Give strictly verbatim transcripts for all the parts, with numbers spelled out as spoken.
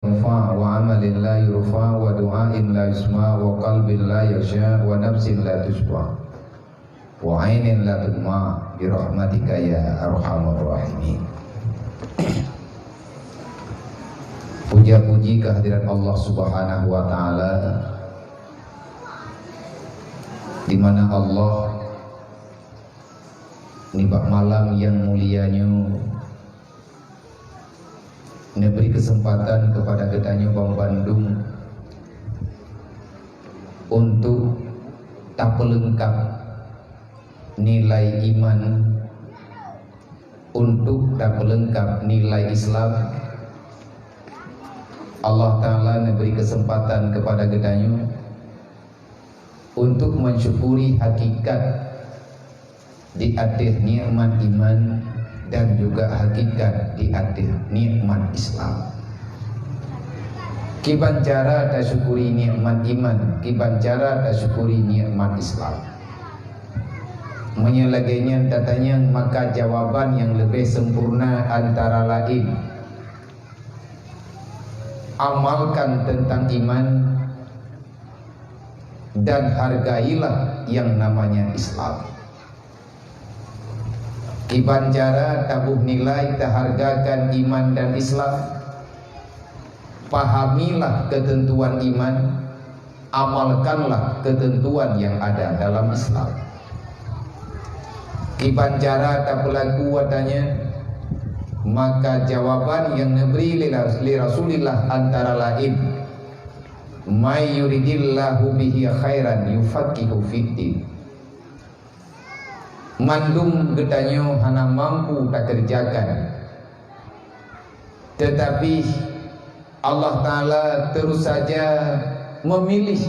yurfa, wa amalin la yurfa, wa du'ain la yusma, wa qalbin la yakhsya, wa nafsin la tasyba, wa ainin la tudma, bi rahmatika ya arhamar rahimin. Puja-puji kehadirat Allah Subhanahu wa Ta'ala, di mana Allah nibak malam nyang mulia nyoe neubri keuseumpatan keupada geutanyoe banmandum untuk tapeulengkap nilai iman, untuk tapeulengkap nilai Islam. Allah Ta'ala neubri keuseumpatan keupada geutanyoe untuk mensyukuri hakikat di ateueh nikmat iman dan juga hakikat di ateueh nikmat Islam. Kiban cara tasyukuri nikmat iman, kiban cara tasyukuri nikmat Islam. Meunyoe lagée nyan tatanyong, maka jawaban nyang leubeh sempurna antara laén, amalkan teuntang iman dan hargailah yang namanya Islam. Kiban cara taboh nilai tahargakan iman dan Islam, pahamilah keuteuntuan iman, amalkanlah keuteuntuan nyang ada dalam Islam. Kiban cara tapeulaku watée nyan, maka jawaban nyang neubri lé, lé Rasulullah antara laén, "May yuridillahu bihi khairan yufaqihu fiddin." Mandum geutanyoe hana mampu takeureujakan, teutapi Allah Ta'ala terus saja memilih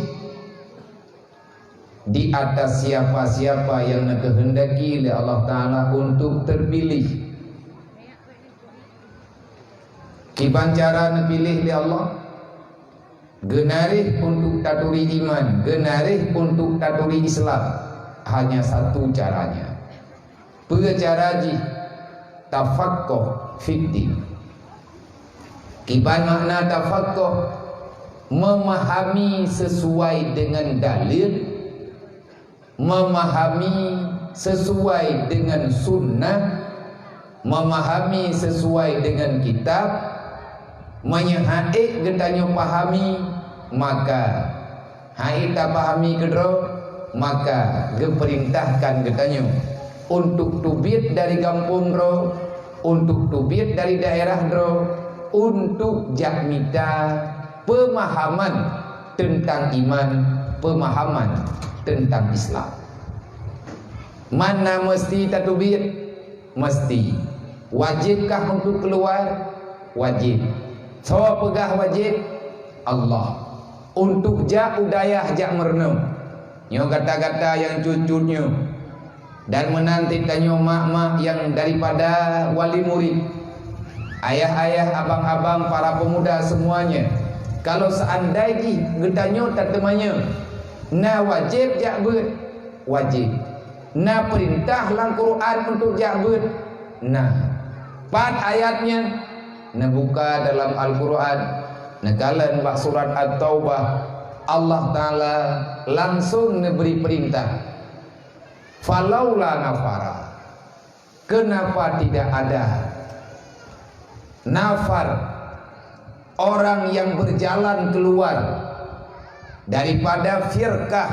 di atas siapa-siapa yang neukeuheundaki lé Allah Ta'ala untuk terpilih. Kiban cara neupiléh lé Allah, geunaréh untuk taturi iman, geunaréh untuk taturi Islam, hanya satu caranya. Peue cara jih? Tafaqquh fiddin. Kiban makna tafaqquh? Memahami sesuai dengan dalil, memahami sesuai dengan sunnah, memahami sesuai dengan kitab. Meunyoe han ék geutanyoe pahami, maka han ék tapahami keudroe, maka geupeurintahkan geutanyoe untuk teubiet dari gampông droe, untuk teubiet dari daerah droe, untuk jak mita peumahaman teuntang iman, peumahaman teuntang Islam. Man na meusti tateubiet? Meusti. Wajéb kah untuk keuluwa? Wajéb. Soe peugah wajéb? Allah. Untuk jak u dayah jak meurunoe. Nyoe gata-gata nyang cut-cut nyoe, dan meunan cit tanyoe mak-mak nyang daripada wali murit, ayah-ayah, abang-abang, para pemuda semuanya, kalau seandai jih geutanyoe tateumanyong, na wajéb jak beuet? Wajéb. Na peurintah lam Quran untuk jak beuet? Na. Pat ayat nyan? Neubuka dalam Al-Quran, neukalon bak surat At-Taubah, Allah Ta'ala langsung neubri peurintah, "Falaula nafara." Kenapa tidak ada nafar, orang yang berjalan keluar daripada firqah,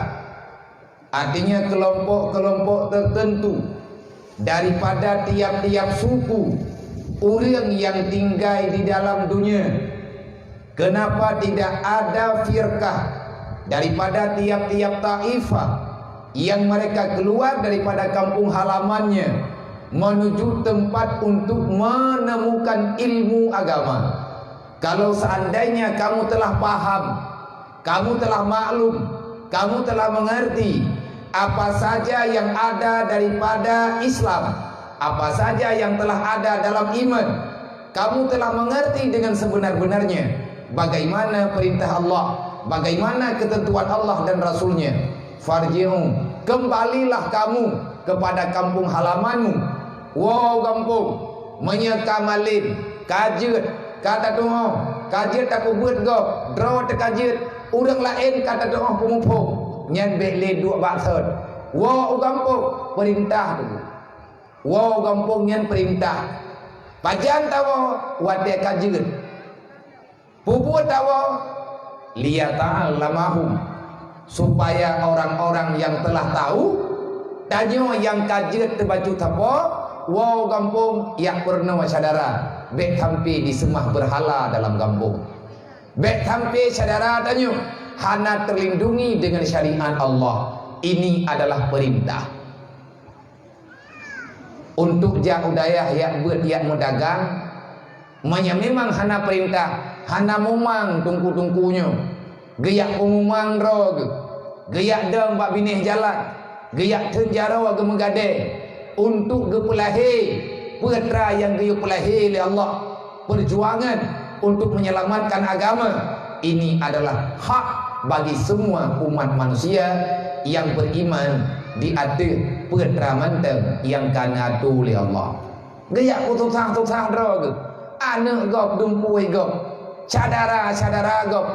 artinya kelompok-kelompok tertentu daripada tiap-tiap suku ureuëng yang tinggai di dalam dunia? Kenapa tidak ada firqah daripada tiap-tiap taifah yang mereka keluar daripada kampung halamannya menuju tempat untuk menemukan ilmu agama? Kalau seandainya kamu telah paham, kamu telah maklum, kamu telah mengerti apa saja yang ada daripada Islam, apa saja yang telah ada dalam iman, kamu telah mengerti dengan sebenar-benarnya bagaimana perintah Allah, bagaimana ketentuan Allah dan Rasul-Nya. Farji'u, kembalilah kamu kepada kampung halamanmu. Woe gampông, meunyoe ka malem, ka jeuet, ka tatuho, Ka jeuet tapeubuet gob, droe teuka jeuet, ureuëng laén ka tatu'oh peumuphom, nyan bék lé duek bak thon. Woe u gampông, peurintah teungku. Woe u gampông nyan peurintah. Pajan tawoe? Watée ka jeuet. Peue buet tawoe? Liyata'allamahum, supaya orang-orang yang telah tahu, tanyoe nyang ka jeuet teubacut sapo, woe gampông, jak peurunoe syedara, bék sampai diseumah beurhala dalam gampông. Bék sampai syedara tanyoe hana terlindungi dengan syariat Allah. Ini adalah perintah. Untuk jak u dayah jak beuet jak meudagang, meunyoe memang hana peurintah, hana mumang teungku-teungku nyoe, geujak peumumang droe geuh, geujak dong bak binéh jalan, geujak theun jaroe geumeugadée, untuk geupeulahé peue atra nyang geuyue peulahé lé Allah. Perjuangan untuk menyelamatkan agama, ini adalah hak bagi semua umat manusia yang beriman di ateueh peue atra mantong nyang ka neuatoe lé Allah. Geujak peususah-susah droe geuh, aneuëk gob, dumpeue gob, syedara-syedara gob.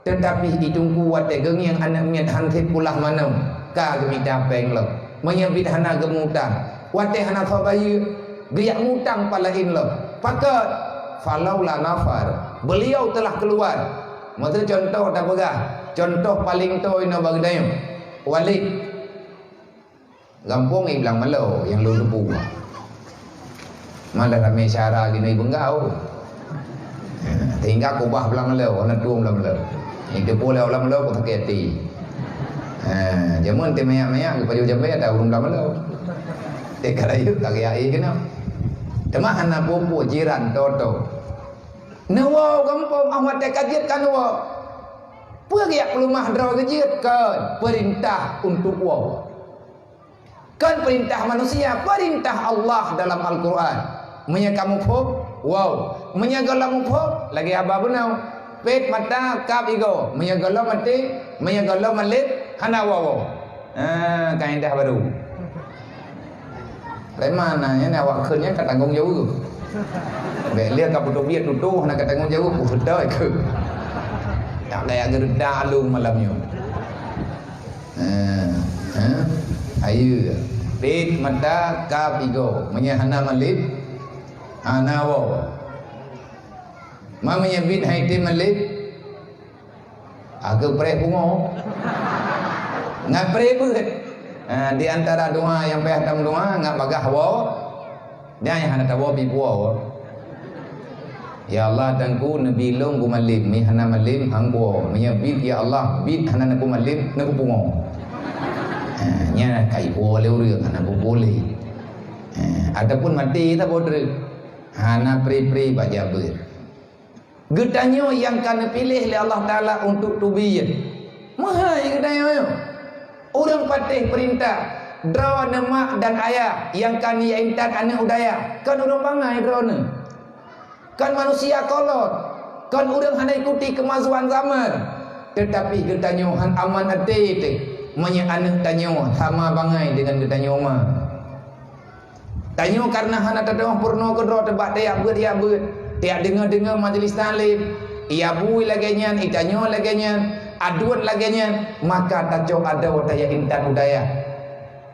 Teutapi di teungku watée geungieng aneuëk miet han sép pulah manöm, ka geumita péng lom. Meunyoe biet hana geumutang, watée hana soe bayeue, geujak mutang pat laén lom. Pakon? Falaula nafar. Beliau telah keluar. Meuseue cuntoh tapeugah, cuntoh paleng toe inoe bak geutanyoe. Walid. Gampông i Blang Malo nyang lôn teupeue. Malah ramé syedara keunoe i Beunggau. Tinggai kubah Blang Malo, hana tueng Blang Malo. Nyang teupeue lé Blang Malo, ku sakét até. Ha, jameun teuh manyak-manyak geupajoh jamé ata ureuëng Blang Malo. Teuka rayeuk ka geujak keunoe. Teuma hana peue-peue jiran toto. Neuwoe gampông, ah watée ka jeuet ka neuwoe. Peue geujak peuleumah droe geujeuet? Kon, peurintah untuk woe. Kon peurintah manusia, peurintah Allah dalam Al-Quran. Meunyoe ka muphom, woe. Meunyoe gohlom muphom, lagée haba bunoe. Pét mata kab igoe. Meunyoe gohlom maté, meunyoe gohlom maleb, hana woe-woe. Ah, kaedah baru. Lé mana nyan awak kheun nyan ka tanggong jaweueb. Bék lé ka beuteubiet tutoh hana ka tanggong jaweueb, peue seutôt keu. Tak layak geureuda along malam nyoe. Ha, ha. Ayeue. Pét mata kab igoe. Meunyoe hana maleb, hana woe. Ma meunyoe biet hai tem maleb, aku preh pungo. Ngat preh beuet. Ha, di antara doa nyang payah tameudoa, ngat bagaih woe. Nyan nyang hana tawoe pih puwoe. Ya Allah, Teungku, neubi lôn ku malem, mi hana malem, han kuwoe. Meunyoe biet, ya Allah, biet hana neupeumalem, neupeupungo. Ha, nyan kai puwoe lé ureuëng, hana kupuléh. Ha, ataupun maté saboh treuk. Hana preh-preh bak jabeuet. Geutanyoe nyang ka neupiléh lé Allah Taala untuk teubiet. Meuhai geutanyoe nyoe. Ureuëng patéh peurintah, droeneuh mak dan ayah nyang ka neuintat aneuëk u dayah, kon ureuëng bangai droeneuh. Kon manusia kolot, kon ureuëng hana ikuti keumajuan zaman. Teutapi geutanyoe han aman até teuh meunyoe aneuëk tanyoe sama bangai deungon geutanyoe ma. Tanyoe kareuna hana tatu'oh peurunoe keudroe teuh bak tajak beuet-jak beuet, tajak deungoe-deungoe majelis taklim, ijak bui lagée nyan, itanyoe lagée nyan, aduen lagée nyan, maka tacok adoe tajak intat u dayah.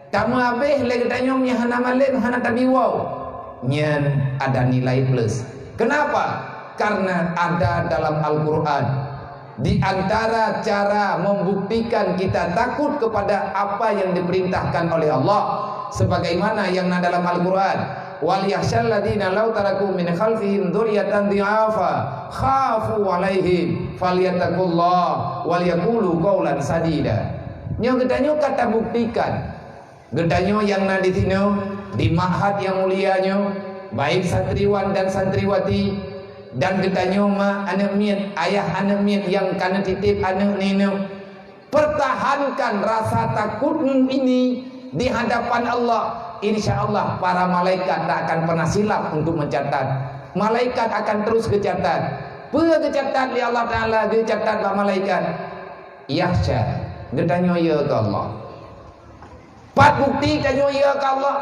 Tameuhabéh lé geutanyoe meunyoe hana malem, hana tabi woe. Nyan ada nilai plus. Keunapa? Karena ada dalam Al-Quran. Di antara cara membuktikan kita takut kepada apa yang diperintahkan oleh Allah, sebagaimana yang na dalam Al-Quran, "Wal yakhsyal ladzina law taraku min khalfihim dzurriyyatan dhi'afa khafu 'alaihim falyattaqullah wal yaqulu qaulan sadida." Nyoe geutanyoe ka tabuktikan. Geutanyoe nyang na di sinoe, di ma'had nyang mulia nyoe, baik santriwan dan santriwati, dan geutanyoe ma aneuëk miet, ayah aneuëk miet nyang ka neutitép aneuëk ninoe, pertahankan rasa takutmu ini di hadapan Allah. Insya Allah, para malaikat tak akan pernah silap untuk mencatat. Malaikat akan terus geucatat. Peue geucatat lé Allah Taala? Geucatat bak malaikat. Yakhsya, geutanyoe yö keu Allah. Pat bukti tanyoe yö keu Allah?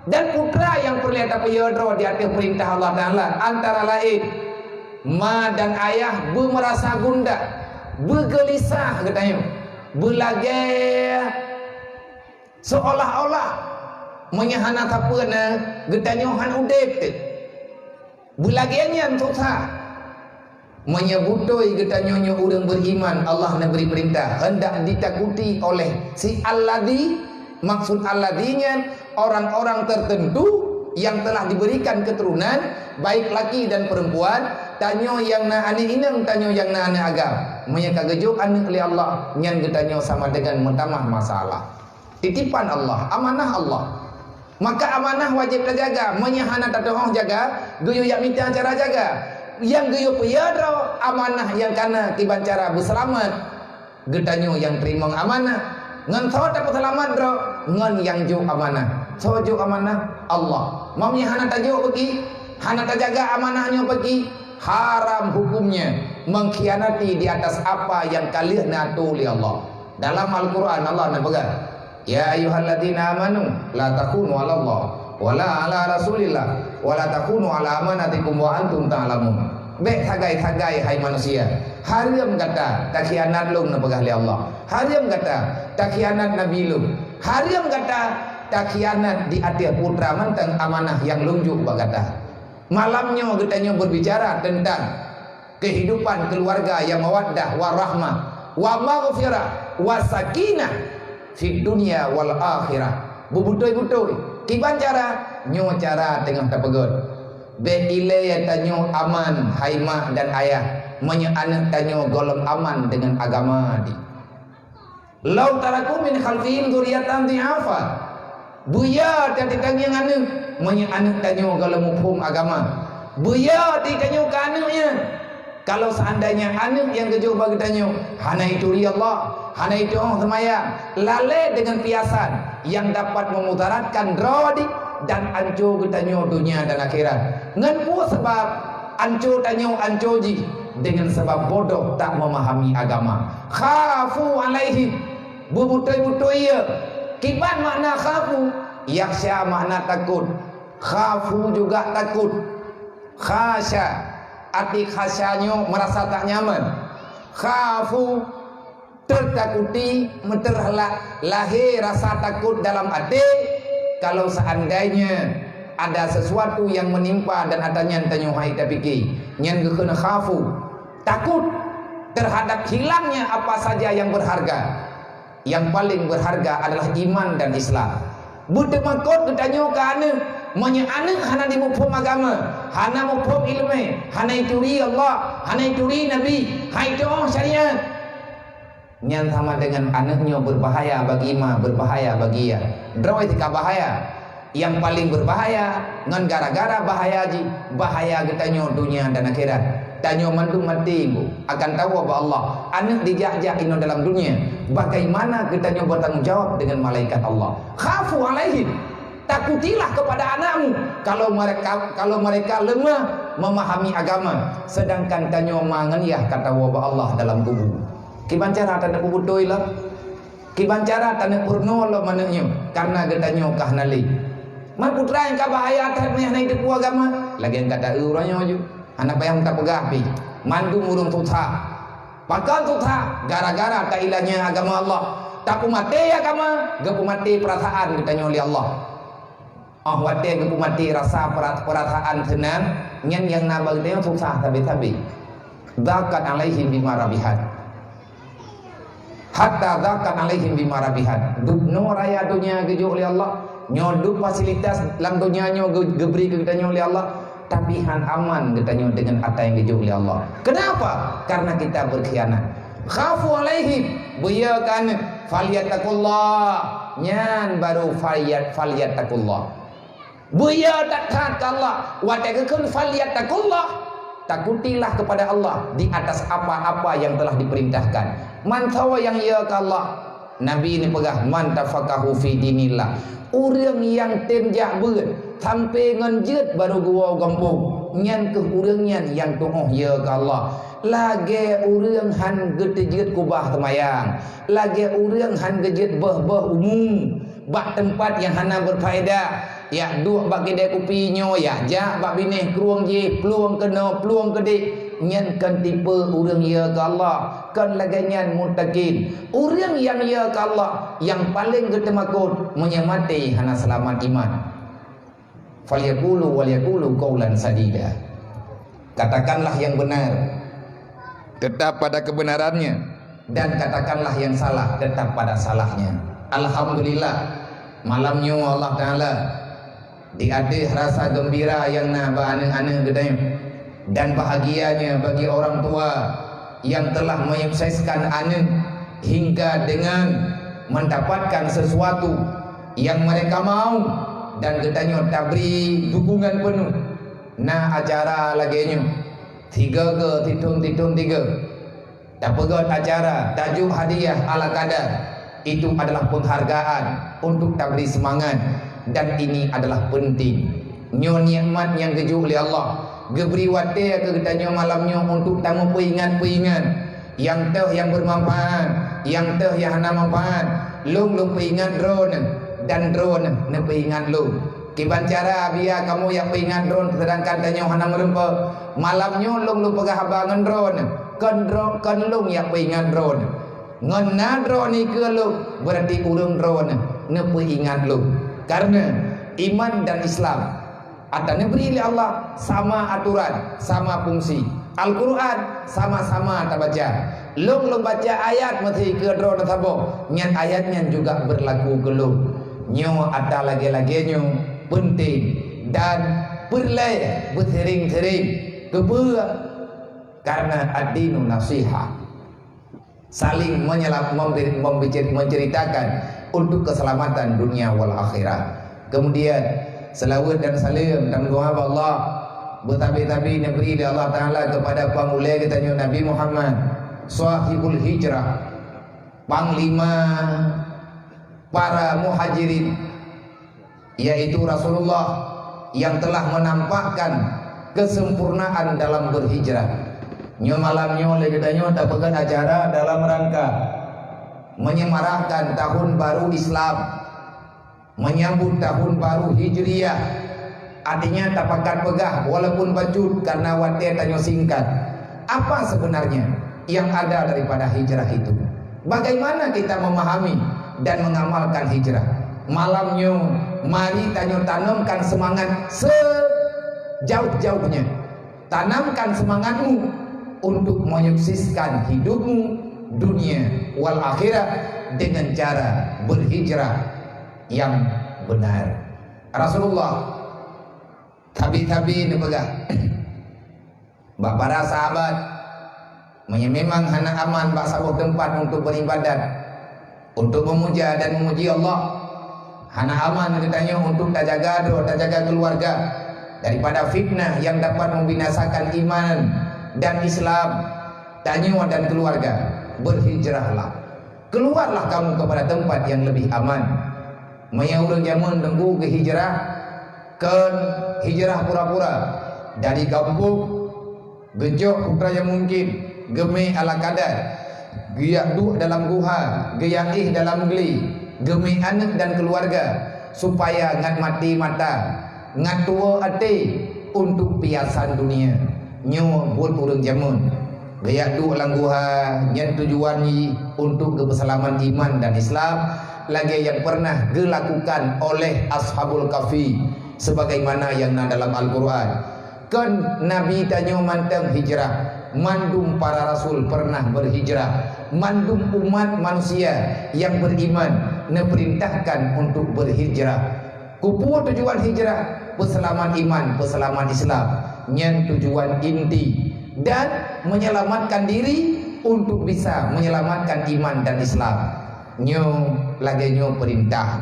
Dan peue atra nyang peureulée tapeuyö droe di ateueh peurintah Allah Taala, antara laén Ma dan ayah beumeurasa gundah, beugeulisah geutanyoe, beulagée seolah-olah meunyoe hana sapeue na geutanyoe hán udeb teuh. Beulagée nyan susah. Meunyoe beutôi geutanyoe nyoe ureuëng beriman, Allah neubri peurintah, hendak ditakuti oleh si alladzi, maksud alladzi nyan orang-orang tertentu yang telah diberikan keturunan, baik laki dan perempuan, tanyoe nyang na aneuëk inong, tanyoe nyang na aneuëk agam. Meunyoe ka geujok aneuëk lé Allah, nyan geutanyoe sama dengan meutamah masalah. Titipan Allah, amanah Allah. Maka amanah wajéb tajaga. Meunyoe hana tateuoh jaga, geuyue jak mita cara jaga. Nyang geuyue peue droe amanah nyang kana kiban cara beuseulamat. Geutanyoe nyang teurimong amanah. Ngon soe tapeuseulamat droe? Ngon nyang jok amanah. Soe jok amanah? Allah. Meunyoe hana tajok bagi, hana tajaga amanah nyoe bagi, haram hukumnya mengkhianati di atas apa yang ka lheueh neuatur lé Allah. Dalam Al-Quran Allah neupeugah, "Ya ayyuhalladzina amanu la takhunu 'alallah wala 'ala rasulillah wala takhunu 'ala amanatikum wa antum ta'lamun." Bék sagai-sagai hai manusia, hareuem gata takhianat lôn neupeugah lé Allah. Hareuem gata takhianat Nabi lôn. Hareuem gata takhianat di ateueh putra mantong amanah nyang lôn jok bak gata. Malam nyoe geutanyoe berbicara tentang kehidupan keluarga yang mawaddah warahmah, wa maghfirah, wa sakinah fid dunya wal akhirah. Beubutôi-butôi, kiban cara? Nyoe cara teungoh tapeugét. Bék ilée tanyoe aman hai mak dan ayah, meunyoe aneuëk tanyoe gohlom aman deungon agama di. "Lau taraku min khalfihim dzurriyyatan dhi'afa." Beuya that tangieng aneuëk, meunyoe aneuëk tanyoe gohlom muphom agama. Beuya that tanyoe keu aneuëk nyan. Kalau seandainya aneuëk nyang geujok bagi tanyoe hana ituri Allah, hana iteuoh seumayang, lalée deungon piasan nyang dapat memudaratkan droe di dan anco geutanyoe donya dan akhirat. Ngon peue sabab anco tanyoe anco jih? Deungon sabab bodoh tak memahami agama. Khafu 'alaihim. Beubutôi-butôi ya. Kiban makna khafu? Yakhsya makna takot. Khafu juga takot. Khasya. Arti khasya nyoe merasa tak nyaman. Khafu, tertakuti, meuteurhala-, lahé rasa takot dalam até, kalau seandainya ada sesuatu yang menimpa dan ata nyan tanyoe hai tapike. Nyan geukheun khafu. Takot terhadap hilangnya apa saja yang berharga. Yang paling berharga adalah iman dan Islam. Beuteumakot geutanyoe keu aneuëk. Meunyoe aneuëk hana jimuphom agama, hana muphom iéleumé, hana ituri Allah, hana ituri Nabi, hai teuoh syariat, nyan sama dengan aneuëk nyoe berbahaya bagi ma, berbahaya bagi ya. Droe teuka bahaya. Nyang paléng beubahaya, ngon gara-gara bahaya jih, bahaya geutanyoe donya dan akhirat. Tanyoe mandum maté, Bu, akan tawoe bak Allah. Aneuëk dijak-jak inoe dalam dunia, bagaimana geutanyoe bertanggung jawab dengan malaikat Allah? Khafu 'alaihim. Takutilah kepada anakmu kalau mereka, kalau mereka lemah memahami agama, sedangkan tanyoe ma ngon yah ka tawoe bak Allah dalam kubu. Kiban cara taneuk beutôi lom? Kiban cara taneuk peurunoe lom aneuëk nyoe, kareuna geutanyoe ka hana lé? Man putra nyang ka bahaya that meunyoe hana jiteupeue agama, lagée nyang ka ta-eu uroe nyoe ju. Hana payah tapeugah pih, mandum ureuëng susah. Pakon susah? Gara-gara tailanya agama Allah. Tapeumaté agama, geupeumaté peurasaan geutanyoe lé Allah. Óh watée geupeumaté rasa peura-, peurasaan seunang, nyan nyang na bak geutanyoe susah sabe-sabe. Dhaqat 'alaihim bima rabihat. Hatta dhaqat 'alaihim bima rabihat. Dup nyoe raya donya geujok lé Allah. Nyoe dup fasilitas lam donya nyoe geu-, geubri keu geutanyoe lé Allah. Tapi hán aman geutanyoe deungon ata nyang geujok lé Allah. Kenapa? Karena kita berkhianat. Khafu 'alaihim. Beuya keu aneuëk. Falyattaqullah. Nyan baru falyat-, falyattaqullah. Beuya that-that keu Allah, watée geukheun falyattaqullah, takutilah kepada Allah di atas apa-apa yang telah diperintahkan. Man soe nyang ya keu Allah, Nabi neupeugah, "Man tafaqahu fi dinillah." Ureuëng nyang tem jak beuet sampoe ngon jeuet baru geuwoe gampông, nyan kheueh ureuëng nyan nyang tuoh ya keu Allah. Lagée ureuëng hán geuteujeuet kubah seumayang, lagée ureuëng hán geujeuet boh-boh umu, bak teumpat nyang hana beufaedah, jak duek bak keudée kupi nyoe, jak jak bak binéh krueng jih, plueng keunoe, plueng keudeh, Nyan kon tipe ureuëng yö keu Allah, kon lagée nyan muttaqin. Ureuëng nyang yö keu Allah, nyang paleng geuteumakot, meunyoe maté hana seulamat iman. Falyaqulu walyaqulu qaulan sadida. Katakanlah yang benar, tetap pada kebenarannya, dan katakanlah yang salah, tetap pada salahnya. Alhamdulillah, malam nyoe Allah Taala di ateueh rasa geumbira nyang na bak aneuëk-aneuëk geutanyoe, dan bahagianya bagi orang tua yang telah menyukseskan aneuëk hingga dengan mendapatkan sesuatu yang mereka mau, dan geutanyoe tabri dukungan penuh. Na acara lagée nyoe, tiga ke titun-titun tiga. Tapeugét acara, tajuk hadiah ala kadar. Itu adalah penghargaan untuk tabri semangat, dan ini adalah penting. Nyoe nikmat nyang geujok lé Allah, geubri watée keu geutanyoe malam nyoe untuk tameupeuingat-peuingat. Nyang teuh nyang bermanfaat, nyang teuh nyang hana manfaat. Lôn, lôn peuingat droeneuh, dan droeneuh neupeuingat lôn. Kiban cara biya kamoe nyang peuingat droeneuh, seudangkan tanyoe hana meureumpok? Malam nyoe lôn, lôn peugah haba ngon droeneuh, kon droe, kon lôn nyang peuingat droeneuh. Ngon na droeneuh keu lôn, beurati ureuëng droeneuh neupeuingat lôn. Kareuna iman dan Islam ata neubri lé Allah sama aturan, sama fungsi. Al-Quran sama-sama tabaca. Lôn, lôn baca ayat meusi keu droeneuh saboh, nyan ayat nyan juga berlaku keu lôn. Nyoe ata lagée-lagée nyoe penting dan peureulée beusering-sering. Keupeue? Karena ad-dinu nasihah. Saling menyela-, memberi-, membicer-, menceritakan untuk keselamatan dunia wal akhirat. Kemudian, selawat dan salam dan doa bak Allah, beutabi-tabi neubri lé Allah Taala kepada pangulée geutanyoe Nabi Muhammad, sahibul hijrah, panglima para muhajirin, yaitu Rasulullah yang telah menampakkan kesempurnaan dalam berhijrah. Nyoe malam nyoe lé geutanyoe tapeugét acara dalam rangka menyemarakkan tahun baru Islam, menyambut tahun baru Hijriah. Artinya tapakat peugah walaupun bacut karena watée tanyoe singkat. Apa sebenarnya yang ada daripada hijrah itu? Bagaimana kita memahami dan mengamalkan hijrah? Malam nyoe, mari tanyoe tanamkan semangat sejauh-jauhnya. Tanamkan semangatmu untuk menyukseskan hidupmu dunia wal akhirat dengan cara berhijrah yang benar. Rasulullah tabi-tabi neupeugah bak para sahabat, meunyoe memang hana aman bak saboh teumpat untuk beribadat, untuk memuja dan memuji Allah, hana aman geutanyoe untuk tajaga droe, tajaga keuluwarga daripada fitnah yang dapat membinasakan iman dan Islam tanyoe dan keuluwarga, berhijrahlah. Keluarlah kamu kepada tempat yang lebih aman. Meunyoe ureuëng jameun teungku geuhijrah, kon hijrah pura-pura, dari gampông geujok peue nyang mungkin, geumé ala kadar, geujak duek dalam guha, geujak éh dalam glé, geumé aneuëk dan keuluwarga, supaya ngat maté mata, ngat tuwoe até untuk piasan dunia. Nyoe buet ureuëng jameun. Geujak duek lam guha, nyan tujuan jih untuk geupeuseulamat iman dan Islam, lagée nyang pernah geulakukan oleh Ashabul Kahfi, sebagaimana nyang na dalam Al-Quran. Kon Nabi tanyoe mantong hijrah, mandum para rasul pernah berhijrah, mandum umat manusia nyang beriman neuperintahkan untuk berhijrah. Keupeue tujuan hijrah? Peuseulamat iman, peuseulamat Islam. Nyan tujuan inti. Dan menyelamatkan diri untuk bisa menyelamatkan iman dan Islam. Nyoe lagée nyoe peurintah.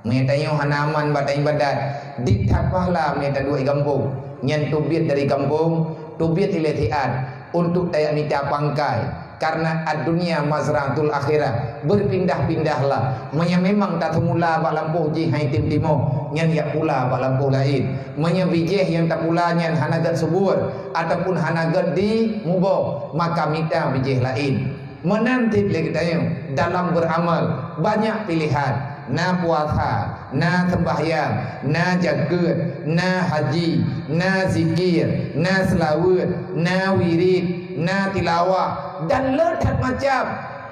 Meunyoe tanyoe hana aman bak ibadat, ditat pahala meunyoe taduek gampông. Nyan teubiet dari gampông, teubiet ilée siat untuk tajak mita pangkai. Karena ad-dunya mazra'atul akhirah, berpindah-pindahlah. Meunyoe memang tateumula bak lampôh jih hai tem timoh, nyan jak pula bak lampôh laén. Meunyoe bijéh nyang tapula nyan hana gét subur ataupun hana gét dimuboh, maka mita bijéh laén. Meunan cit lé geutanyoe dalam beramal, banyak pilihan, na puasa, Na seumbahyang, na jakeuet, na haji, na zikir, na seulaweuet, na wirid, na tilawah, dan le that macam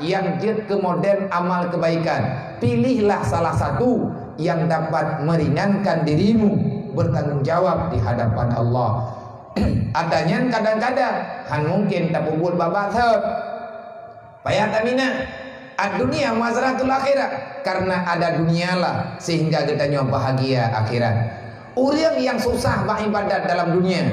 nyang jeuet keu modern amal keubaikan. Pilihlah salah satu nyang dapat meringankan dirimu bertanggung jawab di hadapan Allah. Ata nyan kadang-kadang hán mungken tapeubuet babah thot. Payah taminah, "Ad-dunya mazratul akhirah," karena ada dunialah sehingga geutanyoe bahagia akhirat. Ureuëng nyang susah bak ibadat dalam dunia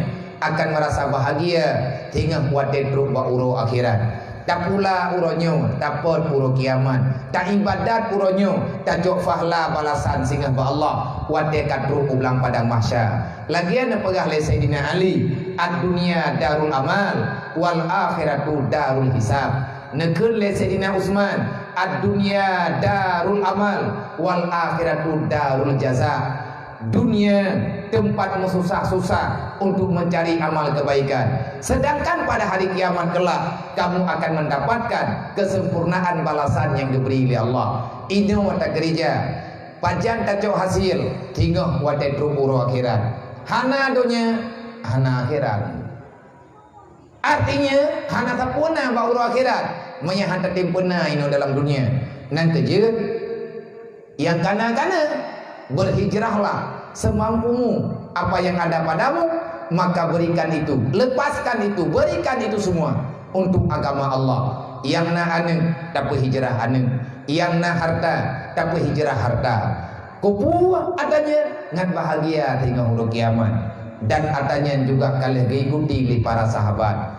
akan merasa bahagia singoh watée trok bak uroe akhirat. Tapula uroe nyoe, tapot uroe kiamat, taibadat uroe nyoe, tacok fahla balasan singoh bak Allah watée ka trok u blang padang mahsyar. Lagée neupeugah lé Saidina Ali, "Ad-dunya darul amal, wal akhiratu darul hisab." Neukheun lé Saidina Utsman, "Ad-dunya darul amal, wal akhiratu darul jaza." Dunia tempat meususah-susah untuk mencari amal kebaikan, sedangkan pada hari kiamat kelak kamu akan mendapatkan kesempurnaan balasan yang diberi oleh Allah. Inoe watée keurija, pajan tacok hasil, singoh watée trok uroe akhirat. Hana donya, hana akhirat. Artinya, hana sapeue na bak uroe akhirat meunyo hana tatem peuna inoe dalam dunia. Nyan keuh jeuet, nyang kana-kana, berhijrahlah semampumu, apa yang ada padamu, maka berikan itu, lepaskan itu, berikan itu semua untuk agama Allah. Nyang na aneuëk, tapeuhijrah aneuëk. Nyang na harta, tapeuhijrah harta. Kupuih ata nyan ngon bahagia singoh uroe kiamat. Dan ata nyan juga ka lheueh geuikuti lé para sahabat,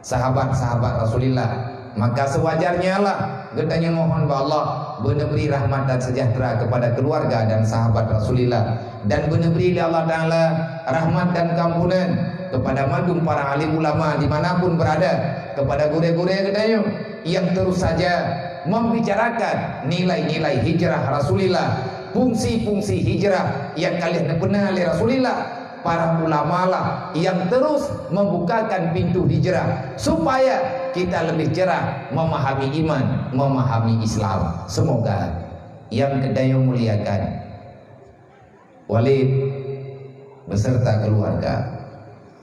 sahabat-sahabat Rasulullah. Maka sewajarnya lah geutanyoe mohon bak Allah beuneubri rahmat dan sejahtera kepada keluarga dan sahabat Rasulullah, dan beuneubri lé Allah Taala rahmat dan keampunan kepada mandum para alim ulama di mana pun berada, kepada gurée-gurée geutanyoe yang terus saja membicarakan nilai-nilai hijrah Rasulullah, fungsi-fungsi hijrah yang ka lheueh neupeuna lé Rasulullah, para ulama lah yang terus membukakan pintu hijrah supaya kita lebih cerah memahami iman, memahami Islam. Semoga yang geutanyoe muliakan, Walid beserta keluarga,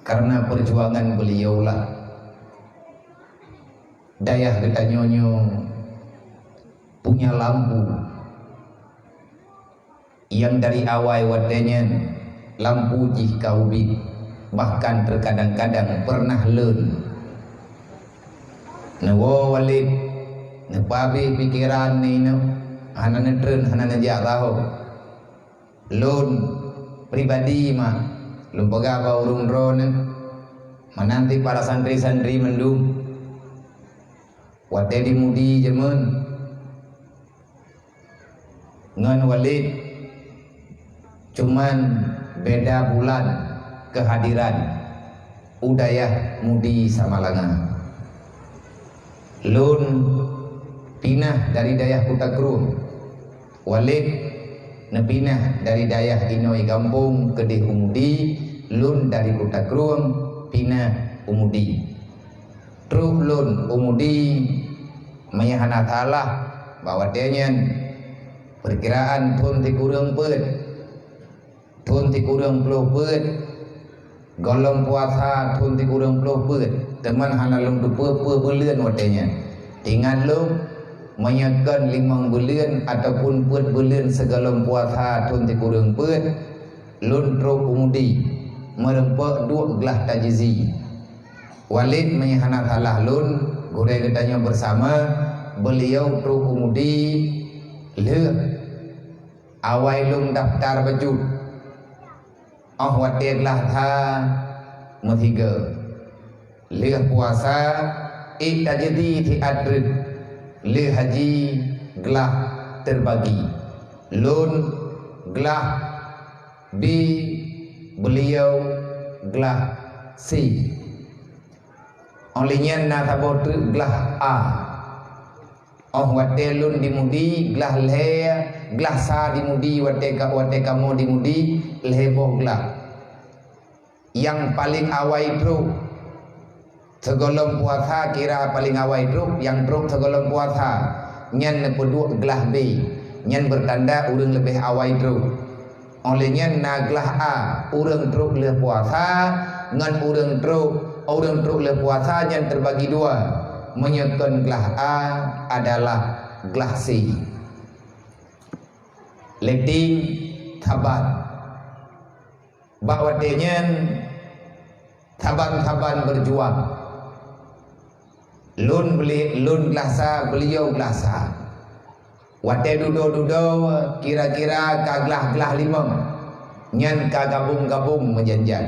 karena perjuangan beliaulah dayah geutanyoe nyoe punya lampu yang dari awai watée nyan lampu jih ka ubit, bahkan terkadang-kadang pernah leun. Neuwoe Walid, neupeuabéh pikeran ninoe, hana neutreun, hana neujak saho. Lôn pribadi mah, lôn peugah bak ureuëng droeneuh, meunan cit para santri-santri mandum, watée di Mudi jameun ngon Walid, cuman beda bulan keuhadiran u dayah Mudi Samalanga. Lôn pinah dari dayah Kuta Krueng. Walid neupinah dari dayah inoe gampông keudeh u Mudi, lôn dari Kuta Krueng pinah u Mudi. Trok lôn u Mudi, meunyo hana salah, bak watée nyan, peurkiraan thon sikureueng peuet. Thon sikureueng ploh peuet, gohlom puasa thon sikureueng ploh peuet, teuma hana lôn teupeue peue buleuen watée nyan. Ingat lom, meunyo kon limong buleuen ataupun peuet buleuen sigohlom puasa thon sikureueng peuet, lôn trok u Mudi, meureumpok duek glah tajeuzi. Walid, meunyo hana salah lôn, gurée geutanyoe beusama, beuliau trok u Mudi lheueh awai lôn daftar bacut. Óh watée glah sa meusigoe, lheueh puasa ék tajeuzi siat treuk, lheueh haji glah teubagi. Lôn glah B, beuliau glah C. Óh lheueh nyan na saboh treuk glah A. Óh watée lôn di Mudi, glah lhée, glah sa di Mudi, watée ka, watée kamoe di Mudi, lhée boh glah. Nyang paleng awai trok sigohlom puasa, kira paleng awai trok, nyang trok sigohlom puasa, nyan neupeuduek glah B. Nyan beutanda ureuëng leubeh awai trok. Óh lheueh nyan na glah A, ureuëng trok lheueh puasa, ngon ureuëng trok, ureuëng trok lheueh puasa nyan teubagi dua. Meunyoe kon glah A adalah glah C. Letting, saban. Bak watée nyan, saban-saban beujuang. Lôn beli-, lôn glah sa, beuliau glah sa. Watée dudoe-dudoe, kira-kira ka glah-glah limong. Nyan ka gabong-gabong meujan-jan.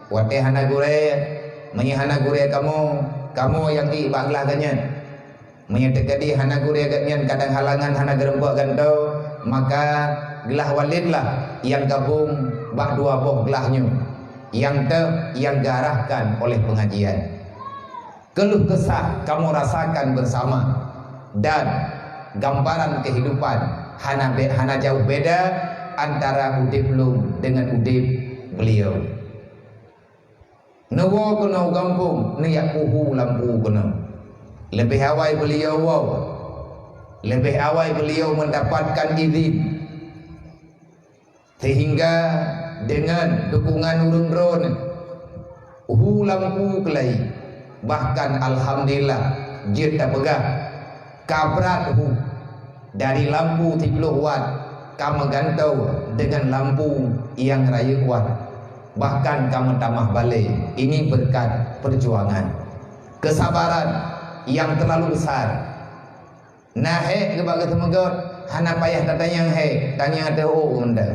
Watée hana gurée, meunyoe hana gurée kamoe, kamoe nyang ék bak glah geuh nyan. Meunyoe teukeudi hana gurée geuh nyan kadang halangan hana geurumpok gantoe, maka glah walét lah nyang gabong bak dua boh glah nyoe, nyang teuh nyang geuarahkan oleh peungajian. Keuluh kesah kamoe rasakan beusama, dan gambaran keuhidupan hana be-, hana jauh beda antara udeb lôn deungon udeb beuliau. Neuwoe keunoe u gampông, neujak puhu lampu keunoe. Leubeh awai beuliau woe, leubeh awai beuliau meundapatkan idhin, seuhingga deungon dukungan ureuëng droeneuh, hu lampu keulai. Bahkan alhamdulillah, jeuet tapeugah, ka brat hu. Dari lampu siplôh wat ka meugantoe deungon lampu nyang rayeuk wat, bahkan ka meutamah balée. Ini beureukat peujuangan, keusabaran nyang teulalu besar. Na hék geuba geuseumeugot, hana payah tatanyong hék, tanyong ateueh ôk meuntang.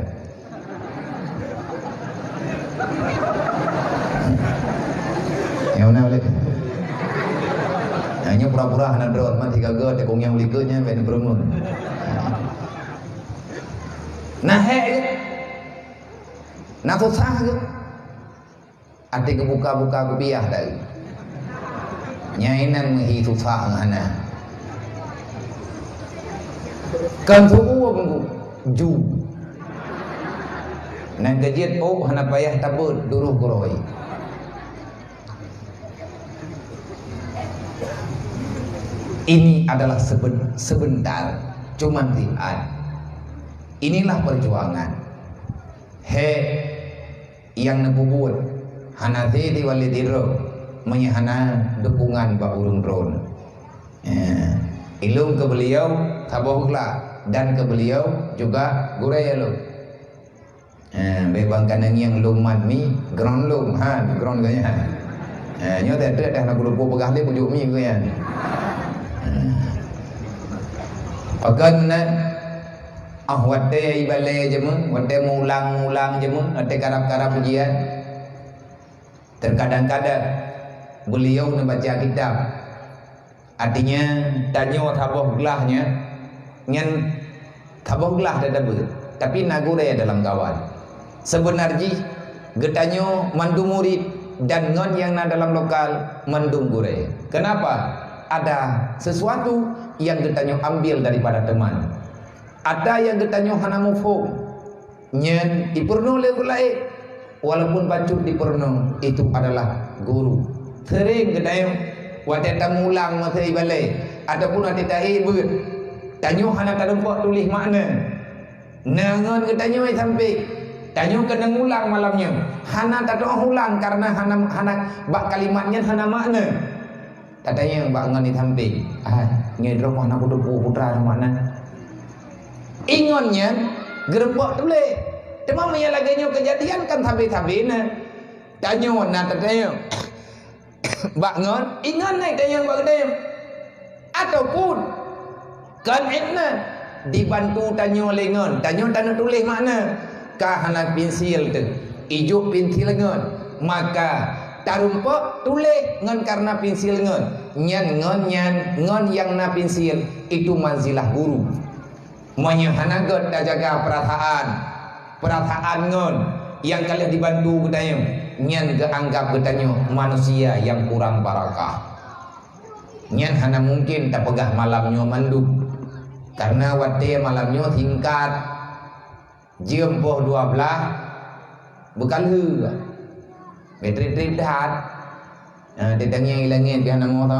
Nyang na uleh. Nah, nyoe pura-pura hana droe, mati gaga tekong nyang likot nyan ben peureumeun. Nah, hék geuh. Nah, susah geuh. Até geubuka-buka geubiah tadi. Nyang inan meuhi susah ngon hana. Kan su'uem ju. Nang keujeuet ôk hana payah tabeuet duroh keurôi. Ini adalah seben-, sebentar, cuman siat. Inilah perjuangan. Hék nyang neupeubuet hana sé diwaléh sidroe meunyoe hana dukungan bak ureuëng droeneuh. Eh, ilôn keu beuliau saboh glah dan keu beuliau juga gurée lôn. Eh, bék bang kana ngieng lôn mat mi, gron lôn, ha, gron gaya. Eh, nyoe teuh dah na geurumpok peugah lé pujuk mi gaya. Eh. Pakon na Ah, watée ibalée jameun, watée meuulang-ulang jameun, watée karab-karab ujian, terkadang-kadang beuliau neubaca kitab. Artinya, tanyoe saboh glah nyan, nyan saboh glah teutabeue, tapi na gurée dalam kawan. Seubeuna jih, geutanyoe mandum murit dan ngon nyang na dalam lokal mandum gurée. Kenapa? Ada sesuatu yang geutanyoe ambil daripada teman. Ata nyang geutanyoe hana muphom, nyan jipeurunoe lé ureuëng laén. Walaupun bacut jipeurunoe, itu adalah guru. Seuréng geutanyoe, watée tamulang masa ibalée, ataupun watée taék beuet, tanyoe hana tarumpok tuléh makna. Na ngon geutanyoe sampé, tanyoe keuneuk mulang malam nyoe, hana tatu'oh ulang kareuna hana, hana, bak kalimat nyan hana makna. Tatanyong bak ngon di sampéng, "Ah, nyoe droe hana kuteupeu putra nyoe makna." Ingon nyan geurumpok tuléh. Teuma meunyoe lagée nyoe keujadian kan sabe-sabe na. Tanyoe na tatanyong bak ngon, ingon na tanyong bak geutanyoe. Ataupun Kon ék na dibantu tanyoe lé ngon, tanyoe taneuk tuléh makna. Ka hana pensil teuh, ijok pensil ngon. Maka tarumpok tuléh ngon kareuna pensil ngon. Nyan ngon nyan, ngon nyang na pensil, itu manzilah guru. Meunyoe hana göt tajaga peurasaan, peurasaan ngon nyang ka lheueh dibantu geutanyoe, nyan geuanggab geutanyoe manusia nyang kurang barakah. Nyan hana mungken tapeugah malam nyoe mandum, kareuna watée malam nyoe singkat. Jeuem poh dua blaih beukalheueh, beutreb-treb that. Nah, teutangieng i langét pih hana moto.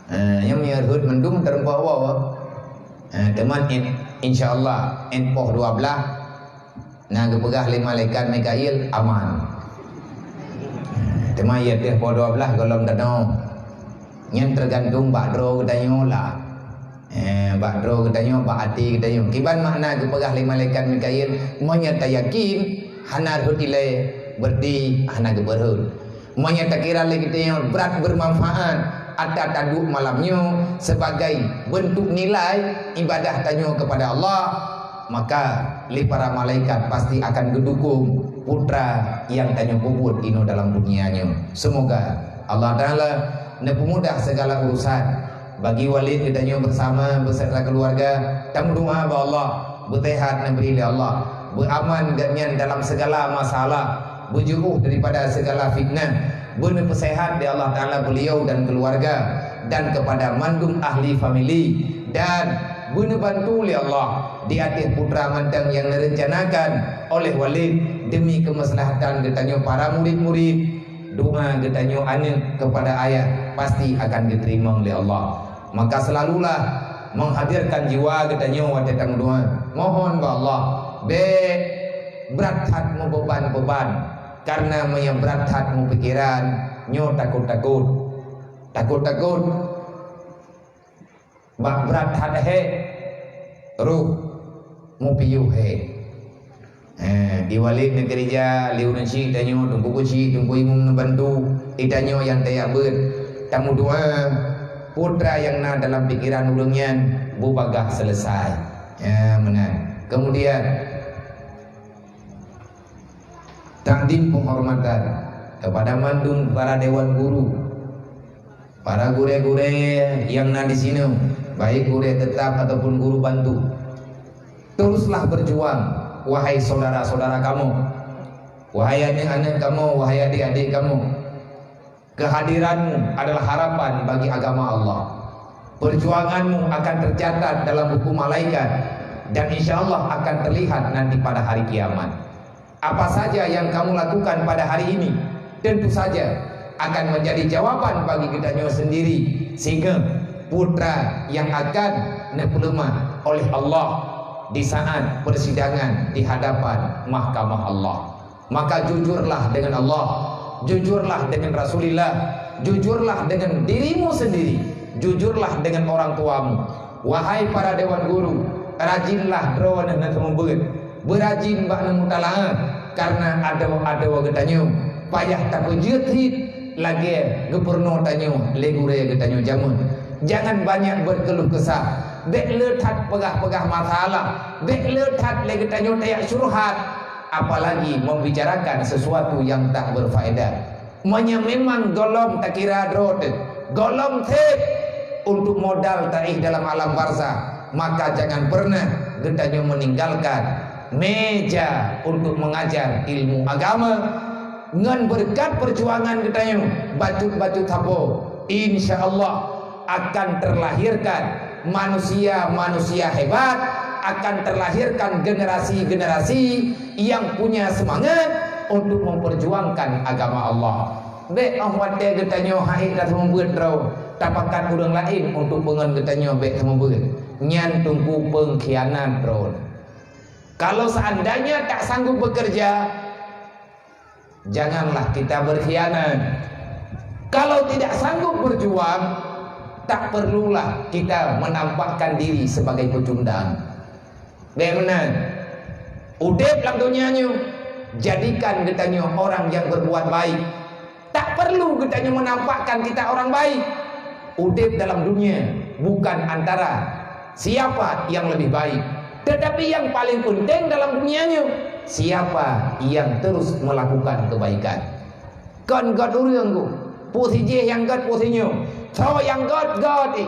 Nah, nyang meunyoe rhot mandum teurumpok woe. Eh, teuma in-, insya Allah, in poh dua belas na geupeugah lé malaikat Mikail aman. Eh, teuma ya teuh poh dua belas gohlom tanoh. Nyan teugantung bak droe geutanyoe lah. Eh, bak droe geutanyoe, bak até geutanyoe. Kiban makna geupeugah lé malaikat Mikail, meunyoe tayakin hana rhot ilée, berarti hana geupeurhot. Meunyoe takira lé geutanyoe brat bermanfaat atra taduek malam nyoe sebagai bentuk nilai ibadah tanyoe kepada Allah, maka lé para malaikat pasti akan geudukong putra nyang tanyoe peubuet inoe dalam dunia nyoe. Semoga Allah Taala neupeumudah segala urusan. Bagi Walid geutanyoe bersama beserta keluarga, tameudoa bak Allah, beuseuhat neubri lé Allah, beuaman gobnyan dalam segala masalah, beujeuôh daripada segala fitnah, beuneupeusehat lé Allah Taala beliau dan keluarga, dan kepada mandum ahli famili, dan beuneubantu lé Allah di ateueh putra mantong nyang neurencanakan oleh Walid demi kemaslahatan geutanyoe para murid-murid. Doa geutanyoe aneuk kepada ayah pasti akan geuteurimong lé Allah. Maka selalulah menghadirkan jiwa geutanyoe watée tameudoa. Mohon bak Allah, bék brat that meubeban-beban, karena meunyoe brat that meupikiran, nyoe takot-takot. Takot-takot. Bak brat that hék, roh mupiôh hék. Eh, di Walid neukeurija, lé ureuëng chik tanyoe, teungku keuchik, teungku imum neubantu, di tanyoe nyang tajak beuet, tameudoa, putra nyang na dalam pikiran ureuëng nyan beubagaih seuleusai. Ya, meunan. Kemudian, takdim penghormatan kepada mandum para dewan guru, para gurée-gurée nyang na di sinoe, baik gurée tetap ataupun guru bantu. Teruslah berjuang, wahai saudara-saudara kamoe, wahai aneuk-aneuk kamoe, wahai adik-adik kamoe. Kehadiranmu adalah harapan bagi agama Allah. Perjuanganmu akan tercatat dalam buku malaikat dan insya Allah akan terlihat nanti pada hari kiamat. Apa saja yang kamu lakukan pada hari ini, tentu saja akan menjadi jawaban bagi geutanyoe sendiri, sehingga putra yang akan neupeuleumah oleh Allah di saat persidangan di hadapan mahkamah Allah. Maka jujurlah dengan Allah, jujurlah dengan Rasulullah, jujurlah dengan dirimu sendiri, jujurlah dengan orang tuamu. Wahai para dewan guru, rajinlah droeneuh na seumeubeuet, beurajin bak neumutalaah, karena adoe-adoe geutanyoe payah tapeujeuet cit lagée geupeurunoe tanyoe lé gurée geutanyoe jameun. Jangan banyak berkeluh kesah, bék le that peugah-peugah masalah, bék le that lé geutanyoe tajak syubhat. Apalagi membicarakan sesuatu yang tak berfaedah. Meunyoe memang gohlom takira droe teuh, gohlom sép untuk modal taéh dalam alam barzakh, maka jangan pernah geutanyoe meninggalkan meja untuk mengajar ilmu agama. Ngon beureukat perjuangan geutanyoe, bacut-bacut sapo, insya Allah akan terlahirkan manusia-manusia hebat, akan terlahirkan generasi-generasi yang punya semangat untuk memperjuangkan agama Allah. Bék óh watée geutanyoe haiek that seumeubeuet droe, tapakat ureuëng laén untuk peungon geutanyoe bék seumeubeuet. Nyan teungku pengkhianat droe. Kalau seandainya tak sanggup bekerja, janganlah kita berkhianat. Kalau tidak sanggup berjuang, tak perlulah kita menampakkan diri sebagai pecundang. Bék meunan. Udeb lam donya nyoe, jadikan geutanyoe orang yang berbuat baik. Tak perlu geutanyoe menampakkan kita orang baik. Udeb dalam dunia bukan antara siapa yang lebih baik, tetapi yang paling penting dalam dunia nyoe, siapa yang terus melakukan kebaikan. Kon gét ureuëng ku, peue sijih nyang gét peue sinyoe, soe nyang gét, gét.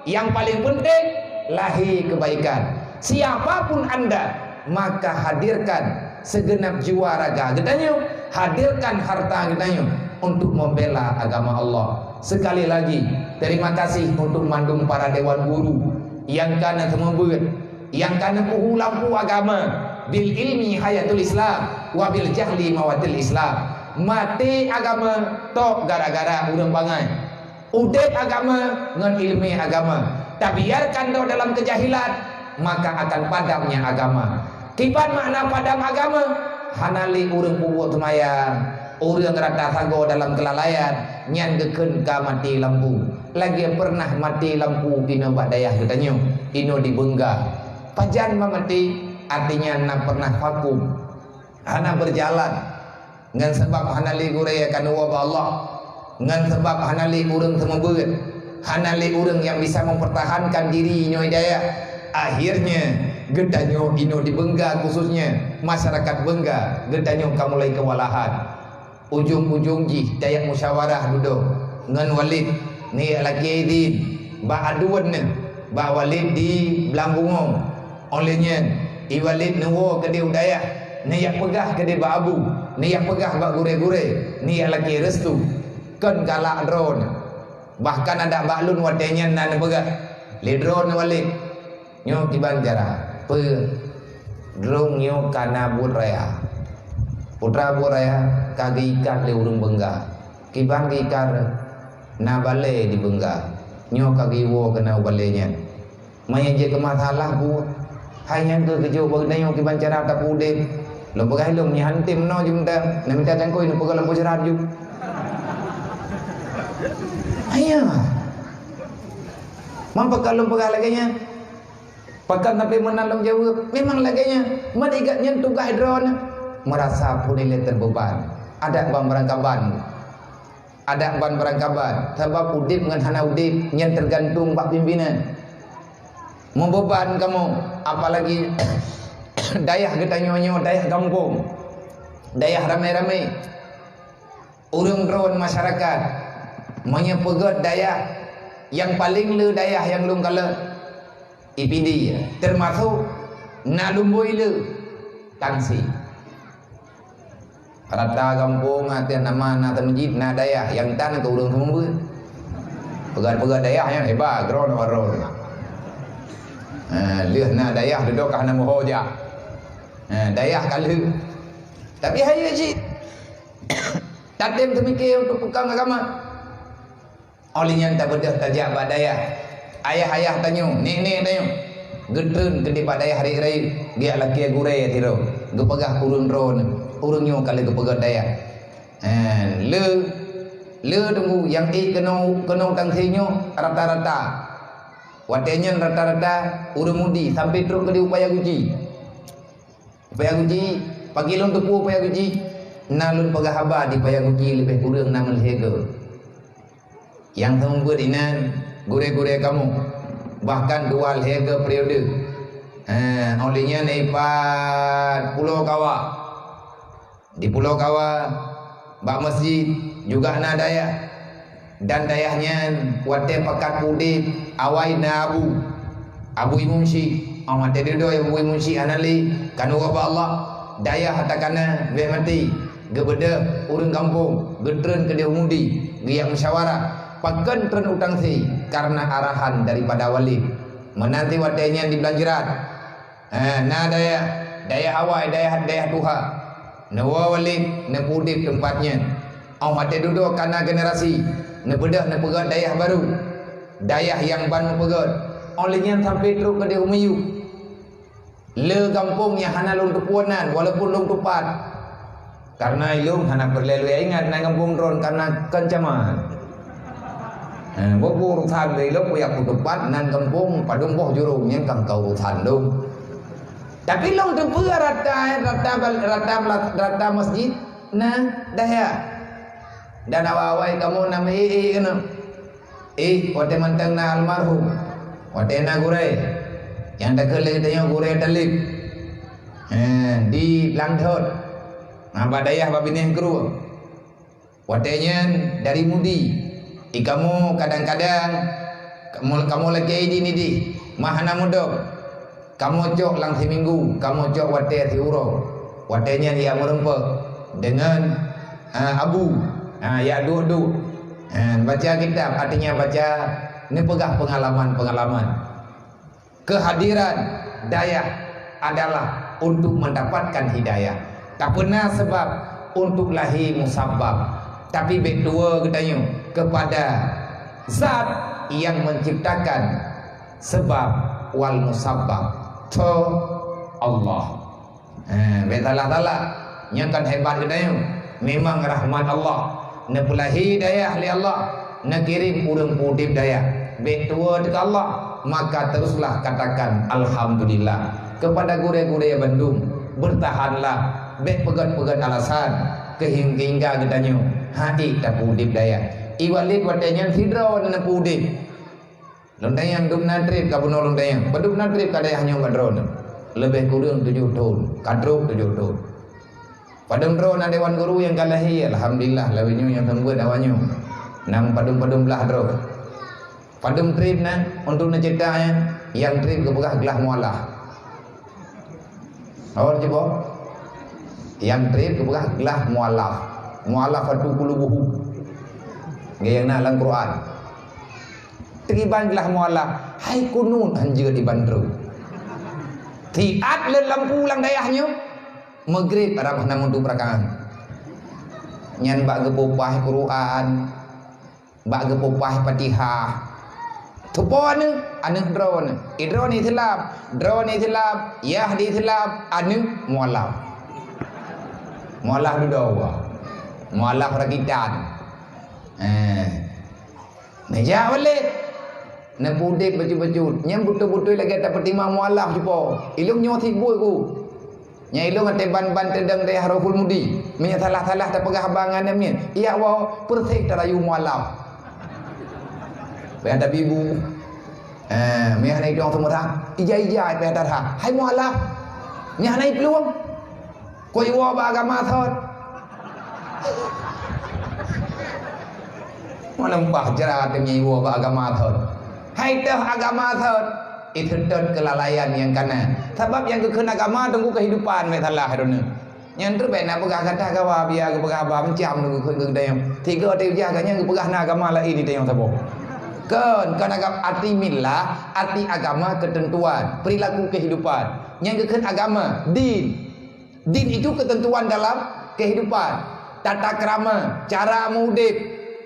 Nyang paling penting, lahé kebaikan. Siapapun anda, maka hadirkan segenap jiwa raga geutanyoe, hadirkan harta geutanyoe untuk membela agama Allah. Sekali lagi, terima kasih untuk mandum para dewan guru nyang ka na seumeubeuet, nyang ka na peuhu lampu agama, bil ilmi hayatul Islam, wa bil jahli mawatil Islam. Maté agama tok gara-gara ureuëng bangai. Udeb agama ngon iéleumé agama. Tabiarkan droe dalam keujahilan, maka akan padamnya agama. Kiban makna padam agama? Hana lé ureuëng peubuet seumayang, ureuëng rata sagoe dalam keulalaian, nyan geukheun ka maté lampu. Lagée peureunah maté lampu inoe bak dayah geutanyoe, inoe di Beungga. Pajan meumaté? Artinya na peureunah vakum, hana beujalan. Ngon sabab hana lé gurée ka neuwoe bak Allah, ngon sabab hana lé ureuëng seumeubeuet, hana lé ureuëng nyang bisa mempertahankan diri nyoe dayah. Akhirnya, geutanyoe inoe di Beungga khususnya, masyarakat Beungga, geutanyoe ka mulai kewalahan. Ujong-ujong jih tajak musyawarah dudoe ngon Walid, neujak lakée idin bak aduan neuh bak Walid di Blang Bungong. Óh lheueh nyan, i Walid neuwoe keudeh u dayah, neujak peugah keudeh bak abu, neujak peugah bak gurée-gurée, neujak lakée restu. Kon galak droeneuh. Bahkan adak bak lôn watée nyan na neupeugah lé droeneuh Walid, "Nyoe kiban cara, peue? Droeneuh nyoe ka na buet raya. Putra buet raya ka geuikat lé ureuëng Beungga. Kiban geuikat, na balée di Beungga. Nyoe ka geuwoe keunoe u balée nyan." Manyang jeuet keu masalah buet. Hai nyang keuh geujok bak geutanyoe kiban cara tapeuudeb. Lôn peugah lom nyan hantem meunoe jeuet mita, na mita cangkôi neupeugah lam boh seurat ju. Ayah. Man pakon lôn peugah lagée nyan? Pakon tapi meunan lôn jaweueb? Memang lagée nyan. Man igat nyan tugaih droeneuh. Meurasa pun ilée teubeuban. Adak ban beurangkaban. Adak ban beurangkaban, sabab udeb ngon hana udeb nyan teugantung bak pimpénan. Meubeuban kamoe, apalagi dayah geutanyoe nyoe dayah gampông, dayah ramé-ramé. Ureuëng droen masyarakat, meunyoe peugét dayah nyang paleng le dayah nyang lôn kalon, I P D, teumasok na lumbôi le, Tangsi. Rata gampông ateueh nama na teumeujid na dayah nyang tan keu ureuëng seumeubeuet. Peugah-peugah dayah nyan hebat, droe na baroe. Ha, lheueh na dayah dudoe ka hana meuho jak. Ha, dayah ka lheueh. Tapi hayeue cit. Tatem teumiké untuk peukong agama. Óh lheueh nyan tabeudôh tajak bak dayah. Ayah-ayah tanyoe, nék-nék tanyoe, geutreun keudeh bak dayah rayeuk-rayeuk, geujak lakée gurée sidroe, geupeugah ureuëng droeneuh, ureuëng nyoe ka lheueh geupeugét dayah. Hé, le, le teungku nyang ék keunoe, keunoe Tangsi nyoe rata-rata. Watée nyan rata-rata ureuëng Mudi sampoe trok keudeh u Payakumbuh. Payakumbuh, pakon lôn teupeu Payakumbuh? Na lôn peugah haba di Payakumbuh leubeh kureueng na meulhèe goe. Nyang seumeubeuet inan gurée-gurée kamoe, bahkan dua lhèe goe periode. Eh, óh lheueh nyan ipat Pulo Kawa. Di Pulo Kawa, bak meuseujid juga na dayah. Dan dayah nyan watée pakat udeb awai na abu, Abu Imum Syik. Óh watée dudoe Abu Imum Syik hana lé, ka neuwoe bak Allah, dayah takana bék maté. Geubeudôh ureuëng gampông, geutreun keudeh u Mudi, geujak musyawarah, pakon treun u Tangsi, kareuna arahan daripada Walid. Meunan cit watée nyan di Blang Jrat. Ha, na dayah, dayah awai, dayah, dayah tuha. Neuwoe Walid, neupeudeb teumpat nyan. Óh watée dudoe ka na generasi, neubeudôh neupeugét dayah barô. Dayah nyang ban meupeugét. Óh lheueh nyan sampoe trok keudeh u Meuyueb. Le gampông nyang hana lôn teupeu nan, walaupun lôn teupat. Kareuna ilôn hana peureulée lôn ingat nan gampông droen kareuna kon camat. Eh, boh urosan lé ilôn, peue nyang kuteupat nan gampông padum boh jurông nyan kan ka urosan lôn. Tapi lôn teupeue rata, rata bal-, rata mela-, rata meuseujid na dayah. Dan awai-awai kamoe na meuék-ék keunoe. Eh, watée mantong na almarhum, watée na gurée, nyang takheun lé geutanyoe Gurée Taleb, eh, di Blang Thot, na bak dayah bak binéh keureueng. Watée nyan dari Mudi, i kamoe kadang-kadang kamoe, kamoe lakée idin ideh, ma hana mudom. Kamoe cok lam siminggu, kamoe cok watée siuroe. Watée nyan jak meurumpok deungon, a, abu, a, jak duek-duek. A, baca kitab, artinya baca neupeugah peungalaman-peungalaman. Keuhadiran dayah adalah untuk mendapatkan hidayah. Tapeuna sabab untuk lahé musabab. Tapi bék tuwoe geutanyoe keupada zat nyang menciptakan sabab wal musabab. Soe? Allah. Ha, bèk salah-salah. Nyan kan hebat geutanyoe. Memang rahmat Allah. Neupeulahé dayah lé Allah, neukirém ureueng peuudép dayah. Bèk tuwoe teuka Allah, maka teruslah katakan alhamdulillah. Kepada gurèe-gurèe bandum, bertahanlah. Bèk peugöt-peugöt alasan keuhingga geutanyoe han ék tapeuudép dayah. I Walid watèe nyan sidroe neupeuudép. Lôn tanyong, dum na trép ka bunoe lôn tanyong. Padum na trép ka dayah nyoe bak droeneuh? Leubeh kureueng tujoh thon, ka trok tujoh thon. Padum droe na dewan guru nyang ka lahé, alhamdulillah, lawét nyoe nyang seumeubeuet awaknyoe. Nang padum-padum blaih droe. Padum trép na, untuk neucetak nyan, nyang trép geupeugah glah mualaf. Awak cuba. Nyang trép geupeugah glah mualaf. Mualafatu qulubuhum. Nggih, nyang na lam Quran. Teukiban glah mualaf, hai kunut han jeuet iban droe. Siat lé lampu lam dayah nyoe, Maghrib rab hana meuduek rakaat. Nyan bak geupeupaih Quran, bak geupeupaih Fatihah. Teupo aneuk, aneuk droeneuh. I droeneuh Islam, droeneuh Islam, yah di Islam, aneuk mualaf. Mualaf dudoe. Mualaf rakitan. Eh. Neujak balek. Neupeuudép bacut-bacut. Nyan beutôi-beutôi lagèe tapeutimang mualaf jipo. Ilôn nyoe sibuk ku. Nyan ilôn watèe ban-ban teudong dayah Rauful Mudi. Meunyoe salah-salah tapeugah haba ngon namiet, ijak woe peureséh tarayu mualaf. Payah tabibu. Eh, meunyoe hana itong seumeusa, ija-ija payah tarha. Hai mualaf. Meunyoe hana iplueng. Kok iwoe bak agama sot? Malam bah jera demi iwoe bak agama sot. Hai teuh agama sot, iseutôt keulalaian nyang kana. Sabab nyang geukheun agama teungku kehidupan meusalah droeneuh. Nyan treuk bèk na peugah gata gawa biya geupeugah haba macam teungku geukheun keu geutanyoe. Tiga teuh ujah gata nyan geupeugah na agama laén di tanyoe saboh. Kon, kon agama arti milah, arti agama ketentuan, perilaku kehidupan. Nyang geukheun agama, din. Din itu ketentuan dalam kehidupan, tata krama, cara meuudép,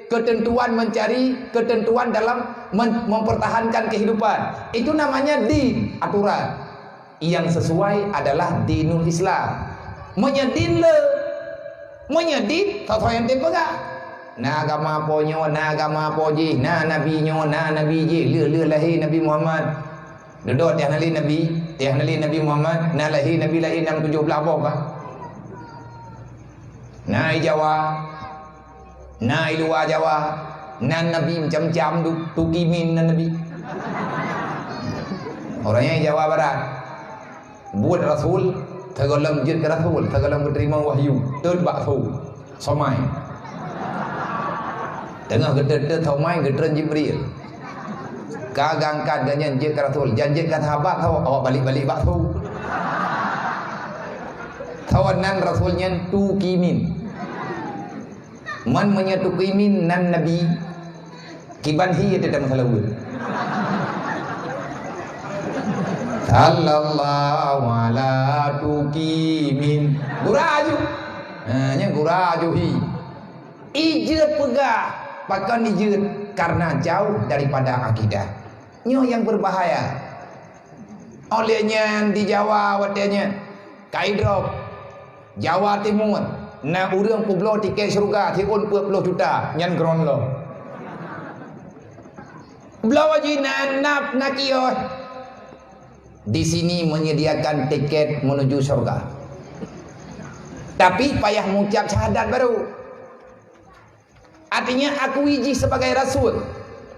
ketentuan mencari ketentuan dalam men-, mempertahankan kehidupan. Itu namanya din, aturan. Yang sesuai adalah dinul Islam. Meunyoe din le, meunyoe din, soe-soe nyang tem peugah. Na agama po nyoe, na agama po jih, na nabi nyoe, na nabi jih, le-le lahé Nabi Muhammad. Dudoe tiah nalé Nabi, tiah nalé Nabi Muhammad, na lahé Nabi laén nam tujoh blaih boh ka. Na i Jawa, na i luwa Jawa, nan Nabi macam-macam tu, Tukimin nan Nabi. Orang nyang i Jawa Barat. Buet rasul, sigohlom jeuet keu rasul, sigohlom geuteurimong wahyu, teuh bak su. Somai. Teungoh geuteuntèe somai geutreun Jibril. Ka geuangkat gobnyan jeuet keu rasul, jan jeuet keu sahabat, sahabat awak balek-balek bak su. Sahabat nan rasul nyan Tukimin. Man meunyoe Tukimin nan nabi, kiban hi teuh meusalaweuet. Sallallahu ala Tukimin. Gura aju. Ha, nyan gura aju hi. Ijeuet peugah, pakon ijeuet? Karena jauh daripada akidah. Nyoe nyang berbahaya. Oleh nyan di Jawa watèe nyan, ka idrop. Jawa Timur, na ureueng peubloe tiket syeuruga siôn peuet ploh juta, nyan gron lom. Bloe jih na nab na kios. Di sini menyediakan tiket menuju syurga. Tapi payah mengucap syahadat baru. Artinya, akui jih sebagai rasul,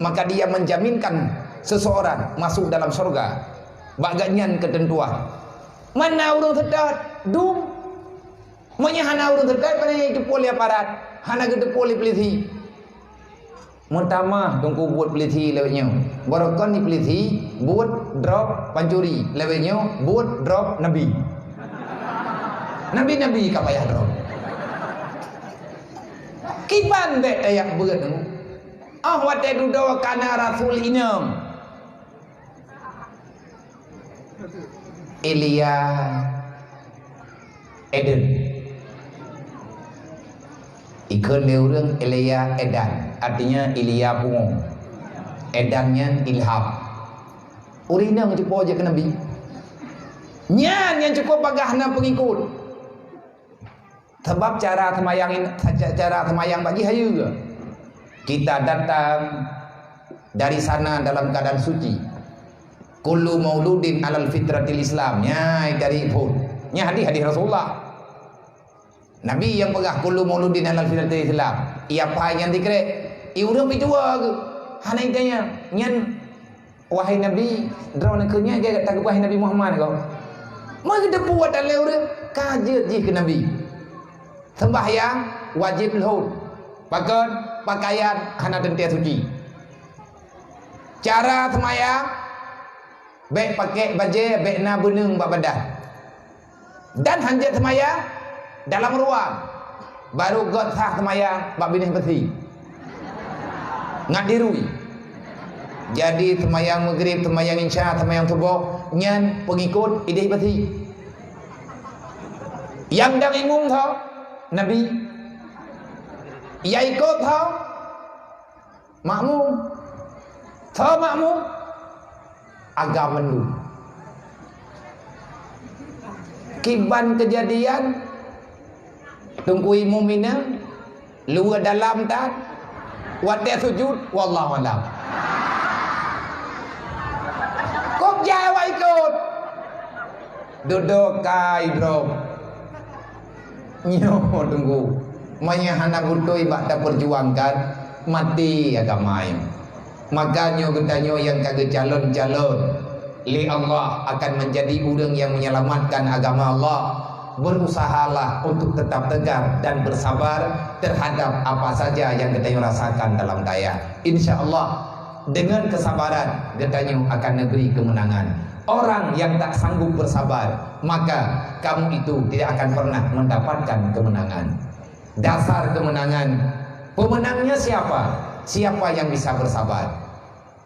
maka dia menjaminkan seseorang masuk dalam syurga. Bak gobnyan keuteuntuan. Man na ureueng seutôt, dum. Meunyoe hana ureueng seutôt, pane geuteupeue lé aparat, hana geuteupeue lé pulisi. Meutamah teungku buet pulisi lawét nyoe. Barokon di pulisi buet drop pancuri, lawét nyoe buet drop nabi. Nabi-nabi ka payah drop. Kiban bèk tajak beuet. Oh, watèe dudoe ka na rasul inong. Elia Eden. Ikheun lé ureueng Elia Edan, artinya Elia pungo. Edan nyan ilham. Ureueng inong jipo jeuet keu nabi. Nyan nyang cukup bagaih na peungikut. Sabab cara seumayang in-, ca-, cara seumayang bak jih hayeue. Kita datang dari sana dalam keadaan suci. Kullu mauludin alal fitratil Islam. Nya dari phon. Nya hadis-hadis Rasulullah. Nabi nyang peugah, "Kullu mauludin alal fitratil Islam." Iya pai nyan dikrek. I ureueng pih tuwo geuh. Hana itanya. Nyan, wahai Nabi, droeneuh keu nyan gata geupeugah Nabi Muhammad ko. Meugeuteupeu watèe lé ureueng ka jeuet jih keu Nabi. Sembahyang wajib lhôt. Pakon? Pakaian hana teuntèe suci. Cara seumayang, bèk pakèk bajèe, bèk na beuneueng bak badan. Dan hanjeuet seumayang dalam ruang. Baru göt sah seumayang bak binéh beusi. Ngat dirui. Jadi seumayang Maghrib, seumayang Isya, seumayang Suboh, nyan peungikut idéh beusi. Nyang dang imum tho, Nabi. Nyang ikot tho, makmum. Tho makmum, agam mandum. Kiban keujadian, Teungku Imum inong, luweue dalam that, watèe sujud, wallahu alam. Kok jai awak ikot? Dudoe kai droe. Nyoe Teungku, meunyoe hana beutôi bak tapeujuangkan, maté agama nyoe. Maka nyoe geutanyoe nyang ka geucalon-calon lé Allah akan menjadi ureueng nyang menyelamatkan agama Allah. Berusahalah untuk tetap tegar dan bersabar terhadap apa saja yang geutanyoe rasakan dalam dayah. Insya Allah, dengan kesabaran, geutanyoe akan neubri kemenangan. Orang yang tak sanggup bersabar, maka kamu itu tidak akan pernah mendapatkan kemenangan. Dasar kemenangan, pemenangnya siapa? Siapa yang bisa bersabar?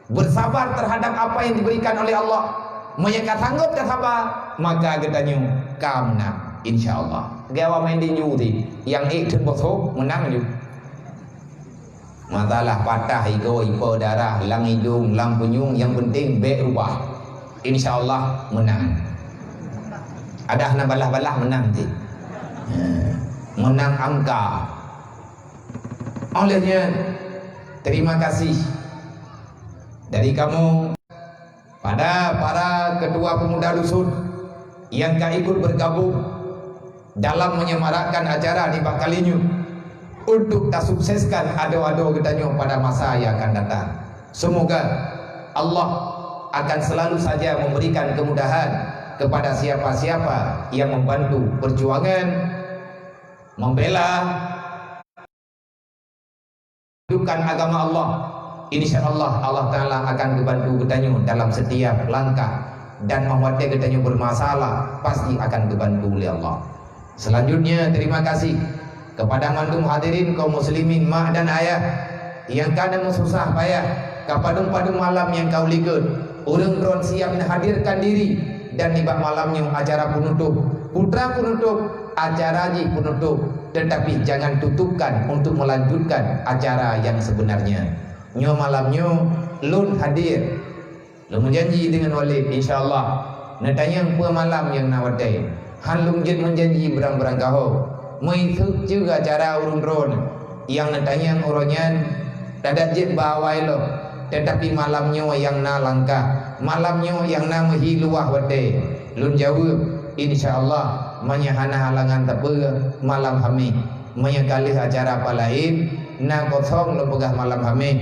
Bersabar terhadap apa yang diberikan oleh Allah. Meunyoe ka sanggup tasaba, maka geutanyoe ka meunang, insya Allah. Geuwa main tinju ti, nyang ék teuk bosok, meunang ju. Masalah patah igoe, ipo darah, lam idong, lam punyueng, nyang penting bèk rubah. Insya Allah meunang. Adak hana balah-balah meunang ti. Ha, meunang angka. Oleh nyan, terima kasih dari kamu pada para ketua pemuda dusun yang ka ikut bergabung dalam menyemarakkan acara nibak kali nyoe untuk tasukseskan ado-ado geutanyoe pada masa yang akan datang. Semoga Allah akan selalu saja memberikan kemudahan kepada siapa-siapa yang membantu perjuangan membela hidupkan agama Allah. Insya Allah, Allah Ta'ala akan geubantu geutanyoe dalam setiap langkah, dan meunyoe watèe geutanyoe bermasalah, pasti akan geubantu oleh Allah. Selanjutnya, terima kasih kepada mandum hadirin kaum muslimin, mak dan ayah, nyang ka na meususah payah, ka padum-padum malam nyang ka ulikot, ureueng droen siap menghadirkan diri, dan nibak malam nyoe acara penutup. Putra penutup, acara jih penutup, tetapi jangan tutupkan untuk melanjutkan acara yang sebenarnya. Nyoe malam nyoe lôn hadir. Lôn meujanji deungon Walid, insya Allah, neutanyong peue malam nyang na watèe. Han lôn jeuet meujanji beurang-beurang kahô. Meuiseuk cue acara ureueng droen nyang neutanyong uroe nyan, tadak jeuet bak awai lom, teutapi malam nyoe nyang na langkah, malam nyoe nyang na meuhi luwah watèe. Lôn jaweueb, insya Allah, meunyoe hana halangan sapeue, malam Hamèh. Meunyoe ka lheueh acara pat laén, na kosong lôn peugah malam Hamèh,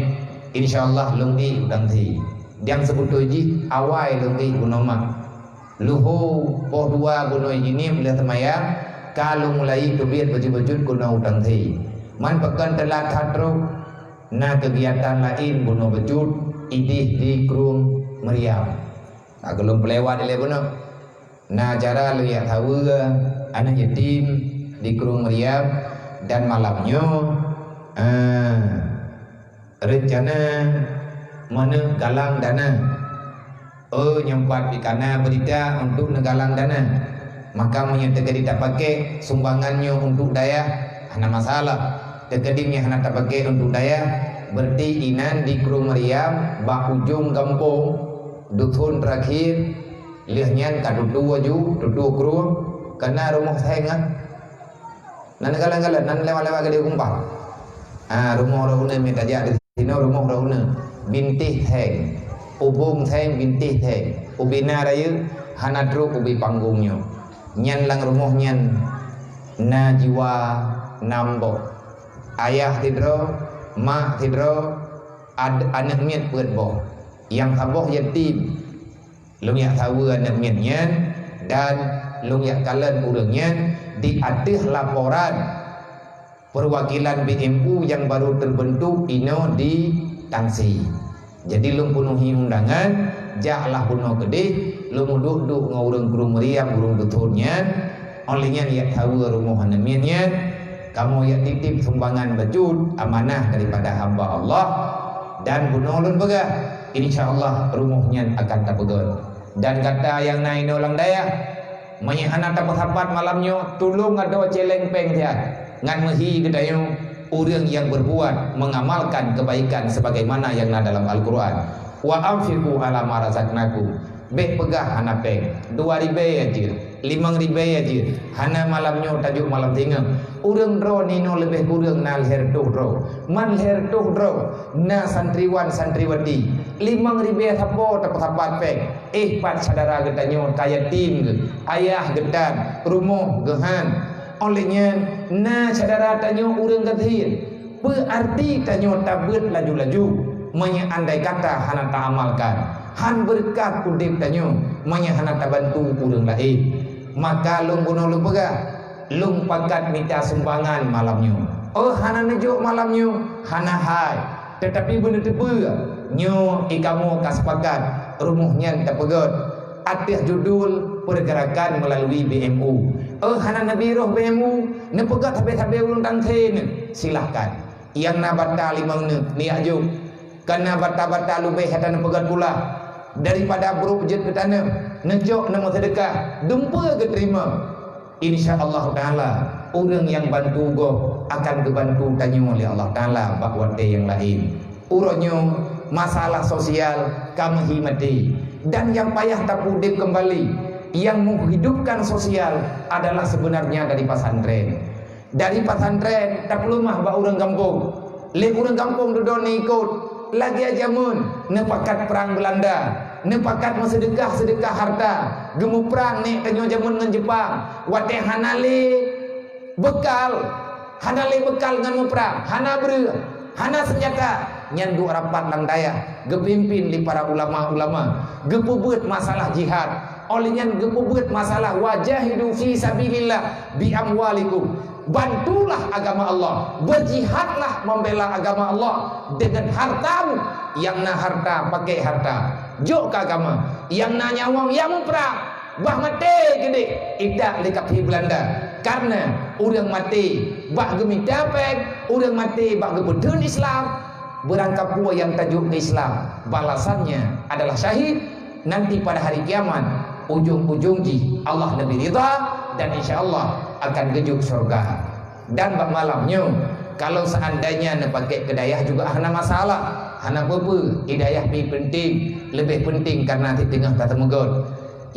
insya Allah lôn ék u Tangse. Nyang seubeutôi jih awai lôn ék bunoe mak. Luho poh dua bunoe jih nyoe lheueh seumayang, ka lôn mulai teubiet bacut-bacut keunoe u Tangse. Man pakon teulat that trok, na keugiatan laén bunoe bacut idéh di Krueng Meriam. Ka lôn peulewat ilèe bunoe. Na acara lôn jak saweue aneuk yatim di Krueng Meriam dan malam nyoe, eh, reuncana meuneuk galang dana. Oh, nyoe pat pih ka na beurita untuk neugalang dana. Maka meunyoe teukeudi tapaké sumbangan nyoe untuk dayah, hana masalah. Teukeudi nyoe hana tapaké untuk dayah, berarti inan di Krueng Meriam bak ujong gampông, dusun terakhir, Lheueh nyan ka tutoe aju, tutoe krueng, ka na rumoh seng ah. Nan galak-galak, nan lewat-lewat gade gumpah. Ah, rumoh ureueng uneuen mita jak di sinoe, rumoh ureueng uneuen. Bintéh seng. Ubong seng, bintéh seng. Ubé na rayeuk, hana trok ubé panggong nyoe. Nyan lam rumoh nyan na jiwa nam boh. Ayah sidroe, mak sidroe, ad-, aneuk miet peuet boh. Nyang saboh yatim. Lôn jak saweue aneuk miet nyan dan lôn jak kalon ureueng nyan di ateueh laporan perwakilan B M U nyang baru terbentuk inoe di Tangsi. Jadi lôn peunuhi undangan, jaklah bunoe keudeh, lôn meuduek-duek ngon ureueng krueng meriam, ureueng teuthon nyan, óh lheueh nyan jak saweue rumoh aneuk miet nyan, kamoe jak titip sumbangan bacut amanah daripada hamba Allah, dan bunoe lôn peugah, insya Allah rumoh nyan akan tapeugöt. Dan gata nyang na inoe lam dayah, meunyoe hana tapeusapat malam nyoe, tulông adoe céléng péng siat, ngat meuhi geutanyoe ureueng nyang berbuat mengamalkan kebaikan sebagaimana nyang na dalam Al-Qur'an. "Wa anfiqu ala ma razaqnakum." Bék peugah hana péng, dua ribée jeuet, limong ribée jeuet, hana malam nyoe tajok malam singoh. Ureueng droe ninoe leubeh kureueng na lhèe reutôh droe, man lhèe reutôh droe na santriwan santriwati, limong ribée sapo tapeusapat péng. Eh, pat syedara geutanyoe ka yatim geuh, ayah geutan, rumoh geuhan. Óh lheueh nyan, na syedara tanyoe ureueng gasien. Peue arti tanyoe tabeuet laju-laju, meunyoe andai kata hana taamalkan? Han beureukat udeb tanyoe, meunyoe hana tabantu ureueng laén. Maka lôn bunoe lôn peugah, lôn pakat mita sumbangan malam nyoe. Oh, hana neujok malam nyoe? Hana hai. Teutapi beuneuteupeu, nyoe i kamoe ka sepakat rumoh nyan tapeugöt ateueh judul Pergerakan Melalui B M U. Oh, hana neubi roh B M U, neupeugöt sabe-sabe ureueng tangse neuh, silahkan. Nyang na bata limong neuh, neujak jok. Kana bata-bata leubeh hana neupeugöt pula. Daripada brok jeuet keu taneuh, neucok neumeuseudeukah, dumpeue geuteurimong. Insya Allah Taala, ureueng nyang bantu gob akan geubantu tanyoe lé Allah Taala bak watée nyang laén. Uroe nyoe, masalah sosial ka meuhi maté, dan nyang payah tapeuudeb keumbali, nyang menghidupkan sosial adalah sebenarnya dari pesantren. Dari pesantren tapeuleumah bak ureueng gampông. Lé ureueng gampông dudoe neuikot, lagée jameun neupakat prang Beulanda, neupakat meuseudeukah-seudeukah harta, geumuprang nék tanyoe jameun ngon Jeupang. Watée hana lé beukal, hana lé beukal ngon muprang, hana breueh, hana seunjata, nyan duek rapat lam dayah, geupimpin lé para ulama-ulama, geupeubeuet masalah jihad. Óh lheueh nyan geupeubeuet masalah, "Wajahidu fi sabilillah bi amwalikum." Bantulah agama Allah, beujihadlah membela agama Allah dengan hartamu, nyang na harta, pakai harta, jok keu agama, nyang na nyawöng, nyang muprang, bah maté keudeh, itak lé kafé Beulanda. Karena ureueng maté bak geumita péng, ureueng maté bak geupeutheun Islam, beurangkapeue nyang tajok keu Islam, balasannya adalah syahid. Nanti pada hari kiamat, ujong-ujong jih Allah neubi ridha dan insya Allah akan geujok syurga. Dan bak malam nyoe, kalau seandainya neupakék keu dayah juga hana masalah, hana peue-peue, i dayah pi peunteng, leubeh peunteng karena siteungoh ka teumeugot.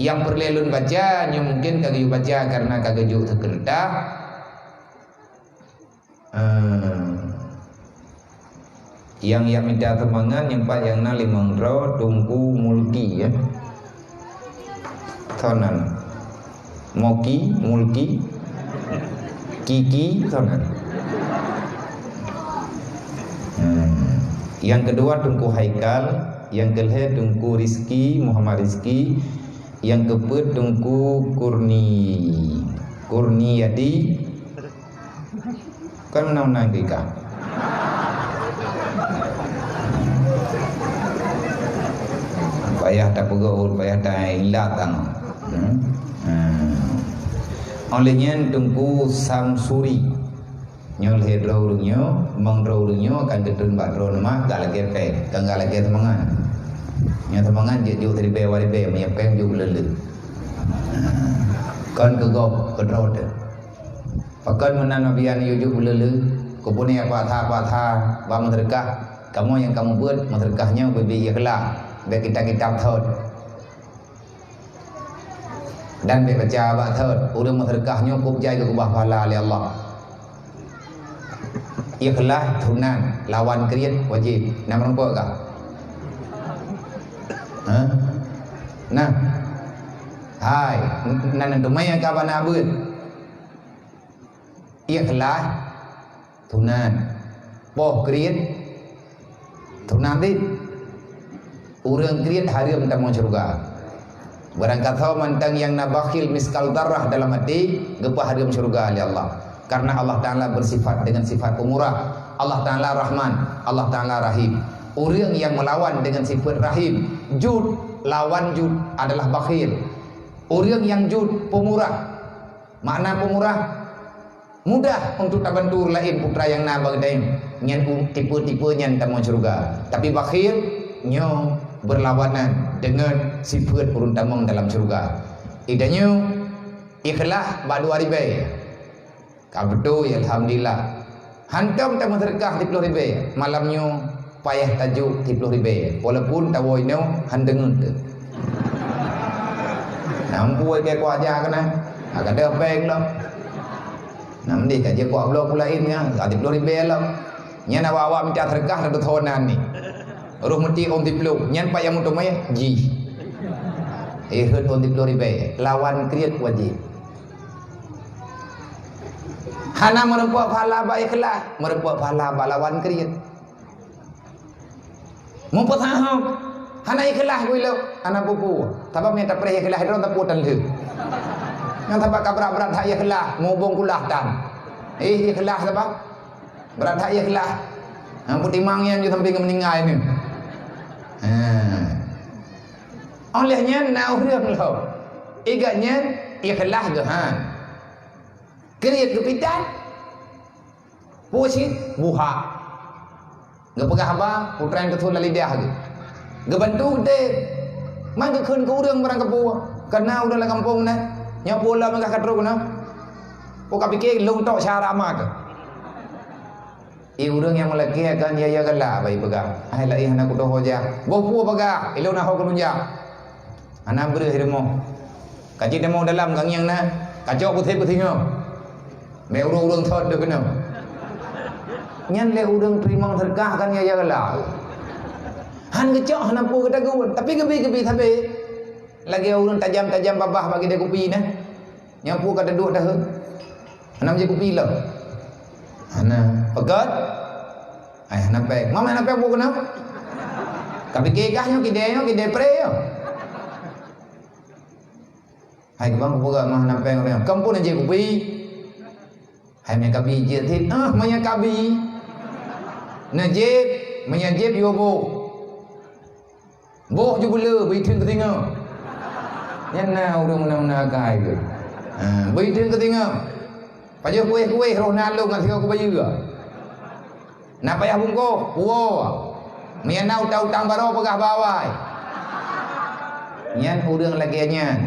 Nyang peureulée lôn baca nyoe mungken ka geuyue baca karena ka geujok teukeureudah. Ah. Nyang, nyang mita sumbangan nyang pat nyang na limong droe Teungku Mulki, ya. Sonan. Moki, Mulki, Kiki, sonan. Hmm. Nyang keudua Teungku Haikal, nyang keulhée Teungku Rizki, Muhammad Rizki, nyang keupeuet Teungku Kurni, Kurniadi, Kan meunan-meunan keu ikah. Payah tapeugah, payah ta-ilat tanyoe. Hmm? Hmm. Óh lheueh nyan Teungku Samsuri. Nyoe lhée droe ureueng nyoe, limong droe ureueng nyoe akan geutreun bak droe nyoe mak, gak lagée péng, kan gak lagée seumangat. Nyoe seumangat jeuet jok siribée dua ribée, meunyoe péng jok buleue-leue. Kon keu gob, keu droe teuh. Pakon meunan Nabi nyan yue jok buleue-leue, keupeue nyan puasa-puasa bak meuseudeukah, kamoe nyang ka mubuet meuseudeukah nyoe beubi ikhlas, bék kitab-kitab thot. Dan bék baca bak thot, ureuëng meuseudeukah nyoe kôb jai geukeubah pahala lé Allah. Ikhlaih sunnat, lawan kriet wajéb. Na meurumpok kah? Hah? Nah. Hai, nan teumé ka bana beuet. Ikhlaih sunnat. Poh kriet sunnat deh. Ureuëng kriet hareuem tamong syeuruga. Barangkasoe mantong nyang na bakhil miskal darah dalam até, geupeuhareuem syeuruga lé Allah. Karena Allah Ta'ala bersifat dengan sifat pemurah. Allah Ta'ala Rahman, Allah Ta'ala Rahim. Ureuëng nyang meulawan dengan sifat Rahim, jud, lawan jud adalah bakhil. Ureuëng nyang jud, pemurah. Makna pemurah, mudah untuk tabantu ureuëng laén putra nyang na bak geutanyoe. Nyan u-, tipe-tipe nyan tamong syeuruga. Tapi bakhil, nyoe berlawanan dengan sifat ureuëng tamong dalam syeuruga. Itanyoe ikhlaih bak dua ribée. Ka beutôi, alhamdulillah. Hantom tameuseudeukah siplôh ribée, malam nyoe payah tajok siplôh ribée, walaupun tawoe inoe han deungon teuh. Nampu ke kuah aja keunan, agak ada bank lom. Nam deh ka jeuet kuah bloe pulain nya, ka siplôh ribée lom. Nyan awak-awak mita seudeukah dah beuthonan ni. Roh meuti ôn siplôh, nyan payah meuteumé jih. Eh, rhot ôn siplôh ribée, lawan kriet wajéb. Hana meurumpok pahala bak ikhlaih, meurumpok pahala bak lawan kriet. Meupeusaham, hana ikhlaih geuilok, hana peue-peue. Sabab nyang tapreh ikhlaih droe tapue tan lheueh. Nyang sabab ka brat-brat that ikhlaih, mubông kulah tan. Eh, ikhlaih sabab brat that ikhlaih. Hang peutimang nyan ju sampai keu meuninggai ni. Ha. Óh lheueh nyan na ureuëng lom. Igat nyan ikhlaih geuhan. Kriet geupitan. Peue cit? Buhak. Geupeugah haba, putra nyang keuthôn lam lidah geuh. Geubantu geutem. Man geukheun keu ureuëng barang kapeue. Kana ureuëng lam gampông na. Nyoe peue lom meugah ka trok na. Peue ka pike lôn tok syara ma keuh. I ureuëng nyang meulakée akan yaya galak bak ipeugah. Hai laén hana kutoho jak. Boh peue peugah, ilôn na ho keu lôn jak. Hana breueh i rumoh. Ka jiteumeung dalam ka ngieng na, kacok putih peusingoh. Mé ureuëng-ureuëng thot deuh keunoe. Nyan lé ureuëng teurimong seudeukah kan ya, ya galak. Han geucok hana peue geutagun, tapi geubi-geubi sabe. Lagée ureuëng tajam-tajam babah bak kidée kupi na. Nyang peue ka teuduek dahé. Hana meuji kupi lom. Hana. Peugét. Ai hana péng. Mama hana péng peue keunoe? Ka pike kah nyoe kidée nyoe kidée pré nyoe. Hai, kubang kupeugah mah hana péng ureuëng. Kampung na jieb kupi. Hai, meunyo kabi jieb cit. Ah, meunyo kabi. Na jieb, meunyo jieb yue boh. Boh ju beule, beuitheun keu singoh. Nyan na ureuëng meunan-meunan akai tu. Ha, beuitheun keu singoh. Pajoh kueh-kueh roh na lôn ngon singoh kubayeue. Na payah bungkôh, puwoe. Meunyo na utang-utang baroe peugah bak awai. Nyan ureuëng lagée nyan.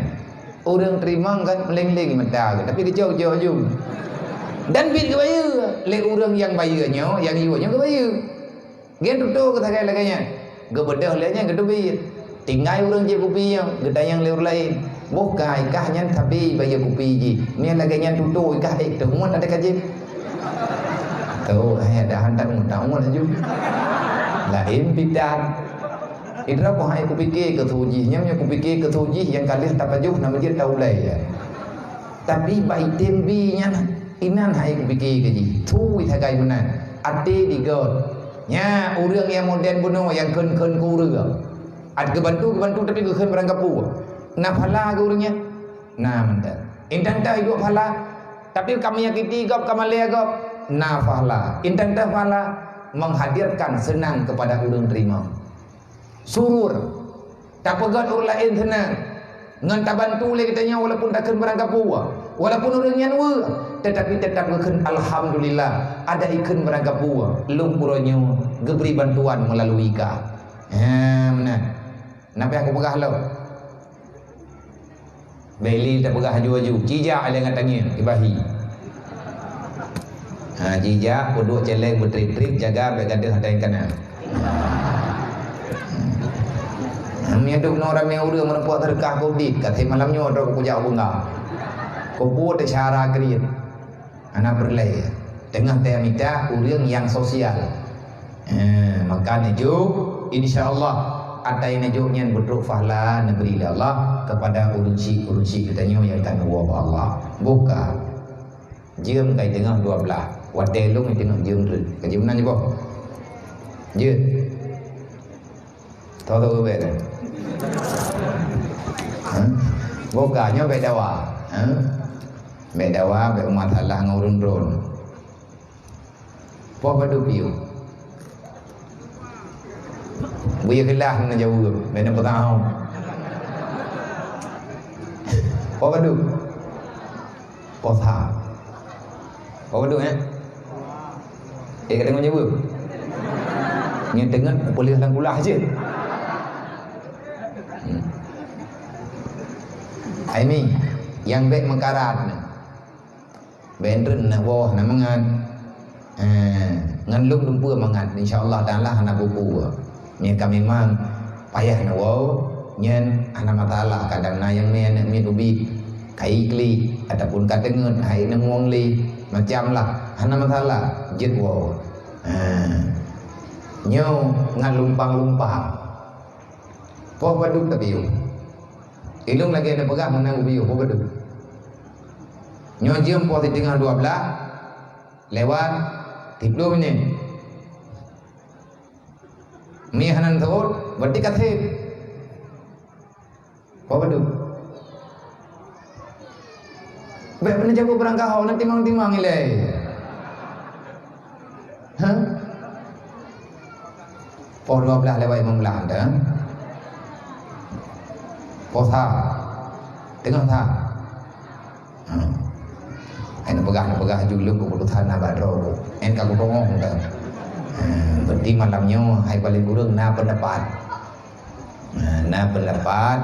Ureuëng teurimong kan meuleng-leng mata geuh, tapi geucok-cok ju. Dan biet geubayeue lé ureuëng nyang bayeue nyoe, nyang yue nyoe geubayeue. Gen tutoe geuh sagai lagée nyan. Geubeudôh lé nyan geuteubiet. Tinggai ureuëng jieb kupi nyoe, geutanyong lé ureuëng laén. Boh kai kah nyan sabe bayeue kupi jih. Meunyo lagée nyan tutoe kah ék teungon ada ka jieb. Tuh, hai ada hantan muta ngon laju. Laén pitan. Idra boh hai kupike keu su jih, nyan nyang kupike keu su jih nyang ka lheueh tapajoh na meujeuet taulée ya. Tapi bak item bi nyan inan hai kupike keu jih. Tui sagai meunan. Até digôt. Nya ureuëng nyang modern bunoe nyang kheun-kheun keu ureuëng. At geubantu-geubantu tapi geukheun barang kapeue. Na phala keu ureuëng nyan? Na mantong. Intan teuh iduek phala. Tapi ka menyakiti gob, ka malée gob. Na phala. Intan teuh phala menghadirkan senang kepada ureuëng terima. Surur. Tapeugét ureuëng laén seunang. Ngon tabantu lé geutanyoe walaupun takheun barang kapeue, walaupun ureuëng nyan weueh, tetapi tetap geukheun alhamdulillah, ada ikheun barang kapeue, lôn uroe nyoe geubri bantuan meulalu kah. Ha, meunan. Napa nyang kupeugah lom? Beli tapeugah aju-aju, cijak lé ngon tangieng, ibahi. Ha, jijak, peuduek céléng beutrit-trit, jaga bék gadeuh ata nyang kana. Ha, Meunyoe duek noe ramé ureuëng meurumpok teureukah keu dit, ka thèe malam nyoe droe kujak u beunga. Keupeue teucara kriet? Hana peureulée. Teungoh teuh mita ureuëng nyang sosial. Eh, maka neujok, insya Allah, ata nyang neujok nyan beutrok pahala neubri lé Allah kepada ureuëng syik-ureuëng syik geutanyoe nyang ka neuwoe bak Allah. Boh ka. Jeuem ka teungoh dua blaih. Watée lôn teungoh jeuem treuk. Ka jeuem nan jiboh. Jeuet. Tho-tho beubaih tu. Ha? Boh ka nyoe bék dawa. Ha? Bék dawa, bék masalah ngon ureuëng droen. Poh padub piôh? Beu khilaf na jaweueb, bèk na peutahong. Poh padub? Poh sa. Poh padub, eh? Eh, ka deungoe jaweueb? Nyan teungeut peuleueh lam kulah cit. Hmm. Ai mi, nyang bèk meukarat na. Bèk treun na woe na mangat. Eh, ngon lôn dumpeue mangat, insya Allah Taala hana peue-peue. Meunyoe ka memang payah na woe, nyan hana masalah. Kadang na nyang mè aneuk miet ubit, kayèe klik, ataupun ka teungeut, hai neumueng lé, macam lah, hana masalah, jeuet woe. Eh, nyoe ngon lumpang-lumpang. Poh padub tapiôh. Ilôn lagèe na peugah meunan ubiyôh, poh padub. Nyoe jeuem poh siteungoh dua blaih lewat siplôh minèt. Meunyoe hana seuôt, berarti ka sép. Poh padub. Bèk peuneujaweueb beurangkaho, na timang-timang ilèe. Hah? Poh dua blaih lewat limong blaih dah. Poh sa. Teungoh sa. Ha. Hai neupeugah, neupeugah aju lôn keuputosan na bak droe. Nyan ka kutongong dah. Ha, berarti malam nyoe hai paléng kureueng na peundapat. Ha, na peundapat,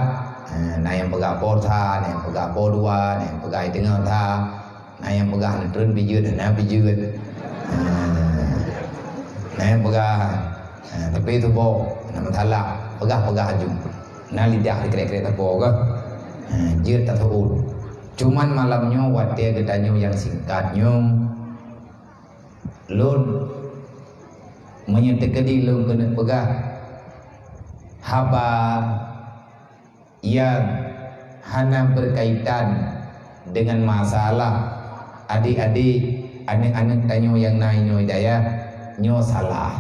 ha, na nyang peugah poh sa, na nyang peugah poh dua, na nyang peugah teungoh sa, na nyang peugah neutreun pih jeuet, na pih jeuet. Ha, na nyang peugah, ha, tapi tuboh, na meusalah, peugah-peugah aju. Na lidah dikrek-krek sapo kah? Ha, jeuet taseuôt. Cuman malam nyoe watèe geutanyoe nyang singkat nyoe, lôn meunyoe teukeudi lôn keuneuk peugah haba nyang hana beukaitan deungon masalah adék-adék, aneuk-aneuk tanyoe nyang na inoe dayah, nyoe salah.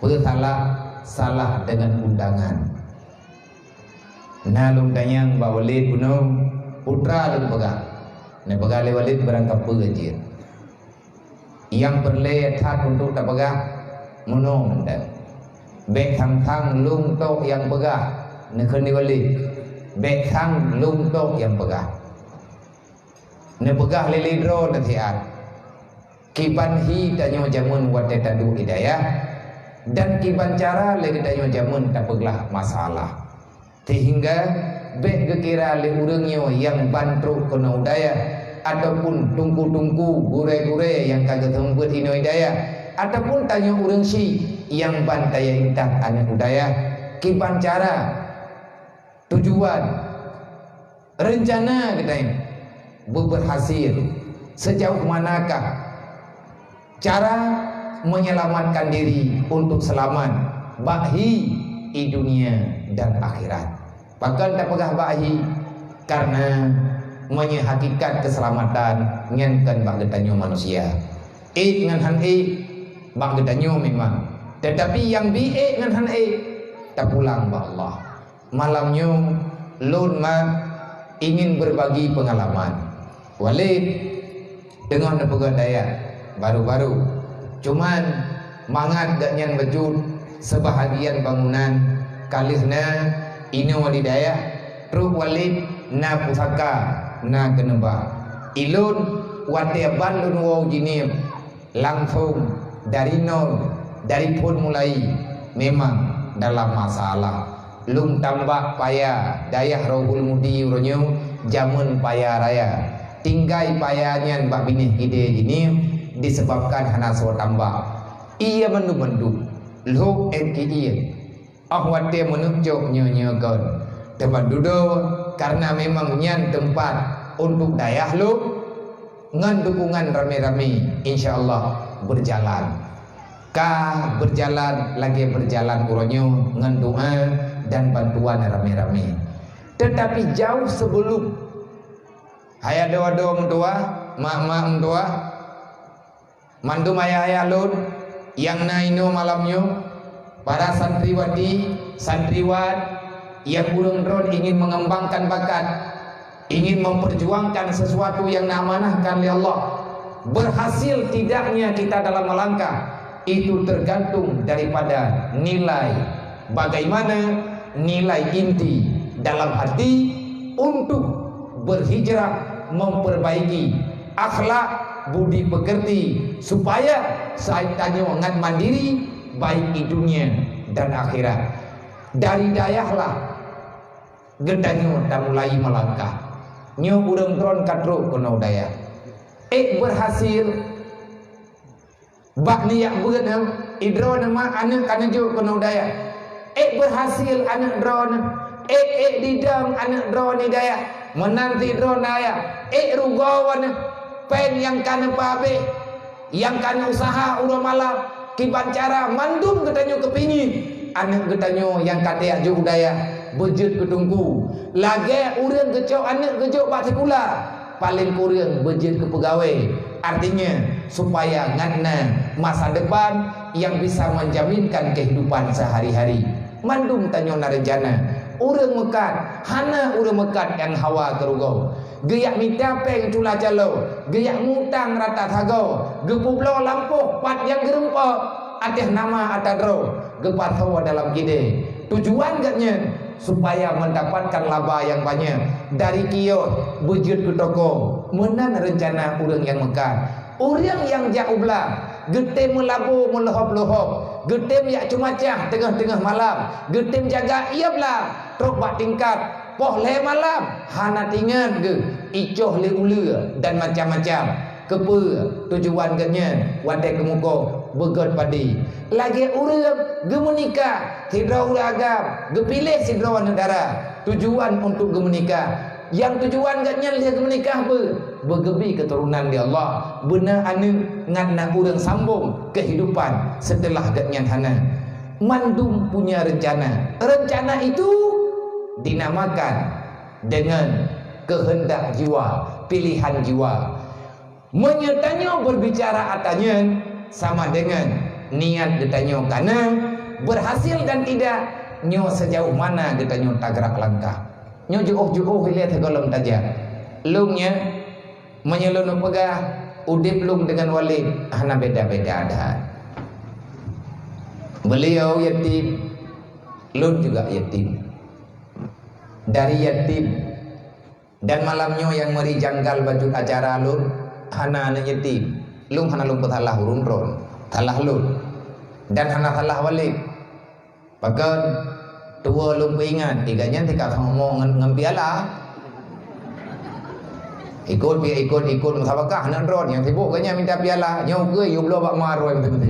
Peue salah? Salah deungon undangan. Na lôn tanyong bak Walid bunoe, putra lôn peugah. Neupeugah lé Walid barangkapeue jeuet. Nyang peureulèe that untuk tapeugah, meunoe mantong. Bèk sang-sang lôn tok nyang peugah, neukheun lé Walid. Bèk sang lôn tok nyang peugah. Neupeugah lé lé droe naseuhat. Kiban hi tanyoe jameun watèe taduek i dayah, dan kiban cara lé geutanyoe jameun tapeuglah masalah. Sehingga bèk geukira lé ureuëng nyoe nyang ban trok keunoe u dayah, ataupun teungku-teungku, gurèe-gurèe nyang ka geuseumeubeuet inoe dayah, ataupun tanyoe ureuëng syik nyang ban taya intat aneuk u dayah, kiban cara, tujuan, reuncana geutanyoe beubeurhasil, seujauh manakah cara menyelamatkan diri untuk seulamat bak hi i dunia dan akhirat. Pakon tapeugah bak hi? Karena meunyoe hakikat keuseulamatan nyan kon bak geutanyoe manusia. Ék ngon hán ék bak geutanyoe memang, teutapi nyang bi ék ngon hán ék tapulang bak Allah. Malam nyoe lôn ma ingin berbagi peungalaman. Walid teungoh neupeugöt dayah baru-baru. Cuman mangat gobnyan bacut, seubahagian bangunan ka lheueh na inoe di dayah, trok Walid na pusaka, na keuneubah. Ilôn watèe ban lôn woe u Jeunieb, langsông dari nol, dari phon mulai, memang dalam masalah. Lôn tambak paya dayah Rohul Mudi uroe nyoe jameun paya raya. Tinggai paya nyan bak binéh keudè Jeunieb disebabkan hana soe tambak. Ié mandum-mandum, lhok N K I. Óh watée meuneuk cok nyoe-nyoe kon, teuma dudoe, kareuna memang nyan teumpat untuk dayah lôn, ngon dukungan ramé-ramé, insya Allah berjalan. Ka berjalan lagée berjalan uroe nyoe ngon doa dan bantuan ramé-ramé. Tetapi jauh sebelum, hai adoe-adoe meutuwah, mak-mak meutuwah, mandum ayah-ayah lôn nyang na inoe malam nyoe, para santriwati, santriwan, nyang ureuëng droen ingin mengembangkan bakat, ingin memperjuangkan sesuatu yang diamanahkan oleh Allah. Berhasil tidaknya kita dalam melangkah, itu tergantung daripada nilai, bagaimana nilai inti dalam hati untuk berhijrah, memperbaiki akhlak, budi pekerti, supaya saat tanyoe ngat mandiri, baik di dunia dan akhirat. Dari dayahlah geutanyoe tamulai melangkah. Nyoe ureuëng droen ka trok keunoe dayah. Ék berhasil, bak nijak beuet nyoe, idroe nyoe mak aneuëk ka neujok keunoe dayah. Ék berhasil aneuëk droe nyoe, ék, ék didong aneuëk droe nyoe dayah. Meunan sidroe dayah, ék rugoe nyoe, péng nyang ka neupeuhabéh, nyang ka neuusaha uroe malam, kiban cara mandum geutanyoe keupingin aneuëk geutanyoe nyang ka tajak jok u dayah beujeuet keu teungku. Lagée ureuëng geucok aneuëk geujok bak sikula, paleng kureueng beujeuet keu peugawée. Artinya, supaya ngat na masa depan nyang bisa menjaminkan kehidupan sehari-hari. Mandum tanyoe na reuncana. Ureuëng meukat, hana ureuëng meukat nyang hawa keu rugoe. Geujak mita péng cula calo, geujak mutang rata sagoe, geupeubloe lampôh pat nyang geurumpok, ateueh nama ata droe, geupasoe dalam idée. Tujuan geuhnyan supaya mendapatkan laba nyang banyak dari kios beujeuet keu toko. Meunan reuncana ureuëng nyang meukat. Ureuëng nyang jak u blang, geutem meulabo meulohop-lohop, geutem jak ceumacah teungoh-teungoh malam, geutem jaga ié blang trok bak tingkat poh lhée malam, hana tingat geuh icoh lé uleue dan macam-macam. Keupeue tujuan geuhnyan watée keumukoh beugét padé? Lagée ureuëng geumeunikah, sidroe ureuëng agam geupiléh sidroe aneuëk dara tujuan untuk geumeunikah. Nyang tujuan geuhnyan lheueh geumeunikah beu, beugeubi keuturonan di Allah, beuna aneuëk ngat na ureuëng sambong kehidupan seuteulah geuhnyan hana. Mandum punya rencana. Rencana itu dinamakan dengan kehendak jiwa, pilihan jiwa. Meunyoe tanyoe berbicara ata nyan sama dengan niat geutanyoe kana berhasil dan tidak, nyoe sejauh mana geutanyoe tagerak langkah. Nyoe jiôh-jiôh ilée sigohlom tajak. Lôn nyan, meunyoe lôn peugah, udeb lôn deungon Walid hana beda-beda that. Beliau yatim, lôn juga yatim. Dari yatim Dan malam nyoe nyang meuri janggal bacut acara lôn, hana aneuëk yatim. Lôn hana lôn peusalah ureuëng droe, salah lôn. Dan hana salah Walid. Pakon? Tuwoe lôn peuingat, tiga nyan tika sama ngon, ngon piala. Ikot pi-, ikot, ikot musabakah aneuëk droe nyang sibuk geuhnyan mita piala. Nyoe geuyue bloe bak ma droe meuteumé.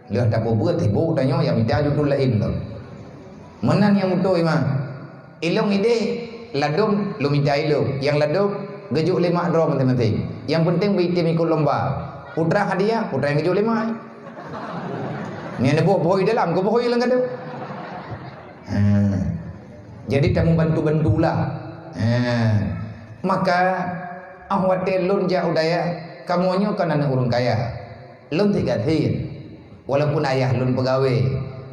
Lheueh tapeubuet sibuk tanyoe nyang mita judul laén lom. Meunan nyang beutôi mah. Ilong ideh ladom lom ija ilong, nyang ladom geujok lé mak droe maséng-maséng. Nyang penting beuitem ikot lomba. Putra hadiah, putra nyang geujok lé mak. Nyang neuboh boh i dalam, geuboh i lam gadoh. Ha. Jadi tamu bantu-bantulah. Ha. Maka ah watée lôn jak u dayah, kamoe nyoe kan aneuk ureuëng kaya. Lôn tiga sien. Walaupun ayah lôn peugawée,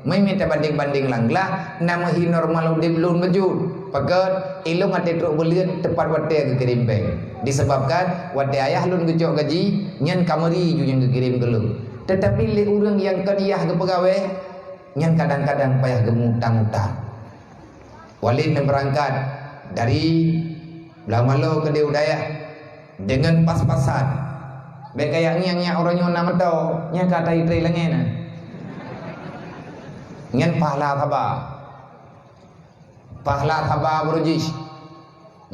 meunyoe tabandeng-bandeng lam glah, na meuhi normal udeb lôn beujeuet. Pakon? Ilong até trok buleuen teupat watée geukirém péng. Disebabkan watée ayah lôn geucok gaji, nyan ka meuri ju nyang geukirém keu lôn. Tetapi lé ureuëng nyang kon yah geupeugawée, nyan kadang-kadang payah geumutang-utang. Walid neubeurangkat dari Blang Malo keudeh u dayah deungon pas-pasan. Bék kaya ngieng-ngieng uroe nyoe na meuto, nyang ka tai tré langét na. Nyan pahala saba. Pahala saba beurujih.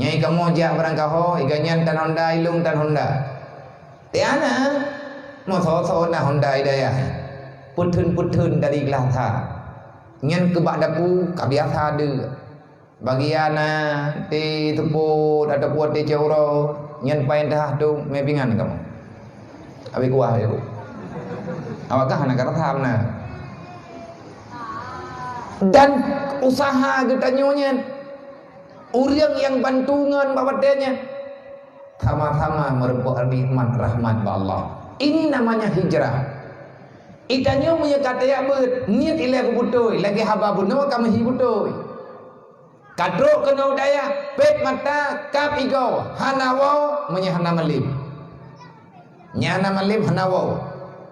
Nyang kamoe jak beurangkat ho, iga nyan tan honda, ilong tan honda. Tiana, meuso-so na honda i dayah. Peutheun-peutheun dari glah that. Nyan keu bak dapu ka biasa deuek. Bagian na ti seupôt ataupun ti cot uroe, nyan paintah tu mé pingan kamoe. Habéh kuah ya, Bu. Awak kah hana ka rasa beuna. Dan usaha geutanyoe nyan, ureuëng nyang bantu ngon bak watée nyan, sama-sama meureumpok nikmat rahmat bak Allah. Ini namanya hijrah. Geutanyoe meunyoe ka tajak beuet, niet ilée beubeutôi, lagée haba bunoe ka meuhi beutôi. Ka trok keunoe u dayah, pet mata, kab igoe, hana woe, meunyoe hana malem. Nyan hana malem, hana woe.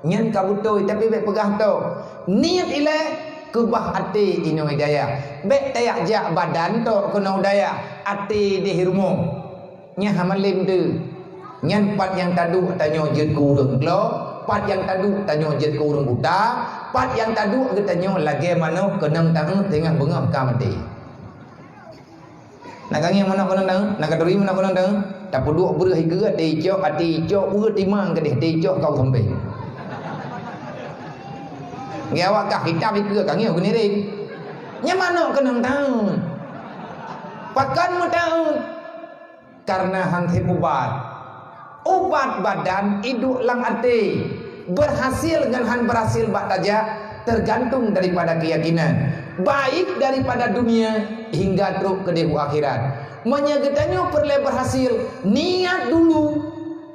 Nyan ka beutôi, tapi bék peugah tok. Niet ilée keubah até inoe dayah. Bék tajak jak badan tok keunoe u dayah, até deh rumoh. Nyan hana malem teuh. Nyan pat nyang taduek tanyoe jeuet keu ureuëng klo, pat nyang taduek tanyoe jeuet keu ureuëng buta, pat nyang taduek geutanyoe lagée manok keunong taeuet teungoh beungoh ka maté. Na ka ngieng manok keunong taeuet, na ka turi manok keunong taeuet, tapeuduek breueh ikeue até icok, até icok ueh timang keudeh, até icok kau sampé. Ngieng awak kah hitam ikeue ka ngieng geuniréng. Nyan manok keunong taeuet. Pakon meutaeuet? Karena han sép ubat. Ubat badan iduek lam até. Berhasil ngon han berhasil bak tajak tergantung daripada keyakinan, baik daripada dunia hingga trok keudeh u akhirat. Meunyoe geutanyoe peureulée berhasil, niat dulu.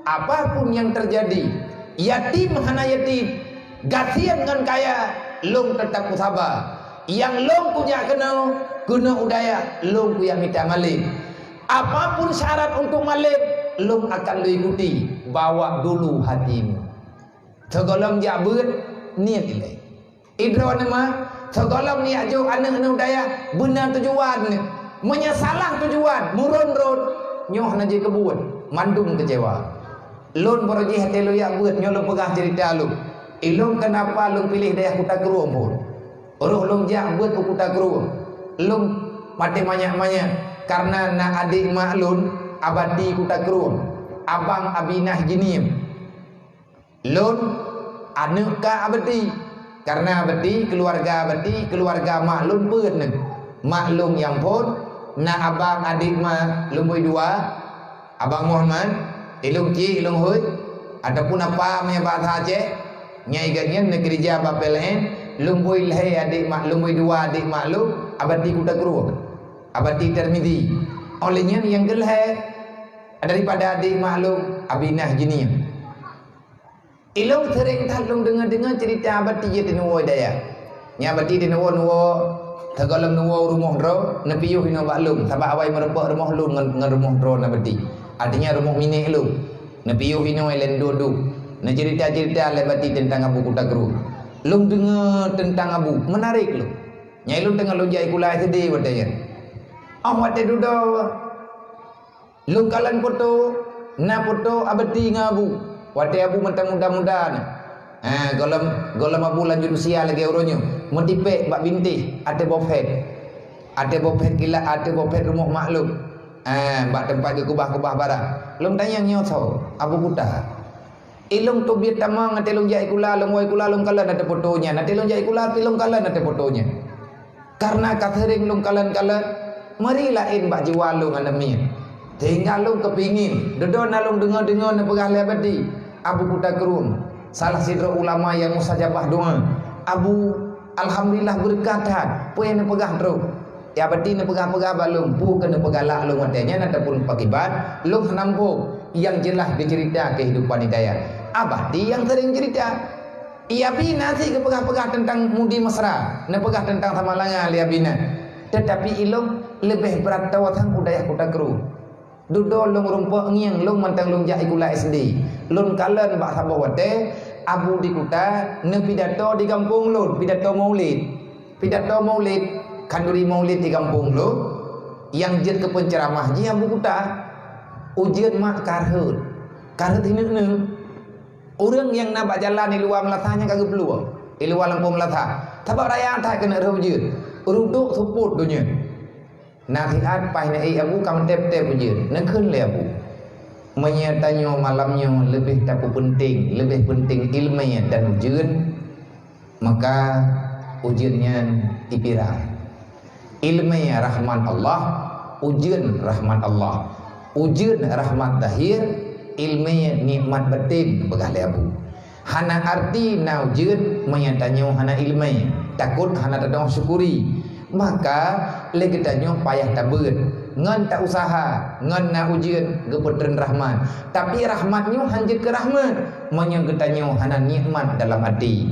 Apapun yang terjadi, yatim hana yatim, gasien ngon kaya, lôn teutap kusaba. Nyang lôn kujak keunoe, keunoe u dayah, lôn kujak mita malem. Apapun syarat untuk malem, lôn akan lôn ikuti. Bawa dulu hatimu. Sigohlom jak beuet, niet ilée. Idroe neuma, sigohlom niet jok aneuëk nyoe u dayah, beuna tujuan. Meunyoe salah tujuan, meuron-ron, nyoe hana jeuet keu buet, mandum keucewa. Lôn barô jih até lôn jak beuet, nyoe lôn peugah ceurita lôn. Ilôn keunapa lôn piléh dayah Kuta Krueng phon. Roh lôn jak beuet u Kuta Krueng. Lôn maté manyak-manyak kareuna na adék mak lôn Abati Kuta Krueng, abang Abinah Jinim. Lôn aneuëk ka Abati. Kareuna Abati, keuluwarga Abati, keuluwarga mak lôn peuet neuh. Mak lôn nyang phon, na abang adék mak lôn bui dua, Abang Muhammad, ilôn cik, ilôn hôi, ataupun apa meunyoe bahasa Aceh, nyang igat nyan neukeurija bak P L N, lôn bui lhée adék mak, lôn bui dua adék mak lôn, Abati Kuta Krueng, Abati Tirmizi. Óh lheueh nyan nyang keulhée daripada adék mak lôn, Abinah Jinim. Ilôn seuréng that lôn deungoe-deungoe ceurita Abati jeuet teunuwoe dayah. Nyan Abati teunuwoe-nuwoe, sigohlom nuwoe rumoh droe, neupiôh inoe bak lôn, sabab awai meurumpok rumoh lôn ngon, ngon rumoh droe Abati. Artinya rumoh minék lôn. Neupiôh inoe lén duek-duek. Neuceurita-ceurita lé Abati teuntang Abu Kuta Krueng. Lôn deungoe teuntang Abu, meunarék lôn. Nyan ilôn teungoh lôn jak sikula S D watée nyan. Óh watée dudoe, lôn kalon poto, na poto Abati ngon Abu. Watée Abu mantong muda-muda na. Ha, gohlom, gohlom Abu lanjut usia lagée uroe nyoe, meutipék bak bintéh, ateueh bopet. Ateueh bopet kilat, ateueh bopet rumoh mak lôn. Ha, bak teumpat geukeubah-keubah barang. Lôn tanyong nyoe soe, Abu Kuta. Ilôn teubiet tamong, watée lôn jak sikula, lôn woe sikula lôn kalon ateueh poto nyan. Watée lôn jak sikula, watée lôn kalon ateueh poto nyan. Kareuna ka seuréng lôn kalon-kalon, meuri laén bak jiwa lôn hana miet. Sehingga lôn keupingin, dudoe na lôn deungoe-deungoe neupeugah lé Abati, Abu Kuta Krueng, salah sidroe ulama nyang mustajabah doa. Abu, alhamdulillah, beureukat that, peue nyang neupeugah trok. Ya Abati neupeugah-peugah bak lôn, peue keuh neupeugalak lôn watée nyan ataupun pakiban, lôn hana muphom. Nyang jeulaih geuceurita keuhidupan hidayah. Abati nyang seuréng ceurita. Iya Bina cit geupeugah-peugah teuntang Mudi Mesra, neupeugah teuntang Samalanga lé Iya Bina. Teutapi ilôn leubeh brat tawa sang u dayah Kuta Krueng. Dudoe lôn rumpok ngieng lôn mantong lôn jak sikula S D. Lôn kalon bak saboh watée, Abu di Kuta neupidato di gampông lôn, pidato Maulid. Pidato Maulid, khanduri Maulid di gampông lôn, nyang jeuet keu peunceramah jih Abu Kuta. Ujeuen mak ka rhot, ka rhot ineuk-neuk. Ureuëng nyang na bak jalan di luwa meulasah nyan ka geuplueng, di luwa lampôh meulasah. Sabab raya that keuneuk rhot ujeuen, rudok seupôt donya. Nasihat paih na ék Abu ka meutép-tép ujeuen, neukheun lé Abu, "Meunyoe tanyoe malam nyoe leubeh tapeupeunteng, leubeh peunteng iéleumé dan ujeuen, maka Ujeuen nyan dipira. Ileumèe rahmat Allah, ujeuen rahmat Allah. Ujeuen rahmat zahir, ileumèe nikmat batin, peugah lé Abu. Hana arti na ujeuen meunyo tanyoe hana ileumèe, takot hana tadong syukuri. Maka lé geutanyoe payah tabeuet ngon ta-useuha ngon na ujeuen geupeutreun rahmat. Tapi rahmat nyoe han jeuet keu rahmat meunyo geutanyoe hana nikmat dalam até.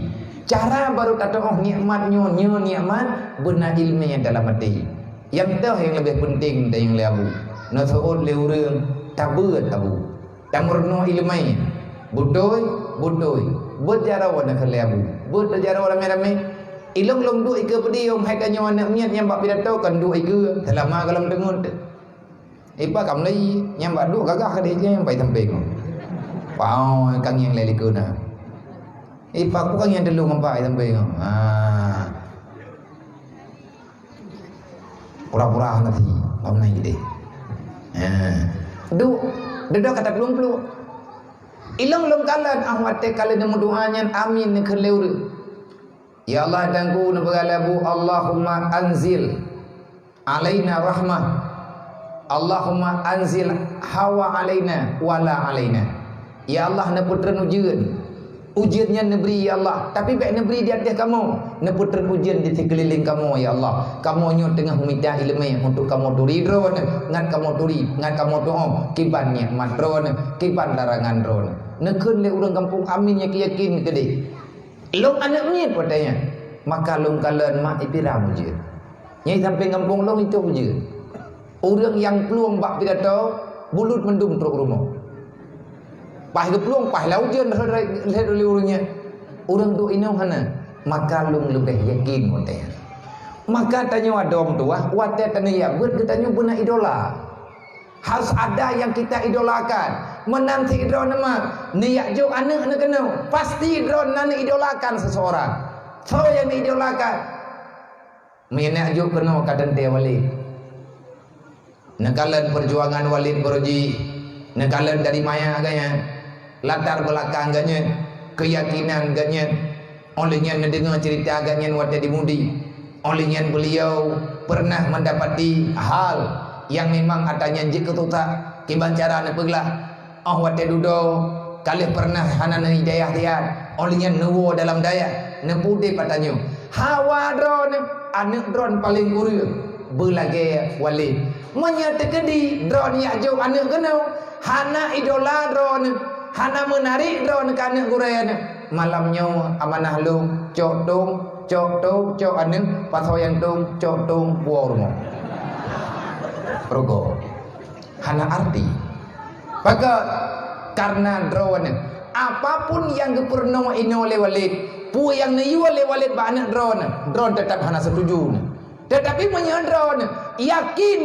Cara barô tatu'oh nikmat nyoe, nyoe nikmat beuna ileumèe dalam até. Nyang toh nyang leubeh peunteng tanyong lé Abu. Neuseuôt lé ureuëng tabeuet Abu. Tameurunoe ileumèe. Beutôi, beutôi. Beuet jaroe neukheun lé Abu. Beuet jaroe ramé-ramé. Ilong-long duek ikeue peudiyong hai tanyoe aneuk miet nyang bak pidato kan duek ikeue seulama gohlom teungeut. Ipa ka mulai nyang bak duek gagah ka deh nyang pai sampéng. Pau ka ngieng lé likeu na. Ipa ku ka ngieng teulung empat sampéng. Ha. Pura-pura hana thi, bak meunai gede. Ha. Duek, dudoe ka taplueng-plueng. Ilong-long kalon ah watée ka lheueh neumeudoa nyan amin neukheun lé ureuëng. Ya Allah, Tuhanku, neupeugah lé Abu, Allahumma anzil alaina rahmah. Allahumma anzil hawa alaina wala alaina. Ya Allah, neupeutreun ujeuen. Ujeuen nyan neubri, ya Allah, tapi bék neubri di ateueh kamoe. Neupeutrön ujeuen di sikeulileng kamoe, ya Allah. Kamoe nyoe teungoh mita ileumèe untuk kamoe turi Droeneuh, ngat kamoe turi, ngat kamoe tu'oh kiban nikmat Droeneuh, kiban larangan Droeneuh. Neukheun lé ureuëng gampông amin yakin-yakin keudeh. Lôn aneuk miet watée nyan, maka lôn kalon mak ipiram ujeuen. Nyang sampéng gampông lôn itôh ujeuen. Ureuëng nyang plueng bak pidato, bulut mandum trok rumoh. Paih geuplueng, paih lam ujeuen lheueh lé ureuëng nyan. Ureuëng duek inong hana, maka lôn leubeh yakin watée nyan. Maka tanyoe adoe meutuwah, watée tanyoe jak beuet geutanyoe beuna idola. Harus ada yang kita idolakan. Meunan sidroe neuma neujak jok aneuk neukeunoe, pasti droe na neuidolakan seseorang. Soe nyang neuidolakan? Meuinak jok keunoe ka teuntée Walid. Neukalon peujuangan Walid Baroji, neukalon dari maya geuhnyan, latar belakang geuhnyan, keuyakinan geuhnyan. Óh lheueh nyan neudeungoe ceurita geuhnyan watée di Mudi. Óh lheueh nyan beuliau peureunah meudapati hal nyang memang atra nyan jeuet keu susah, kiban cara neupeuglah. Óh watée dudoe, ka lheueh peureunah hana neuhidayah siat, óh lheueh nyan neuwoe dalam dayah, neupeudeh patanyoe. Hawa droeneuh, aneuk droeneuh paleng kureueng, beulagée Walid. Meunyoe teukeudi droeneuh jak jok aneuk keunoe, hana idola droeneuh, hana meunarek droeneuh keu aneuk gurée neuh. Malam nyoe amanah lôn, cok tong, cok tong, cok aneuk, pasoe nyang tong, cok tong, puwoe rumoh. Rugoe. Hana arti. Pakon? Karena droeneuh. Apapun nyang geupeurunoe inoe lé Walid, peue nyang neuyue lé Walid bak aneuk droeneuh, droeneuh teutap hana setuju. Teutapi meunyoe droeneuh yakin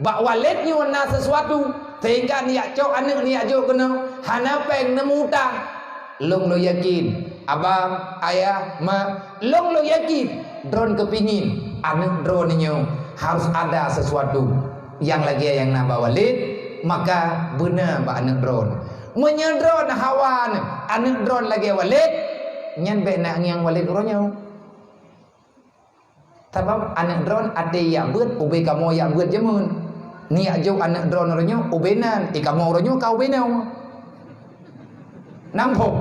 bak Walid nyoe na sesuatu, sehingga neujak cok aneuk neujak jok keunoe, hana péng neumutang. Lôn lôn yakin, abang, ayah, mak, lôn lôn yakin, droeneuh keupingin aneuk droeneuh nyoe harus ada sesuatu nyang lagée nyang na bak Walid, maka beuna bak aneuk droeneuh. Meunyoe droeneuh hawa aneuk droeneuh lagée Walid, nyan bék na ngieng Walid uroe nyoe. Sabab aneuk droeneuh até jak beuet, ubé kamoe jak beuet jameun. Neujak jok aneuk droeneuh uroe nyoe, ubé nan, i kamoe uroe nyoe ka ubé nan. Namphong.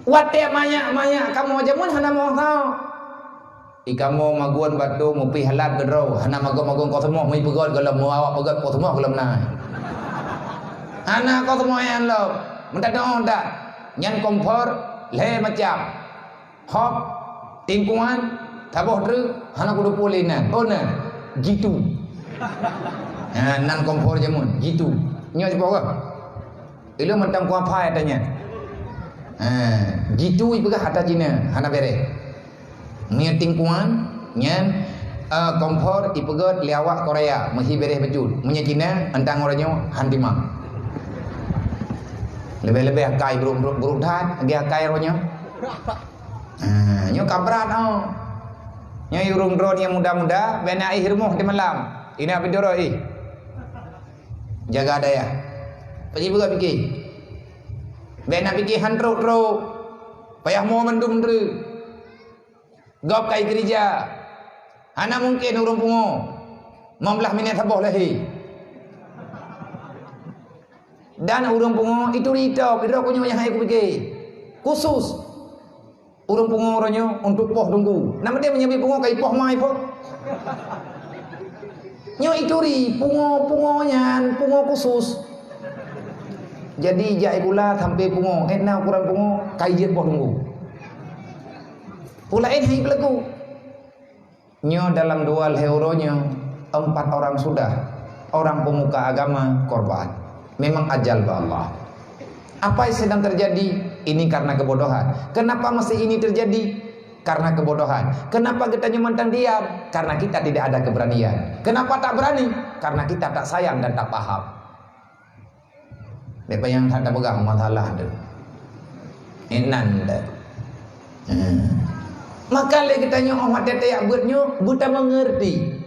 Watée manyak-manyak kamoe jameun hana moh sahoe. I kamoe magun batu mupih halat keudroe, hana magun-magun koh seumoh meuipeugöt gohlom meuawak peugöt koh seumoh gohlom na. Hana koh seumoh nyan lom. Meutateu'oh that. Nyan kompor lhée macam. Hok, tingkuan, saboh treuk, hana kuteupue lé nan. Oh, nan. Jitu. Ha, nan kompor jameun, jitu. Nyoe sipoh kah? Ilôn mantong kuapai ata nyan. Ha, jitu ipeugah ata Cina, hana bereh. Meunyoe tingkuan, nyan, eh, kompor ipeugöt lé awak Korea, meuhi bereh bacut. Meunyoe Cina, antang uroe nyoe, han timang. Leubeh-leubeh akai brok-brok, brok that, lagée akai uroe nyoe. Ha, nyoe ka brat, oh. Nyoe ureuëng droeneuh nyang muda-muda, bék na ih rumoh di malam. Ina bidoro ih. Jaga dayah. Paji buka pike. Bék na pike han trok-trok. Payah mo mandum treuk. Gob kai keurija. Hana mungken ureuëng pungo. Limong blaih minét saboh lahé. Dan ureuëng pungo itu ritop, itu aku nyoe nyang hai kupike. Khusus ureuëng pungo uroe nyoe untuk poh teungku. Nama dia meunyoe pungo kai poh mai poh. Nyoe ituri pungo-pungo nyan, pungo khusus. Jadi jak sikula sampai pungo, eh na ukuran pungo, kai jeuet poh teungku. Pula eh hai pelaku. Nyoe dalam dua lhée uroe nyoe, empat orang sudah orang pemuka agama korban. Memang ajal bak Allah. Apa yang sedang terjadi? Ini karena kebodohan. Kenapa masih ini terjadi? Karena kebodohan. Kenapa kita nyoe mantong diam? Karena kita tidak ada keberanian. Kenapa tak berani? Karena kita tak sayang dan tak paham. Bèk payah that tapeugah masalah tu. Inan dah. Hmm. Maka lé geutanyoe óh watèe tajak beuet nyoe, beutamengerti.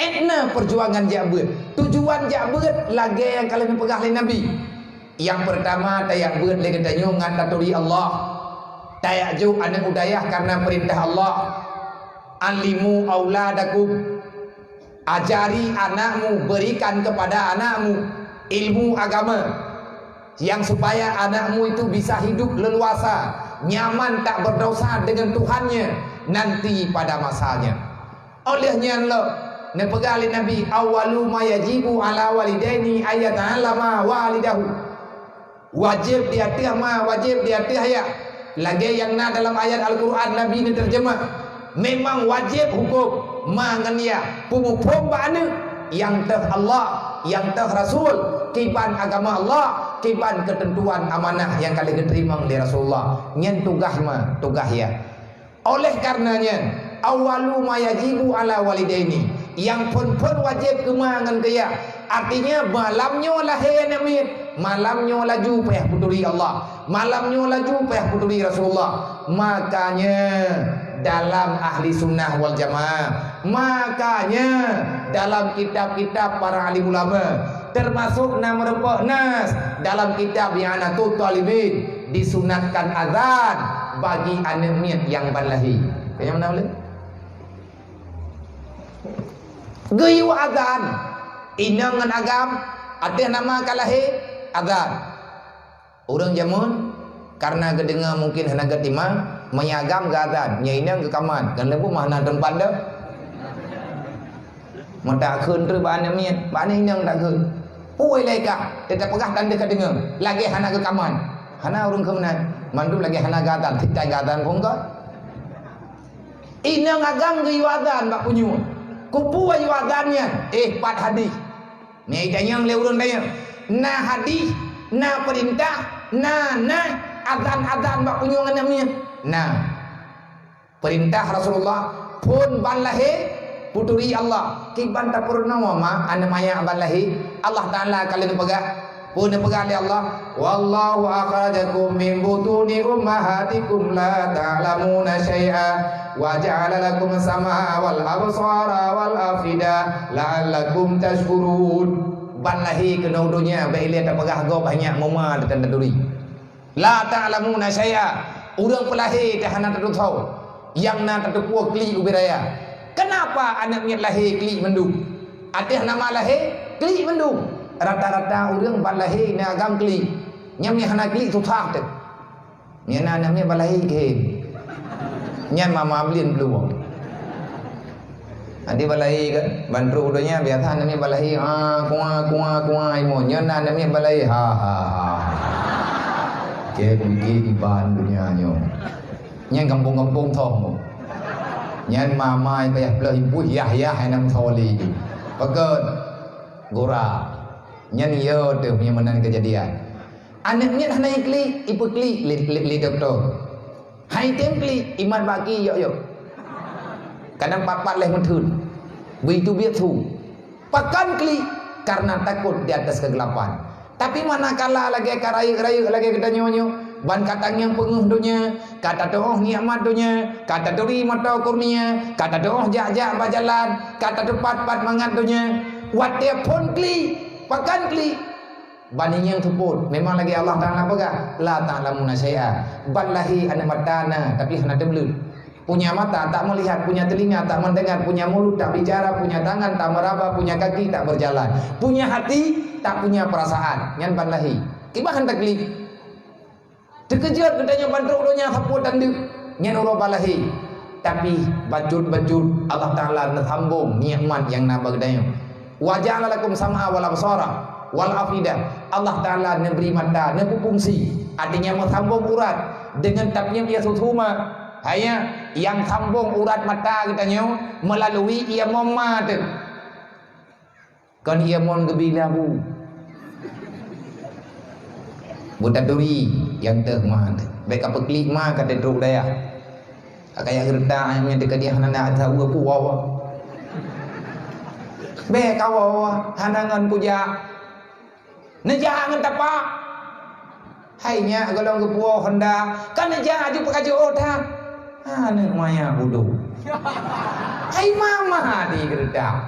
Etna perjuangan jak beuet. Tujuan jak beuet lagèe nyang ka lheueh neupeugah lé Nabi. Nyang peurtama, tajak beuet lé geutanyoe ngon taturi Allah. Tajak jok aneuk u dayah karena peurintah Allah. Alimu auladakum. Ajari anakmu, berikan kepada anakmu ilmu agama yang supaya anakmu itu bisa hidup leluasa, nyaman tak berdosa dengan Tuhannya nanti pada masanya. Oleh nyan lom, neupeugah lé Nabi, "Awwalu ma yajibu ala walidaini ayyata'allama walidahu." Wajéb di ateueh ma, wajéb di ateueh ayah. Lagèe nyang na dalam ayat Al-Qur'an Nabi neuteurjeumah, memang wajéb huköm ma ngon yah peumuphom bak aneuk nyang teuh Allah, nyang teuh Rasul, kiban agama Allah, kiban keuteuntuan amanah nyang ka lheueh geuteurimong lé Rasulullah. Nyan tugaih ma, tugaih yah. Oleh karena nyan, awwalu ma yajibu ala walidaini, nyang phôn-phôn wajéb keu ma ngon keu yah. Artinya, malam nyoe lahé aneuk miet, malam nyoe laju payah peuturi Allah, malam nyoe laju payah peuturi Rasulullah. Makanya, dalam ahli sunnah wal jamaah, makanya, dalam kitab-kitab para alim ulama, termasuk na meureumpok nas dalam kitab I'anatut Talibin, disunatkan azan bagi aneuk miet nyang ban lahé. Kayang mana boleh? Geuyue azan, inong ngon agam, ateueh nama ka lahé, azan. Ureuëng jameun, karena geudeungoe mungkin hana geutimang, meunyoe agam geuazan, meunyoe inong geukaman, kan leubu mah hana teumpat dah. Meutakheun treuk bak aneuk miet, bak aneuk inong takheun. Puwoe lé kah, teutab peugah tanda ka deungoe, lagèe hana geukaman. Hana ureuëng keu meunan, mandum lagèe hana geuazan, titai geuazan phon ka. Inong agam geuyue azan bak punyueng. Kupu ayue azan nyan, eh, pat hadih. Nyan itanyong lé ureuëng tanyong. Na hadih, na peurintah, na, na azan-azan bak punyueng aneuk miet. Na. Peurintah Rasulullah, phon ban lahé, peuturi Allah. Kiban tapeurunoe ma aneuk manyak ban lahé, Allah Taala ka lheueh neupeugah. Peue neupeugah lé Allah, "Wallahu akhrajakum min butuni ummahatikum la ta'lamuna syai'a, wa ja'ala lakum sam'a wal absara wal afida, la'allakum tashkurun." Ban lahé keunoe donya, bèk ilèe tapeugah gob hanya muma teuka taturi. La ta'lamuna syai'a, ureuëng peulahé teuh hana tateupeue, nyang na tateupeue klik ubé raya. Kenapa aneuk miet lahé klik mandum? Ateueh nama lahé, klik mandum. Rata-rata ureuëng ban lahé na agam klik. Nyang miet hana klik susah teuh. Nyan aneuk miet ban lahé khem. Nyan mama blin peuluwang. Adak ban lahé kan, ban trok donya biasa aneuk miet ban lahé, ha, kuah, kuah, kuah, imo. Nyan aneuk miet ban lahé, ha, ha, ha. Khem gigi iban donya nyoe. Nyan gampông-gampông thong. Nyan mama payah pleuh ipuih yah-yah aneuk soli. Pakon? Gura. Nyan yo teuh meunyoe meunan keujadian. Aneuk miet hana iklik, ipeuklik lé, lé, lé dokto. Hai tem klik, imat bak ki yok-yok. Kadang pat-pat leh meutheun. Beuitu biet su. Pakon klik? Karena takot di atas kegelapan. Tapi manakala lagèe ka rayeuk-rayeuk lagèe geutanyoe nyoe, ban ka tangieng peungeuh donya, ka tatu'oh nikmat donya, ka taturi mata kurnia, ka tatu'oh jak-jak bak jalan, ka tatupat-pat mangat donya, watèe phon klik, pakon klik? Ban inong seupôt, memang lagèe Allah Taala peugah, "La ta'lamuna syai'a." Ban lahé aneuk mata na, tapi hana teubleuet. Punya mata tak melihat, punya telinga tak mendengar, punya mulut tak bicara, punya tangan tak meraba, punya kaki tak berjalan, punya hati tak punya perasaan. Nyan ban lahé. Kiban han taklik. Teukeujot geutanyoe ban trok donya sapeue tan deuk, nyan uroe ban lahé. Tapi bacut-bacut Allah Taala neusambong nikmat nyang na bak geutanyoe. "Wa ja'ala lakum sam'a wal absara wal afida." Allah Taala neubri mata, neupeufungsi. Artinya meusambong urat deungon tapiep ie susu ma. Hanya nyang sambong urat mata geutanyoe meulalui ie mom ma teuh. Kon ie mon geubi lé abu. Beutaturi nyang teuh ma teuh. Bèk ka peuklik ma ka teutrok dayah. Ka kaya geureutak nyang teuh ka dia hana na asa ueh kuwoe. Bèk kawoe, hana ngon kujak. Neujak ngon tapak. Hai nyak gohlom geupuwoe honda, ka neujak aju peukajoe that. Aneuk maya bodoh. Hai mama di geureudak.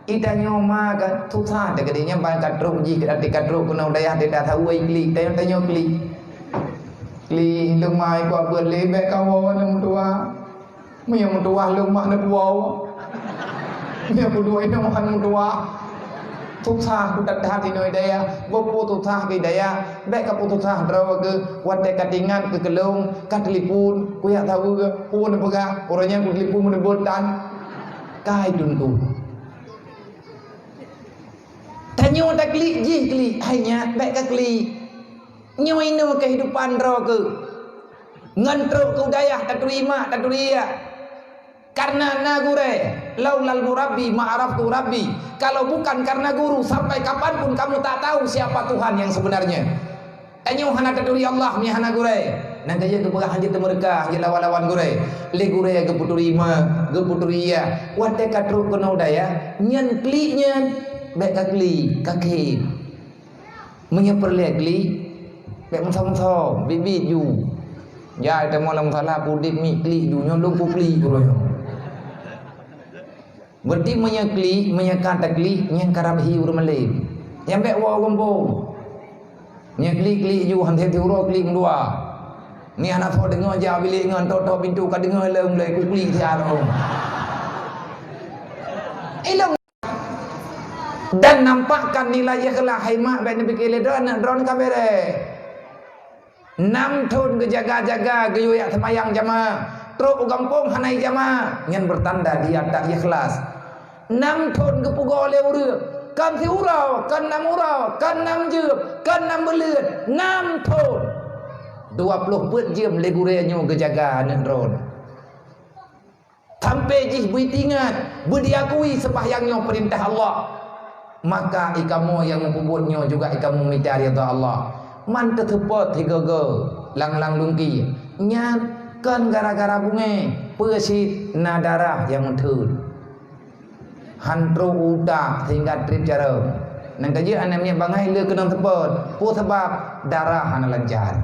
Itanyoe ma ka susah teuh keudeh nyan ban ka trok jih, até ka trok keunoe dayah teuh dah tahu ai klik, tanyoe, tanyoe klik. Klik, lôn ma ikua beuet lé, bèk kawoe aneuk meutuah. Meunyoe meutuah lôn mak neupuwoe. Meunyoe peuduek inong han meutuah. Susah that-that inoe dayah, beupeue susah bak dayah, bèk kapeususah droe keuh, watèe ka teuingat keu keulôn, ka teulipun, kujak saweue, peue neupeugah, uroe nyan kuteulipun meuneubeuet tan. Kai tuntu. Tanyoe taklik jih klik, hai nyak, bèk kaklik. Nyoe inoe keuhidupan droe keuh. Ngon trok keu dayah taturi mak, taturi yah. Karena na gurèe, laulal murabbi ma araftu rabbi. Kalau bukan karena guru, sampai kapan pun kamu tak tahu siapa Tuhan yang sebenarnya. Tanyoe hana taturi Allah meunyo hana gurèe. Nyan ka jeuet geupeugah hanjeuet teumeureuka, hanjeuet lawan-lawan gurèe. Lé gurèe geupeuturi mak, geupeuturi yah. Watèe ka trok keunoe dayah, nyan klik nyan, bèk kaklik, kakhém. Meunyoe peureulèe klik, bèk meusom-som, biet-biet ju. Jak tamong lam musala, peuudép miet klik ju, nyoe lôn puklik uroe nyoe. Berarti meunyoe klik, meunyoe ka taklik, nyan karab hi ureueng malém. Nyan bèk woe gampông. Meunyoe klik-klik ju, han siuroe klik meudua. Nyan hana soe deungoe jak bilék ngon, tok-tok pintoe ka deungoe lom lé kuklik siat nyoe. Ilong Dan nampakkan nilai ikhlas, hai mak, bèk neupike lé droe, aneuk droeneuh ka bèrèh. Nam thon geujaga-jaga geuyue jak seumayang jamaah, trok u gampông hana jijamaah, nyan beutanda dia tak ikhlas. Nam thon geupeugoe lé ureueng, kon siuroe, kon nam uroe, kon nam jeuem, kon nam buleuen, nam thon. Dua ploh peuet jeuem lé gurèe nyoe geujaga aneuk droeneuh. Sampai jih beuingat, beudiakui seumahyang nyoe peurintah Allah. Maka ikamoe nyang meupeubuet nyoe juga ikamoe mita ridha Allah. Man teuseupôt sigoe-goe, lang-lang lungki. Nyan kon gara-gara bungéh, peue cit na darah nyang meutheun. Han trok u utak sehingga trép carông. Nyan ka jeuet aneuk miet bangai le keunong seupôt. Peue sabab? Darah hana lancar.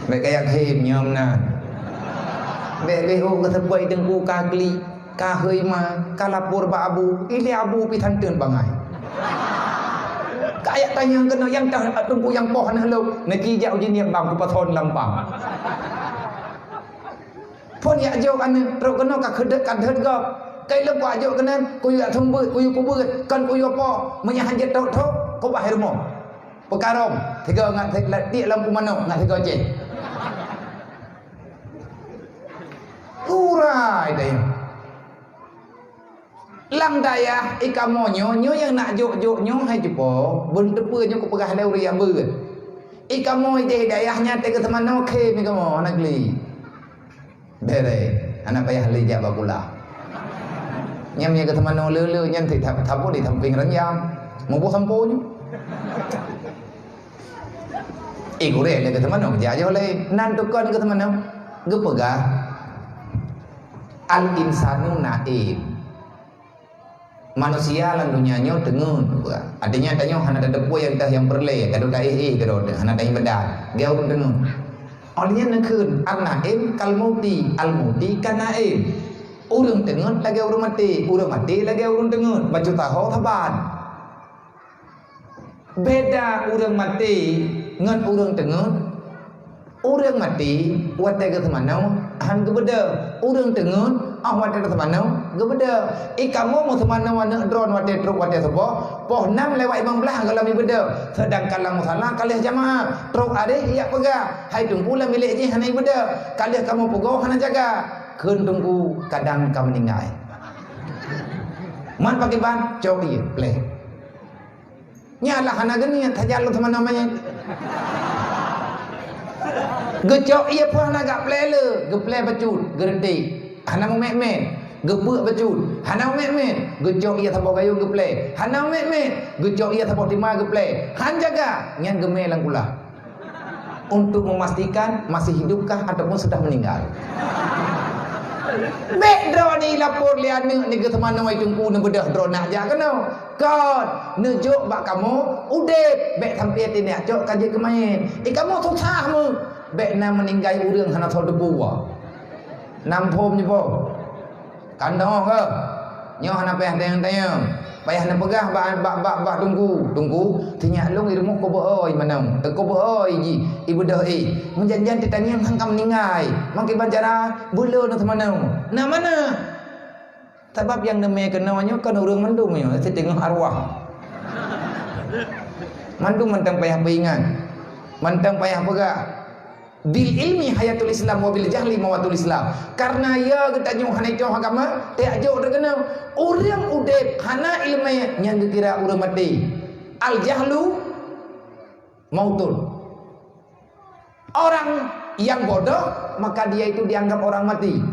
Bèk ka yakin nyoe meunan. Bèk lé ho geuseupôt teungku ka klik, ka hôi ma, ka lapor bak abu, ilèe abu pih santeun bangai. Ka jak tanyong keunoe nyang teuh teungku nyang poh aneuk lôn, neuki jak uji niet bang kupason lampang. Phon jak jok aneuk, trok keunoe ka keudeuet ka deuet gob. Kai lôn kujak jok keunan, kuyue sumbeut, kuyue peubeuet, kon kuyue po, meunyo han jeuet thok-thok, keubah i rumoh. Peukarong, sigoe ngat si-, tiek lampu manok ngat sigoe ceh. Urai dayah. Lam dayah ikamoe nyoe, nyoe nyang nak jok-jok nyoe hai cupo, beuneuteupeu nyoe kupeugah lé ureueng nyang beuet. Ikamoe ideh dayah nyan teuh geuseumanoe khém ikamoe hana klik. Bèrèh, hana payah lé jak bak kulah. Nyan meunyo geuseumanoe le-le nyan teuh thab-, thabo di sampéng ranjang. Muboh sampoe nyoe. Eh, gurèe lé geuseumanoe, jak ajoh lé. Nan tukon geuseumanoe, geupeugah, "Al-insanu na'im." Manusia lam dunia nyoe teungeut, bukan? Artinya, tanyoe hana tateupeue nyang teuh nyang peureulèe, ka duek taéh-éh keudroe, hana taéh beuda. Geu ureueng teungeut. Óh lheueh nyan neukheun, "An-na'im kal mauti, al-mauti kan na'im." Ureuëng teungeut lagée ureuëng maté, ureuëng maté lagée ureuëng teungeut, bacut taho saban. Beda ureuëng maté ngon ureuëng teungeut. Ureuëng maté watée geuseumanoe hán geubeudôh. Ureuëng teungeut óh watée geuseumanoe geubeudôh. I kamoe meuseumanoe aneuëk droeneuh watée trok watée suboh, poh nam lewat limong blaih gohlom ibeudôh. Seudangkan lam musala ka lheueh jamaah, trok areh jak peugah, hai Teungku lam bilék jih hana ibeudôh. Ka lheueh kamoe peugoe hana jaga. Kheun Teungku kadang ka meuninggai. Man pakriban, cok ié, pleh. Nyan lah hana geuniet, sajan lôn seumanoe manyét. Geucok ié pih hana gak pleh le, geupleh bacut, geureudek, hana meumet-met. Geupeuk bacut, hana meumet-met. Geucok ié saboh gayong geupleh, hana meumet-met. Geucok ié saboh tima geupleh, han jaga, nyan geumé lam kulah. Untuk memastikan masih hidupkah ataupun sudah meninggal. Bék droeneuh ilapor lé aneuëk nyoe geuseumanoe Teungku neubeudôh droeneuh jak keunoe. Kon, neujok bak kamoe udeb, bék sampoe teuneuk cok ka jeuet keu manyét. I kamoe susah meuh, bék na meuninggai ureuëng hana soe teupeue. Nam phom nyoe boh. Kanoe keuh. Nyoe hana payah tanyong-tanyong. Payah neupeugah bak, bak, bak, bak Teungku. Teungku, sinyak lôn i rumoh kobeuôi manoe. Kobeuôi jih, ibeudôh éh. Meujan-jan teutanyong han ka meuninggai. Mangke ban cara beulôn seumanoe. Na mana? Sabab nyang neumé keunoe nyoe kon ureuëng mandum nyoe, siteungoh arwah. Mandum mantong payah peuingat. Mantong payah peugah. Bil ilmi hayatul Islam wa bil jahli mawatul Islam. Karena ya geutanyoe hana itoh agama, tajak jok terkena. Ureuëng udeb hana ileumé nyang geukira ureuëng maté. Al jahlu mautun. Orang yang bodoh, maka dia itu dianggap orang mati.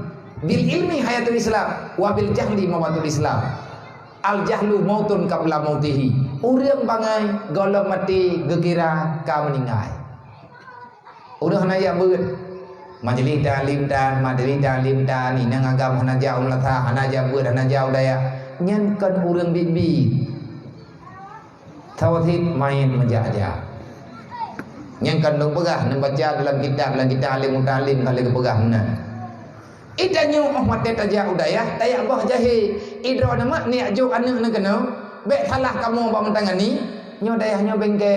Bil ilmi hayatul Islam, wa bil jahli mawatul Islam. Al jahlu mautun qabla mautihi. Ureuëng bangai gohlom maté geukira ka meuninggai. Ureuëng hana jak beuet. Majlis taklim tan, majlis taklim tan, inong agam hana jak u meunasah, hana jak beuet, hana jak u dayah. Nyan kon ureuëng biet-biet. Tauhid main meujak-jak. Nyang ka lôn peugah, neubaca dalam kitab, dalam kitab Alim Mutalim ka lheueh geupeugah meunan. Ita nyoe óh watée tajak u dayah, tajak boh jahé. Idroe neumak neujak jok aneuëk neuh keunoe, bék salah kamoe bak meutangani. Nyoe dayah nyoe bengke.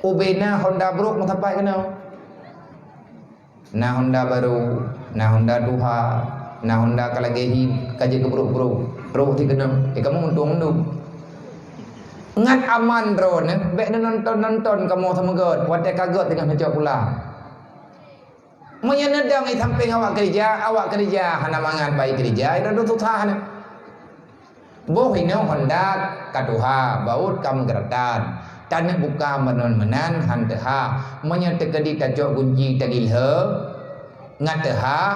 Ubena Honda brok meusapat keunoe. Na Honda barô, na Honda tuha, na Honda ka lagée hi ka jeuet keu brok-brok. Brok ti keunong, eh, kamoe untung mandum. Ngat aman droeneuh, bék neunonton-nonton kamoe seumeugöt, watée ka göt teungoh neucok pulang. Meunyoe neudong i sampéng awak keurija, awak keurija hana mangat bak i keurija, i droeneuh susah nyoe. Boh inoe Honda ka tuha, baut ka meugeuratan. Taneuk buka meunan-meunan han teuhah. Meunyoe teukeudi tacok gunci tagilheu, ngat teuhah,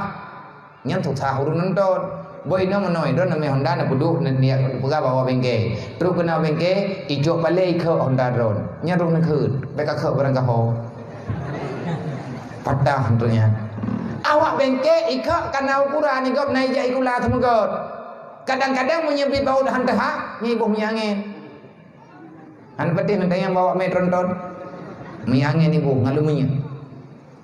nyan susah ureuëng nonton. Boh inoe meunoe droe neumé Honda neupeuduek, ne-, neujak peugah bak awak bengke. Trok keunan bengke, icok balée ikhok Honda droe. Nyan roh neukheun, bék ka khok barang gaho. Patah trok nyan. Awak bengke ikhok kana ukuran igop na ijak ikula seumeugöt. Kadang-kadang meunyoe bit baut han teuhah, nyan iboh minyeuk angén. Han patéh neutanyong bak awak mé tronton. Minyeuk angén iboh ngon luminyeuk.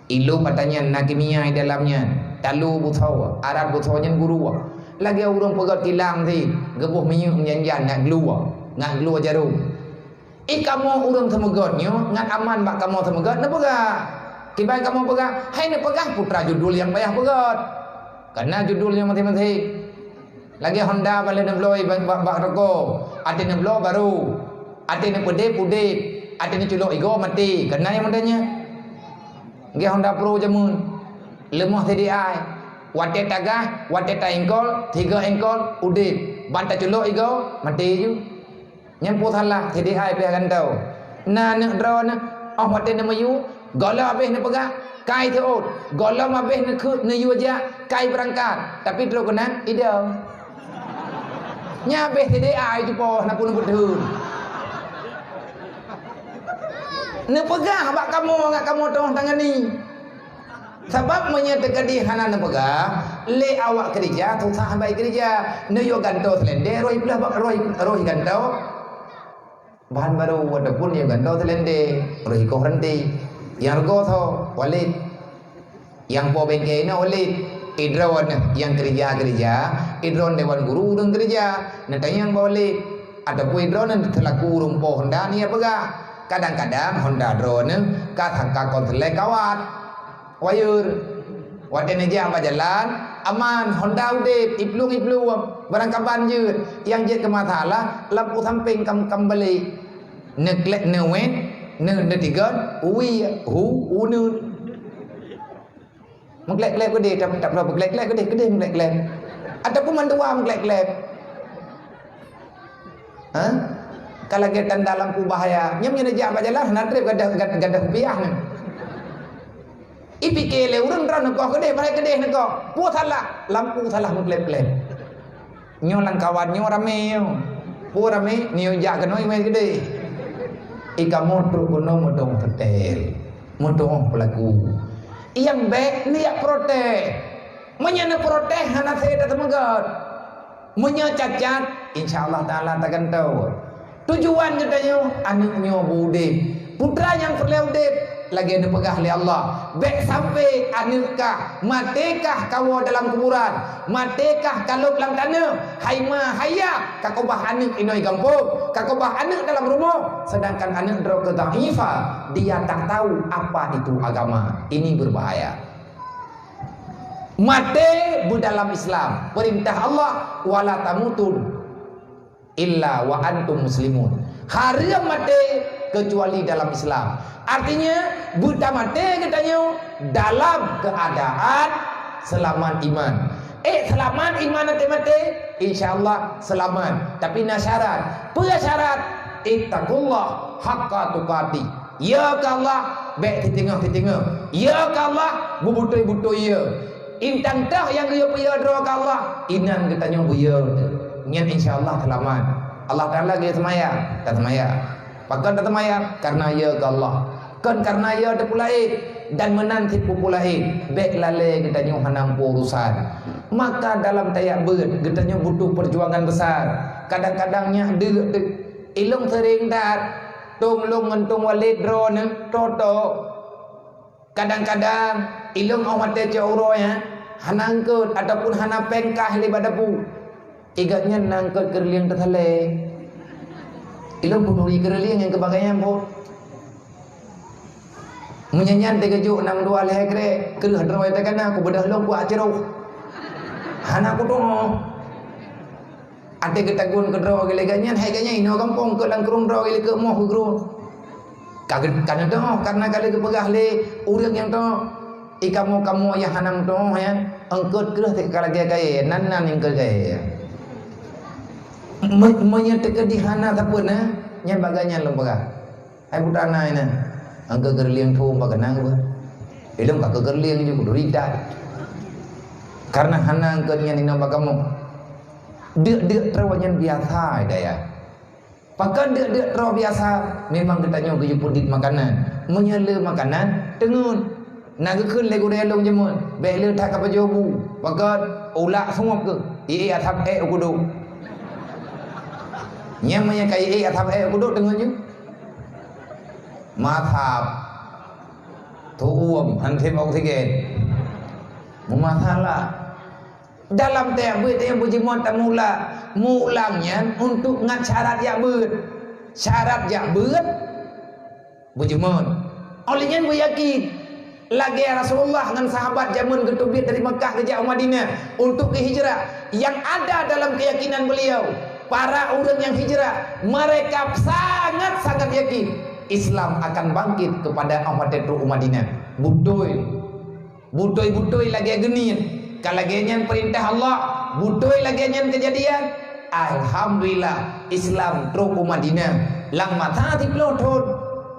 Ilu patanyan na kimia i dalam nyan. Talu busoe, arat busoe nyan guru. Lagée ureuëng peugöt kilang sit, geuboh minyeuk meujan-jan ngat glue, ngat glue jarôm. I kamoe ureuëng seumeugöt nyoe ngat aman bak kamoe seumeugöt neupeugah. Kiban kamoe peugah, hai neupeugah putra judul nyang payah peugöt. Karena judul nyoe maséng-maséng. Lagée Honda bak lheueh neubloe bak, bak, bak toko, até neubloe barô, até neupeudeb udeb, até neuculok igoe maté. Karena nyang meunan nyan. Lagée Honda Pro jameun, leumoh C D I. Watée tagah, watée taengkol, tiga engkol udeb. Ban taculok igoe maté ju. Nyang peue salah, C D I pih gantoe. Na aneuëk droeneuh, óh watée neumiyueb, gohlom habéh neupeugah, kai teuôt, gohlom habéh neukheun neuyue jak, kai beurangkat, tapi trok keunan idong. Nyan habéh C D I cupo, hana peue neupeutheun. Neupeugah bak kamoe ngat kamoe teungoh tangani. Sabab meunyoe teukeudi hana neupeugah, lé awak keurija susah bak keurija. Neuyue gantoe seulendé roh i peuleueh bak roh, roh i gantoe. Bahan barô ataupun neuyue gantoe seulendé roh i koh ranté. Nyang reugoe soe, Walid. Nyang po bengke inoe Walid. Idroeneuh nyang keurija-keurija, idroeneuh dewan guru ureuëng keurija, neutanyong bak walid, ataupun idroeneuh seulaku ureuëng po honda nyang peugah. Kadang-kadang honda droeneuh ka sangka konslet kawat. Wayeur. Watée neujak bak jalan, aman, honda udeb, iplueng-iplueng, barang kaban jeuet. Nyang jeuet keu masalah, lampu sampeng kam, kam balek. Neuklek, neuwet, neu-, neutigon, uwie, hu, uneun. Meuklek-klek keudeh, tak, tak perlu meuklek-klek keudeh, keudeh meuklek-klek. Ataupun mandua meuklek-klek. Ha? Ka lagée tanda lampu bahaya. Nyan meunyoe neujak bak jalan, hana treb gadoh, gad-, gadoh rupiah nyan. Ipike lé ureuëng droe neukoh keudeh, padahai keudeh neukoh. Peue salah? Lampu salah meuklek-klek. Nyoe lam kawan nyoe ramé nyoe. Peue ramé? Nyoe jak keunoe imé keudeh. I kamoe trok keunoe meutuoh seutét. Meutuoh peulaku. Nyang bék neujak protes. Meunyoe neuprotes hana seuhat teumeugöt. Meunyoe cacat, insya Allah Taala tagantoe. Tujuan geutanyoe aneuëk nyoe beu udeb. Putra nyang peureulée udeb lagée neupeugah lé Allah. Bék sampai aneuëk kah, maté kah kawoe dalam kuburan, maté kah kalôb lam taneuh, hai ma hai yah ka keubah aneuëk inong gampông, ka keubah aneuëk dalam rumoh, sedangkan aneuëk droe keu dhaifah, dia tak tahu apa itu agama. Ini berbahaya. Maté beudalam Islam. Perintah Allah, "Wala tamutun illa wa antum muslimun." Hareuem maté keucuali dalam Islam. Artinya, beutamaté geutanyoe dalam keuadaan seulamat iman. Eh, seulamat iman até maté, insya Allah seulamat. Tapi na syarat. Peue syarat? "Ittaqullah haqqa tuqatih." Ya keu Allah, bék siteungoh-siteungoh. Ya keu Allah, beubutôi-butôi ya. Intang teuh nyang geuyue peuya droe keu Allah, inan geutanyoe beuya. Nyan insya Allah seulamat. Allah Taala geuyue seumayang, taseumayang. Pakon taseumayang? Karena ya keu Allah. Kon karena ya teupeulaén dan meunan cit peue-peue laén. Bék lalée geutanyoe hana muphom urusan. Maka dalam tajak beuet, geutanyoe butuh perjuangan besar. Kadang-kadang nyak deuk teuh. Ilong seuring that. Tông lôn ngon tông walét droeneuh, toto. Kadang-kadang, ilong óh watée cok uroe nyan, hana eungkôt ataupun hana péng kah lé bak dapu. Igat nyan na eungkôt keureulieng teusalée. Ilong peuturi keureulieng nyang keu bagai nyan, Bot. Meunyan nyan teugeujok nam dua lhée krek, kreueh droe teuka na, kubeudoh lôn kuak ceuroh. Hana kutuoh. Até geutagun keudroe geulégan nyan, hai geuh nyan inoe gampông keu lam krueng droe geulék keu moh keu krueng. Ka geu-, ka neudoh, karena ka lheueh geupeugah lé ureuëng nyang toh, "I kamoe-kamoe nyang hana meutuoh nyan, eungkôt kreueh teuka lagée kayée, nan-nan nyang keu kayée." Me-, meunyoe teukeudi hana sapeue na, nyan bagai nyan lôn peugah. Hai buta na inan, angka geureulieng thom bak keunang beuh. Ilong ka keugeureulieng ju kudeurita. Karena hana angka nyan inong bak kamoe. Deuk-deuk troe nyan biasa, daya. Pakon deuk-deuk troe biasa, memang geutanyoe geuyue peudit makanan. Meunyoe le makanan, teungeut. Na geukheun lé gurée lôn jameun, bék le that ka pajoh bu. Pakon ulak sungop keuh, ié asab ék u kudok. Nyang meunyoe ka ié asab ék u kudok, teungeut ju. Mathab. Tuom, han tem oksigen. Meumasalah. Dalam teuh beuet nyang beujeumeuen tamula, meuulang nyan untuk ngat syarat jak beuet. Syarat jak beuet beujeumeuen. Óh lheueh nyan beuyakin. Lagée Rasulullah ngon sahabat jameun geuteubiet dari Makkah geujak u Madinah untuk keu hijrah. Yang ada dalam keyakinan beliau, para ureuëng nyang hijrah, mereka sangat-sangat yakin Islam akan bangkit kepada óh watée trok u Madinah. Beutôi. Beutôi-beutôi lagée geuniet. Ka lagée nyan peurintah Allah, beutôi lagée nyan keujadian. Alhamdulillah, Islam trok u Madinah. Lam masa siplôh thon,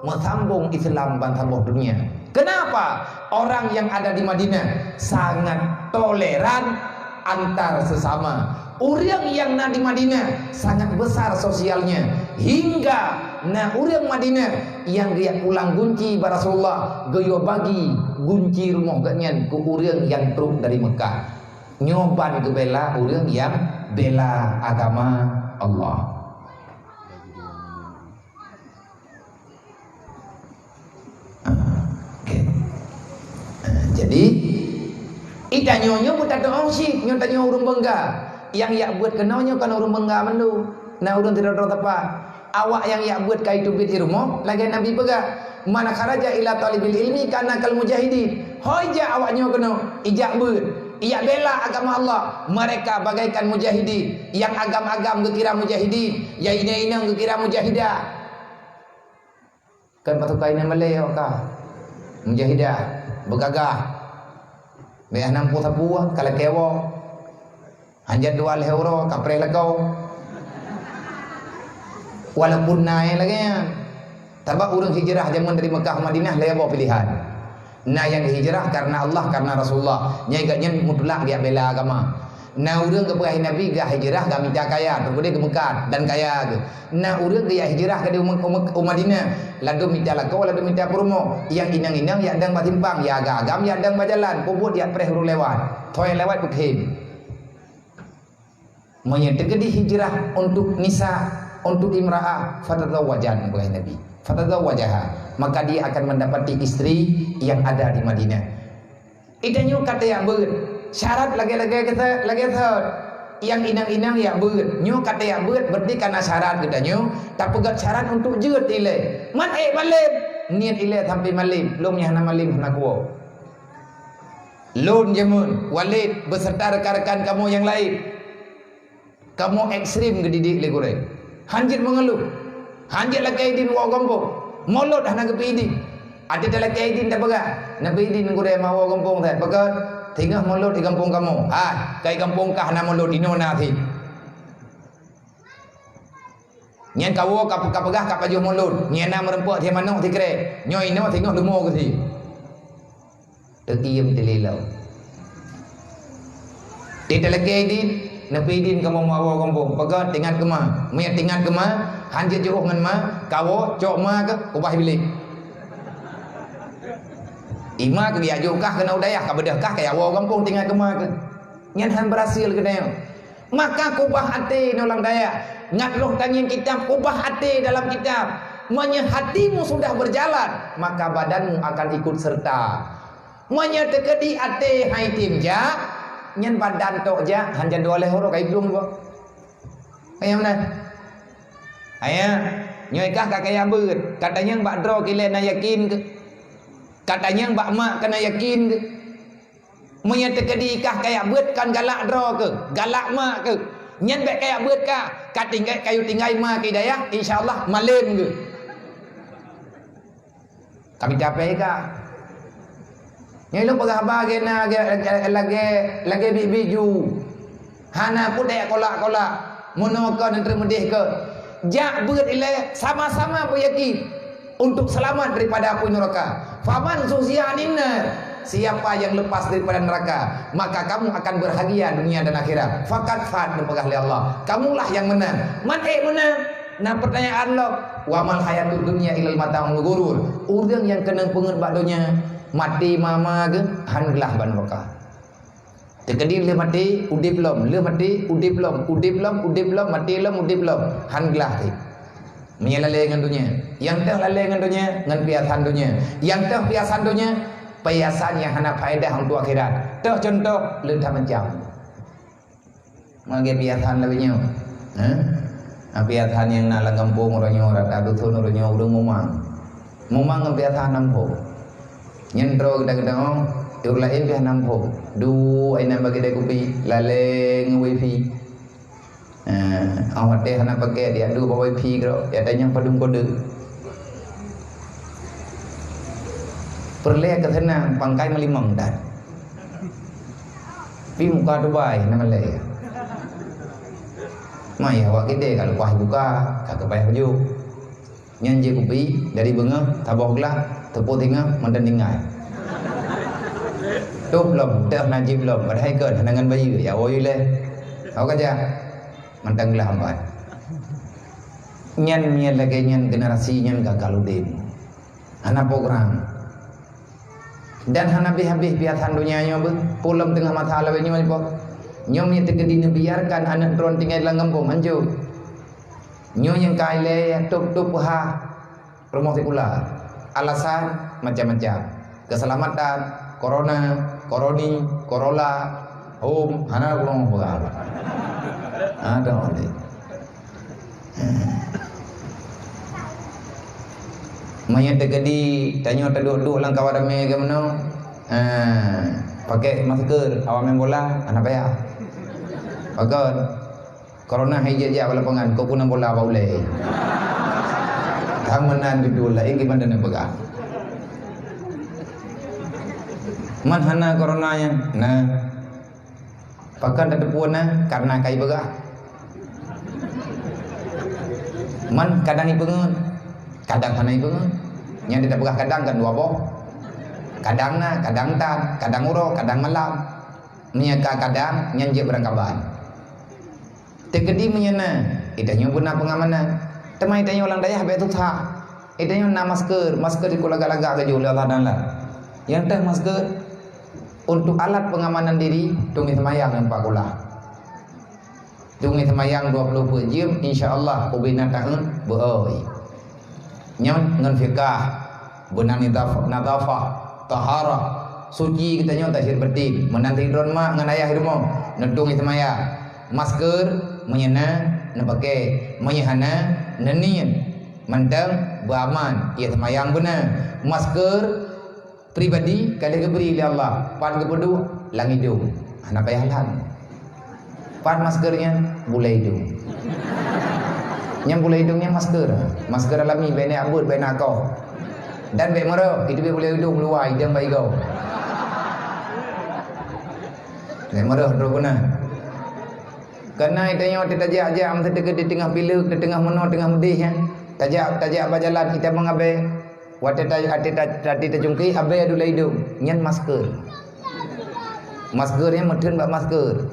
meusambong Islam ban saboh dunia. Kenapa? Orang yang ada di Madinah sangat toleran antar sesama. Ureuëng nyang na di Madinah sangat besar sosialnya, hingga na ureuëng Madinah nyang geujak pulang gunci bak Rasulullah, geuyue bagi gunci rumoh geuhnyan keu ureuëng nyang trok dari Meukah. Nyoe ban geubela ureuëng nyang bela agama Allah. Ah, oke. Ah, jadi, Tanyoe nyoe beutatu'oh cit, nyoe tanyoe ureuëng beungga. Nyang jak beuet keunoe nyoe kon ureuëng beungga mandum. Na ureuëng sidroe-droe teumpat. Awak nyang jak beuet ka jiteubiet di rumoh, lagée Nabi peugah, "Man kharaja ila thalibil ilmi kana kal mujahidin." Ho jak awak nyoe keunoe, ijak beuet, ijak bela agama Allah, mereka bagaikan mujahidin, nyang agam-agam geukira mujahidin, nyang inong-inong geukira mujahidah. Kan pasukan nyang malée awak ka. Mujahidah, beugagah. Bék hana muphom sapeue, ka lakée woe. Hanjeuet dua lhée uroe, ka preh lakoe. Walaupun na nyang lagée nyan. Sabab ureuëng hijrah jameun dari Meukah Madinah lhée boh piléhan. Na nyang hijrah karena Allah, karena Rasulullah. Nyang gobnyan mutlak geujak bela agama. Na ureuëng geupeugah Nabi gah hijrah, gah mita kaya, teupeu deh geumeukat dan kaya geuh. Na ureuëng geujak hijrah keudeh u, u, u Madinah, ladôm mita lakoe, ladôm mita peurumoh. Nyang inong-inong jak dong bak simpang, nyang agam-agam jak dong bak jalan, peubuet jak preh ureuëng lewat. Toh nyang lewat peukhém. Meunyoe teukeudi hijrah untuk nisa, untuk imraah, fatazawwajan, peugah Nabi. Fatazawwajaha, maka dia akan mendapati istri yang ada di Madinah. Geutanyoe ka tajak beuet, syarat lagée-lagée geuta-, lagée thot. Nyang inong-inong jak beuet, nyoe ka tajak beuet, berarti ka na syarat geutanyoe, tapeugét syarat untuk jeuet ilée. Man ék malem, niet ilée sampai malem, lom nyang hana malem hana kuwoe. Lôn jameun, Walid, beserta rekan-rekan kamoe nyang laén. Kamoe ekstrem geudidik lé gurée. Hanjeuet meungeuluh. Hanjeuet lakée idin woe gampông. Mulod hana geupeu idin. Até talakée idin tapeugah, "Neupeu idin gurée ma woe gampông that." Pakon? "Singoh mulod di gampông kamoe." "Hai, kai gampông kah na mulod, inoe na sit." Nyan kawoe ka, ka peugah ka pajoh mulod. Nyan na meurumpok thée manok sikrek. Nyoe inoe singoh leumo keusie. Teukiem teulilong. Di talakée idin, neupeu idin kamoe ma woe gampông. Pakon? Teuingat keu ma. Meunyo teuingat keu ma, hanjeuet jiôh ngon ma, kawoe, cok ma keuh, ubah bilék. Ima keuh geujok kah keunoe u dayah, ka beudôh kah kajak woe gampông teuingat keu ma keuh. Nyan han beurhasil keunoe. Maka kubah até nyoe lam dayah. Ngat lôn tangieng kitab, kubah até dalam kitab. Meunyo hatimu sudah berjalan, maka badanmu akan ikut serta. Meunyo teukeudi até hai tem jak, nyan badan tok jak, hanjan dua lhée uroe kai blong bak. Ayah mana? Ayah, nyoe kah ka kaya beuet. Katanyang bak droe kilée na yakin keuh. Katanyang bak mak keuh na yakin keuh. Meunyoe teukeudi kah kajak beuet kon galak droe keuh, galak mak keuh. Nyan bék kajak beuet kah, ka tinggai, kayue tinggai ma keu dayah, insya Allah malem geuh. Ka mita péng kah. Nyoe lôn peugah haba lagée na, lagée, lagée, lagée biet-biet ju. Hana peureulée kolak-kolak. Meunoe kon neutreuk meudeh kon. Jak beuet ilée sama-sama beuyakin untuk selamat daripada apui neraka. Faman zuhziha 'anin nar, siapa yang lepas daripada neraka, maka kamu akan berbahagia dunia dan akhirat. Faqad faz, neupeugah lé Allah. Kamulah yang menang. Man ék menang? Na pertanyaan lom, "Wa mal hayatud dunya illa mata'ul ghurur." Ureuëng nyang keunong peungeut bak donya, maté ma-ma geuh, han glah bak neuraka. Teukeudi lheueh maté, udeb lom, lheueh maté, udeb lom, udeb lom, udeb lom, maté lom, udeb lom, han glah teuh. Meunyoe lalée ngon donya, nyang teuh lalée ngon donya, ngon piasan donya. Nyang teuh piasan donya, piasan nyang hana faedah untuk akhirat. Teuh cuntoh, leuta macam. Lagée piasan lagée nyoe. Hah? Nah, piasan nyang na lam gampông uroe nyoe, rata dusun uroe nyoe, ureuëng mumang. Mumang ngon piasan nam phom. Nyan droe geutanyoe, ureuëng laén piasan nam phom. Duek inan bagi dai kupi, lalée ngon wifi. Eh, awak teh hana pakai, dia duek bak wifi keudroe, dia tanyong padum kode. Peureulée keu seunang pangkai meulimong that. Pi muka Dubai na malée. Maya awak gede ka leupah buka, ka keupayah baju. Nyan jih kupi dari beungoh saboh glah, teupot singoh mantong tinggai. Tôb lom, deuh najib lom, padahai kon hana ngon bayeue, ya woe lé. Awak aja mantong glah ampat. Nyan, nyan lagée nyan generasi nyan gagal udeb. Hana program. Dan hana habéh-habéh piasan donya nyoe beuh, pulom teungoh masa lawét nyoe po. Nyoe meuteukeu neubiarkan aneuk droe tinggai lam gampông hanco. Nyoe nyang ka ilée tôb-tôb peuhah rumoh sikula. Alasan macam-macam. Keuseulamatan, Corona, koroni, korola, hom, hana kurang peugah. Ada oleh. Meunyoe teukeudi tanyoe taduek-duek lam kawan ramé keu meunoe, eh, pakai masker awak main bola, hana payah. Pakon? Corona hai jak-jak bak lapangan, kok punang bola bak ulée. Ka meunan geudue laén gimana neupeugah. Man hana corona nyan? Nah. Pakon tateupeue na? Karena ka ipeugah. Man kadang ipeungeut, kadang hana ipeungeut. Nyang tapeugah kadang kan dua boh. Kadang na, kadang tan, kadang uroe, kadang malam. Meunyoe ka kadang, nyan jeuet beurangkaban. Teukeudi meunyoe na, geutanyoe beuna peungamanan. Teuma geutanyoe lam dayah bék susah. Geutanyoe na masker, masker jikeu lagak-lagak geujoh lé Allah Taala. Nyang teuh masker untuk alat pengamanan diri, teungoh seumayang nyang pakola. Teungoh seumayang dua puluh peuet jeuem, insya Allah, ubena taun beu-oi. Nyoe ngon fiqah, beuna nidaf-, nadafah, taharah, suci geutanyoe tahir batin, meunan sidroe mak ngon ayah rumoh, neutueng seumayang. Masker, meunyoe na, neupaké, meunyoe hana, neuniet. Mantong beuaman, ié seumayang beuna. Masker pribadi ka lheueh geubri lé Allah, pat geupeuduek lam idong, hana payah lhan. Pat masker nyan? Bulée idong. Nyang bulée idong nyan masker. Masker alami, bék na abot, bék na koh. Dan bék meurôh, itu bék bulée idong luwa, idong bak igoe. Bék meurôh droe guna. Kana tanyoe tajak-jak meusidroe di teungoh bileuk, di teungoh meunoe, teungoh meudeh nyan. Tajak, tajak bak jalan, ita meungabée. Watée ta-, watée ta-, watée tacungkih, abée dulée idong, nyan masker. Masker nyan meutheun bak masker.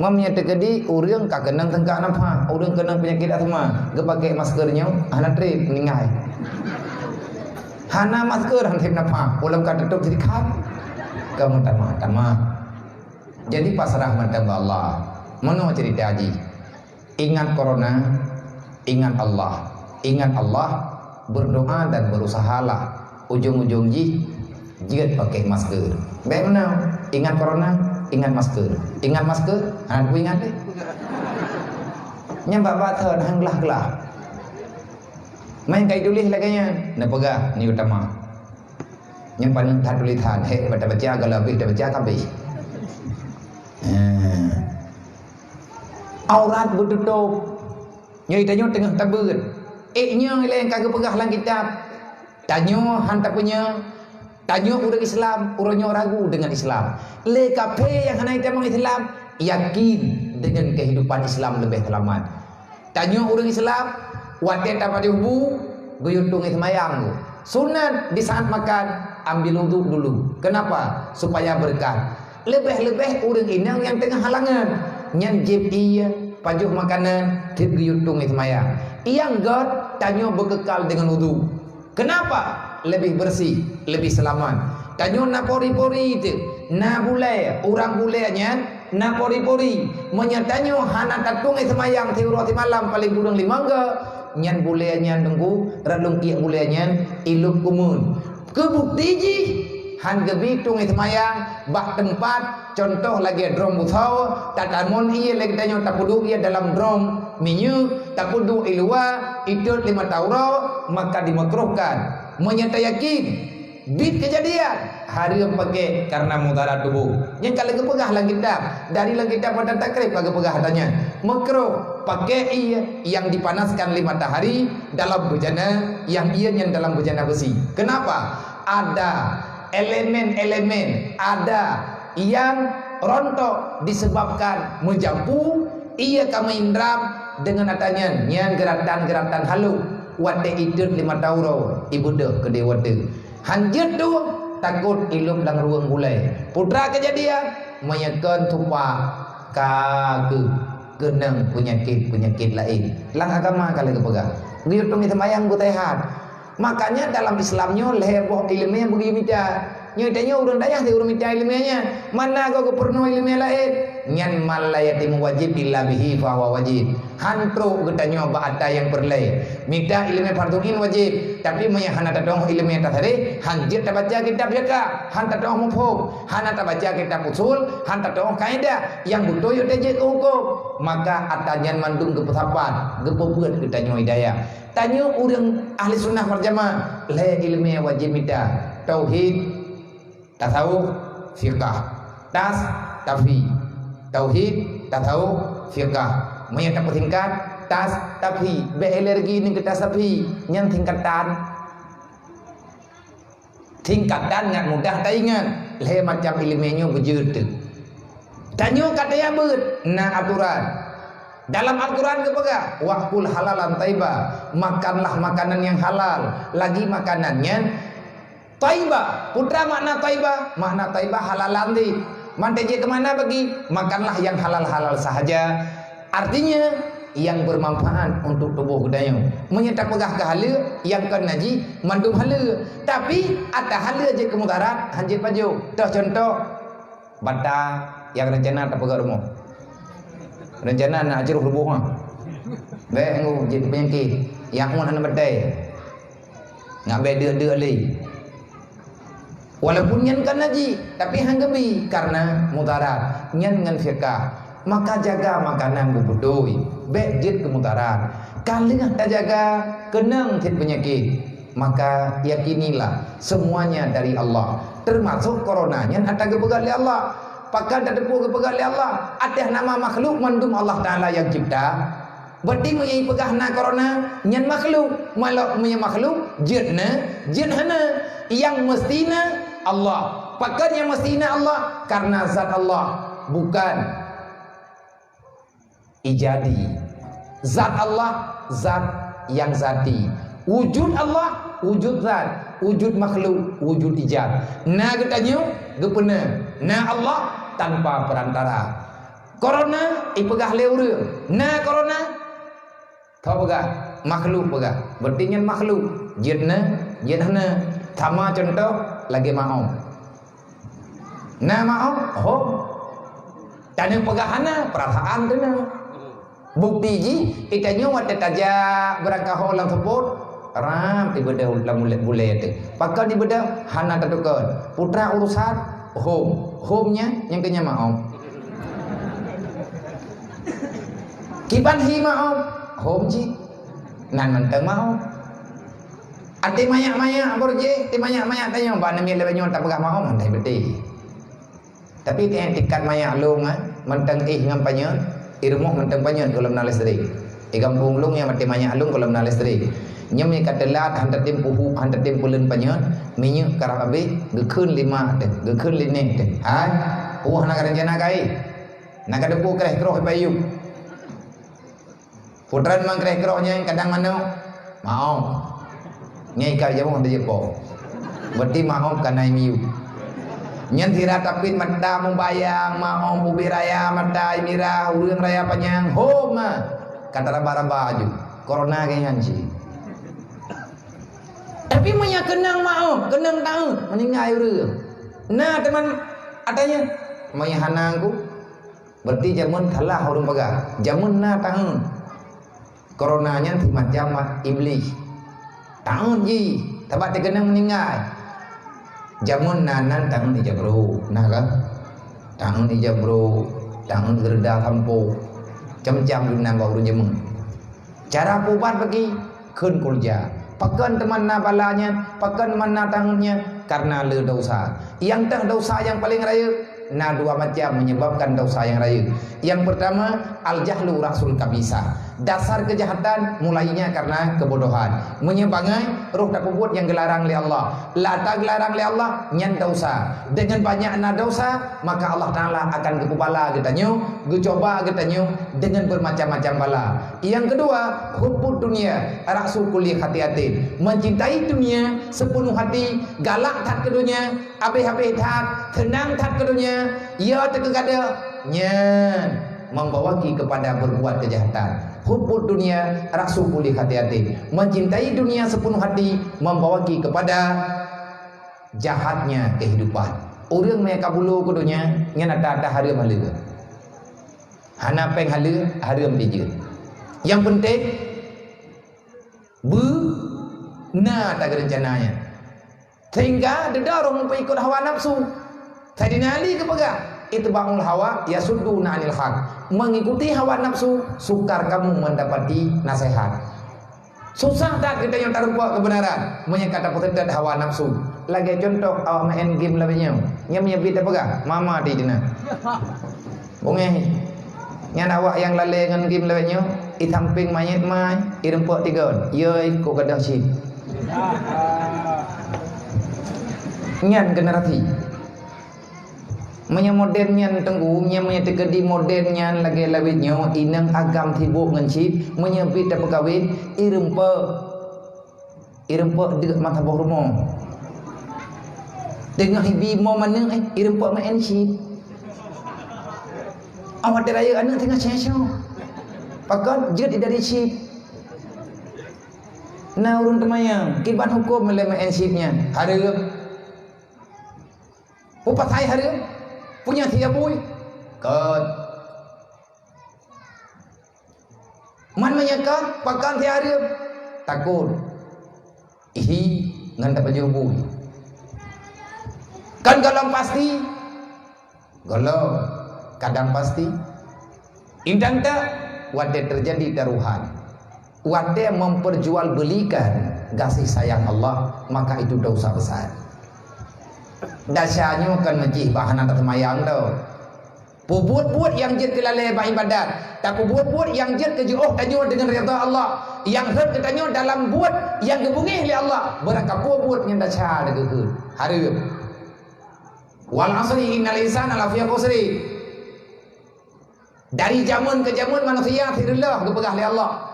Meunyoe teukeudi ureuëng ka keunong seungkak nafah, ureuëng keunong peunyakét asma, geupaké masker nyoe hana treb, meuninggai. Hana masker hana treb nafah, ulôn ka tutup sirikap. Ka meutamah-tamah. Jadi pasrah mantong bak Allah. Meunoe ceurita jih. Ingat corona, ingat Allah. Ingat Allah, berdoa dan berusahalah. Ujong-ujong jih, jeuet pakai masker. Bék meunoe, ingat corona, ingat masker. Ingat masker, hana kuingat deh. Nyan bak-bak thon, han glah-glah. Meunan ka ituléh lagée nyan, neupeugah ni utama. Nyang paneuk that tulésan, hék, bata baca, kalau habéh tabaca, ka habéh. Haa. Aurat beututôp. Nyoe tanyoe teungoh tabeuet. Ék nyoe lé nyang ka geupeugah lam kitab. Tanyoe han tapeunyoe. Tanyoe ureuëng Islam, uroe nyoe ragu deungon Islam. Lé kafé nyang hana jitamong Islam, yakin deungon keuhidupan Islam leubeh seulamat. Tanyoe ureuëng Islam, watée tapajoh bu, geuyue tueng seumayang. Sunat di saat makan, ambil udhu dulu. Kenapa? Supaya berkah. Leubeh-leubeh ureuëng inong nyang teungoh halangan, nyan jieb ié, pajoh makanan, teuk geuyue tueng seumayang. Nyang göt, tanyoe beukekal deungon udhu. Kenapa? Leubeh beureusi, leubeh seulamat. Tanyoe na pori-pori teuk, na bulée, urang bulée nyan na pori-pori. Meunyoe tanyoe hana tatueng seumayang siuroe simalam paleng kureueng limong goe, nyan bulée nyan teungku, rot lôn kiek bulée nyan ilop kumeun. Keu bukeuti jih, han geubi tueng seumayang bak teumpat, cuntoh lagée droe busoe, tatamon ié lagée tanyoe tapeuduek ié dalam droe minyeuk, tapeuduek i luwa, itot lé mata uroe, maka dimakruhkan. Meunyoe tayakin, bit keujadian, hareuem pakai karena mudarat tuboh. Nyang ka lheueh geupeugah lam kitab, dari lam kitab Matan Takrib ka geupeugah ata nyan. Makruh pakai ié nyang dipanaskan lé matahari dalam beujana nyang ié nyan dalam beujana beusi. Kenapa? Ada elemen-elemen, ada nyang rontok disebabkan meujampu, ié ka meuindram deungon ata nyan, nyan geuratan-geuratan halôh. Watée itot lé mata uroe, ibeudôh keudeh watée. Han jeuet tueng, takot ilop lam ruweueng bulée. Peue teuma keujadian, meunyoe kon tupa ka keu-, keunong peunyakét-peunyakét laén. Lam agama ka lheueh geupeugah, geuyue tueng seumayang beuseuhat. Makanya dalam Islam nyoe lhée boh iéleumé nyang beugeumita. Nyoe tanyoe ureuëng dayah di ureuëng mita iéleumé nyan. Mana goe geupeurunoe iéleumé laén? Nyan man la yatimu wajib illa bihi fa huwa wajib. Han trok geutanyoe bak ata nyang peureulée. Mita iéleumé fardhu ain wajib, tapi meunyoe hana tateuoh iéleumé tasarih, han jeuet tabaca kitab fiqah, han tateuoh muphom, hana tabaca kitab usul, han tateuoh kaidah, nyang beutôi yôh tajeuet keu hukôm, maka ata nyan mandum geupeusapat, geupeubeuet geutanyoe hidayah. Tanyoe ureuëng ahli sunnah wal jamaah, lhée iéleumé wajéb mita, tauhid, tasawuf, fiqah. Tas, tafi. Tauhid, tasawuf, fiqah. Meunyoe tapeusingkat, tas, tafi. Bék ilergi ningkat tasafi, nyan singkatan. Singkatan nyan mudah taingat, lhée macam iéleumé nyoe beujeuet teuk. Tanyoe ka tajak beuet na atoran. Dalam Al-Quran geupeugah, "Wa kul halalan thaiba," makanlah makanan nyang halal, lagi makanan nyang thaiba. Peue treuk makna thaiba? Makna thaiba halalan di. Manté jih keu makna bagi, makanlah nyang halal-halal sahaja. Artinya, nyang bermanfaat untuk tuboh geutanyoe. Meunyoe tapeugah keu haleue, nyang kon najih mandum haleue. Tapi, ata haleue jeuet keu mudarat, han jeuet pajoh. Toh contoh, bata nyang reuncana tapeugah rumoh. Reuncana nak cruh ruboh ha. Bék ngeu jeuet peunyakét. Nyang mun hana batée. Ngat bék deuk-deuk lé. Walaupun nyan kan najih, tapi han geubi karena mudarat. Nyan ngon fiqah. Maka jaga makanan beubeutôi, bék jeuet keu mudarat. Ka lheueh tajaga, keunong cit peunyakét, maka yakinilah semuanya dari Allah, termasuk corona nyan ata geupeugah lé Allah. Pakon tateupeue geupeugah lé Allah? Ateueh nama makhluk mandum Allah Taala nyang cipta. Berarti meunyoe ipeugah na corona, nyan makhluk. Malok meunyoe makhluk, jeuet na, jeuet hana. Nyang meusti na Allah. Pakon nyang meusti na Allah? Karena zat Allah bukan ijadi. Zat Allah, zat nyang zati. Wujud Allah, wujud zat. Wujud makhluk, wujud ijad. Na geutanyoe, geupeuna. Na Allah tanpa perantara. Corona ipeugah lé ureuëng, na corona, tho peugah, makhluk peugah. Berarti nyan makhluk. Jeuet na, jeuet hana. Sama contoh lagée maoh. Na maoh, hom. Tanyoe peugah hana, perasaan teuh na. Bukti jih, geutanyoe watée tajak beurangkat ho lam seupôt, ram ibeudôh lam bulée, bulée teuh. Pakon ibeudôh, hana tatukon. Peue treuk urusan, hom. Hom nyan, nyang keu nyan maoh. Kiban hi maoh, hom jih. Nan mantong maoh. Até manyak-manyak beurjéh, até manyak-manyak tanyoe, bak namiet lé nyoe tapeugah maoh, mandai beutôi. Tapi teuh tingkat manyak lôn, eh, mantong éh ngon panyöt, i rumoh mantong panyöt gohlom na listrik. I gampông lôn nyang maté manyak lôn gohlom na listrik. Nyoe ka teulat, han tatem peuhu-, han tatem peuleuen panyöt, minyeuk karab habéh, geukheun lé mak teuh, geukheun lé nèk teuh. Hai, peue hana ka reuncana ka éh? Na ka teupeue kréh kroh i payong. Putran mang kréh kroh nyan kadang manok, maoh. Nyan ikat jamoe hana jeuet po. Berarti maoh ka na i miyueb. Nyan sira tapit mata mubayang, maoh ubé raya mata i mirah, ureuëng raya panyang, hom ma. Ka taraba-raba aju. Corona keu nyan cit. Tapi meunyoe keunong maoh, keunong taeun, meuninggai ureuëng. Na teuma ata nyan, meunyoe hana ku, berarti jameun salah ureuëng peugah. Jameun na taeun. Corona nyan simacam iblih. Taeun jih, sabab teukeunong meuninggai. Jameun na nan taeun ija brôk, na kan? Taeun ija brôk, taeun geureuda sampoe. Macam-macam geunan bak ureuëng jameun. Cara peuubat bagi kheun kulja. Pakon teuma na bala nyan, pakon teuma na taeun nyan? Karena le dosa. Nyang teuh dosa nyang paleng rayeuk, na dua macam menyebabkan dosa nyang rayeuk. Nyang pertama, al-jahlu ra'sul kabisa. Dasar kejahatan mulainya karena kebodohan. Meunyoe bangai, roh tapeubuet nyang geularang lé Allah. Lata geularang lé Allah, nyan dosa. Dengan banyak na dosa, maka Allah Taala akan geupeubala geutanyoe, geucoba geutanyoe dengan bermacam-macam bala. Nyang keudua, hubbud dunya ra'su kulli khati'atin. Mencintai dunia sepenuh hati, galak that keu dunia, habéh-habéh that, seunang that keu dunia, ya teukeugada, nyan membawaki kepada berbuat kejahatan. Hubbud dunya ra'su kulli khati'atin. Mencintai dunia sepenuh hati membawaki kepada Jahatnya kehidupan. Ureuëng meunyo ka bulo keu donya, nyan ata-ata hareuem haleue. Hana péng haleue, hareuem pih jeuet. Nyang peunteng, beuna ata geurencana nyan. Sehingga didorong meuikot hawa nafsu. Saidina Ali geupeugah, "Itba'ul hawa yasudduna 'anil haq." Mengikuti hawa nafsu, sukar kamu mendapati nasihat. Susah that geutanyoe tarumpok keubeunaran, meunyo ka tapeuseutôt hawa nafsu. Lagée cuntoh awak maén game lagée nyoe. Nyan meunyo bit tapeugah, mama di dina. Bungéh. Nyan awak nyang lalée ngon game lagée nyoe, i sampéng manyét mai, i rumpok tigon. Yoi, kok gadôh cit. Nyan generasi. Meunyoe modern nyan teungku, nyan meunyoe teukeudi modern nyan lagée lawét nyoe, inong agam sibok ngon cit, meunyoe bit tapeukawén, i rumpok. I rumpok deuk mata boh rumoh. Teungoh ibi mo maneueng, eh, i rumpok maén cit. Awak teurayeuk aneuëk teungoh céh-céh. Pakon jeuet dari cit. Na ureuëng teumanyong, kiban huköm lé maén cit nyan? Hareuem. Peue pasai hareuem? Punya siabui? Kon. Man meunyoe kon, pakon si hareuem? Takot. Ihi ngon tapajoh bui. Kon gohlom pasti? Gohlom. Kadang pasti. Indang tak, watée terjadi taruhan. Watée memperjualbelikan kasih sayang Allah, maka itu dosa besar. Desya nyoe kon meujih bah hana taseumayang teuh. Peubuet-buet nyang jeuet keu lalée bak iébadat, tapeubuet-buet nyang jeuet keu jiôh tanyoe deungon ridha Allah, nyang rhot geutanyoe dalam buet nyang geubungéh lé Allah, beurangkapeue buet nyang desya geukheun hareuem. Wal asri innal insana lafi khusri. Dari jameun keu jameun manusia sireulôh geupeugah lé Allah.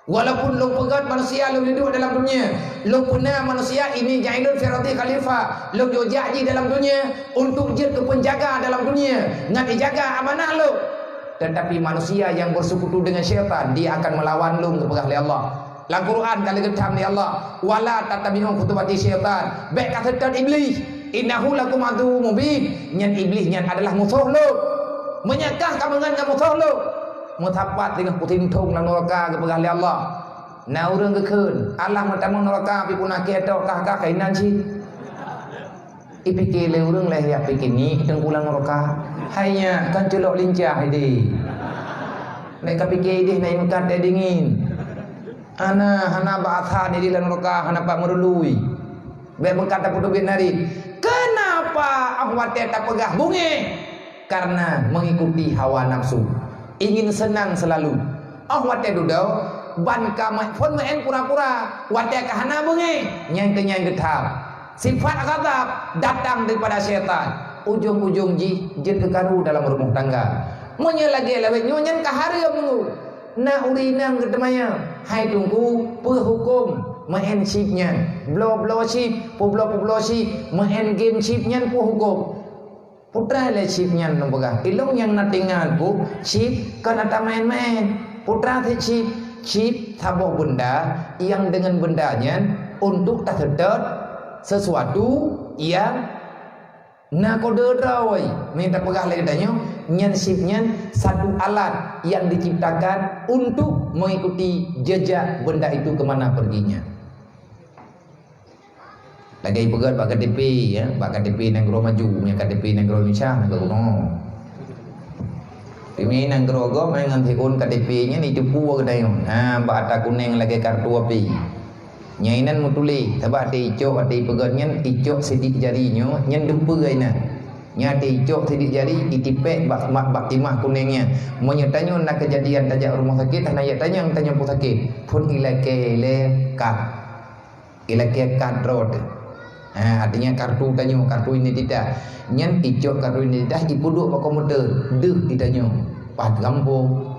Walaupun lôn peugét manusia lôn hidup dalam dunia, lôn peuna manusia ini ja'ilun fil ardi khalifah, lôn jok jak jih dalam dunia untuk jeuet keu penjaga dalam dunia, ngat ijaga amanah lôn. Tetapi manusia yang bersekutu dengan syaitan, dia akan melawan lôn, geupeugah lé Allah. Lam Quran ka lheueh geutam lé Allah, "Wala tattabi'u khutuwati syaitan." Bék kaseutôt Iblih. "Innahu lakum aduwwum mubin." Nyan Iblih nyan adalah musoh lôn. Meunyo kah kameungon ngon musoh lôn, meusapat teungoh peusinthong lam nuraka, geupeugah lé Allah. Na ureuëng geukheun, "Alah meutamong nuraka pih puna keu tok kah-kah kainan cit." Ipike lé ureuëng lé yak pike ni teungku lam nuraka. Hai nyak kan culok lincah idéh. Nek kapike idéh na imeukat deh dingin. Hana, hana bak asa idéh lam nuraka, hana pat meurului. Bék meukat tapeuteubiet nari. Kenapa ah watée tapeugah bungéh? Karena mengikuti hawa nafsu. Ingin senang selalu. Ah watée dudoe, ban ka phon meuén pura-pura. Watée ka hana beungéh, nyang keu nyang geutham. Sifat ghadab datang daripada syaitan. Ujong-ujong jih jeuet keu karu dalam rumoh tangga. Meunyoe lagée lawét nyoe nyan ka hareuem nunggu. Na ureuëng inong geuteumanyong, "Hai Teungku, peue huköm meuén chip nyan? Bloe-bloe chip, peubloe-peubloe chip, meuén game chip nyan peue huköm?" Putra lé chip nyan lôn peugah, ilong nyang na tingan ku chip kon ata maén-maén. Putra si chip, chip saboh benda nyang deungon benda nyan untuk taseutôt sesuatu nyang na kode droe. Meunan tapeugah lé geutanyoe, nyan chip nyan satu alat yang diciptakan untuk mengikuti jejak benda itu ke mana perginya. Lagée ipeugét bak K T P, ya, bak K T P nanggroe maju, nyang K T P nanggroe Indonesia, nanggroe bunoe. Pimi nanggroe gob ngon siôn K T P nyan iteupeue geutanyoe. Ha, bak ata kuneng lagée kartu api. Nyang inan meutuléh, sabab até icok, até ipeugét nyan, icok sidik jari nyoe, nyan dupeue inan. Nyan até icok sidik jari, itipék bak, bak, bak timah kuneng nyan. Meunyoe tanyoe na keujadian tajak rumoh sakét, hana jak tanyong, tanyong peue sakét. Phon ilakée lé kah. Ilakée kad droe teuh. Ha, artinya kartu tanyoe, kartu identitas. Nyan icok kartu identitas ipeuduek bak komputer. Deuh itanyoe. Pat gampông,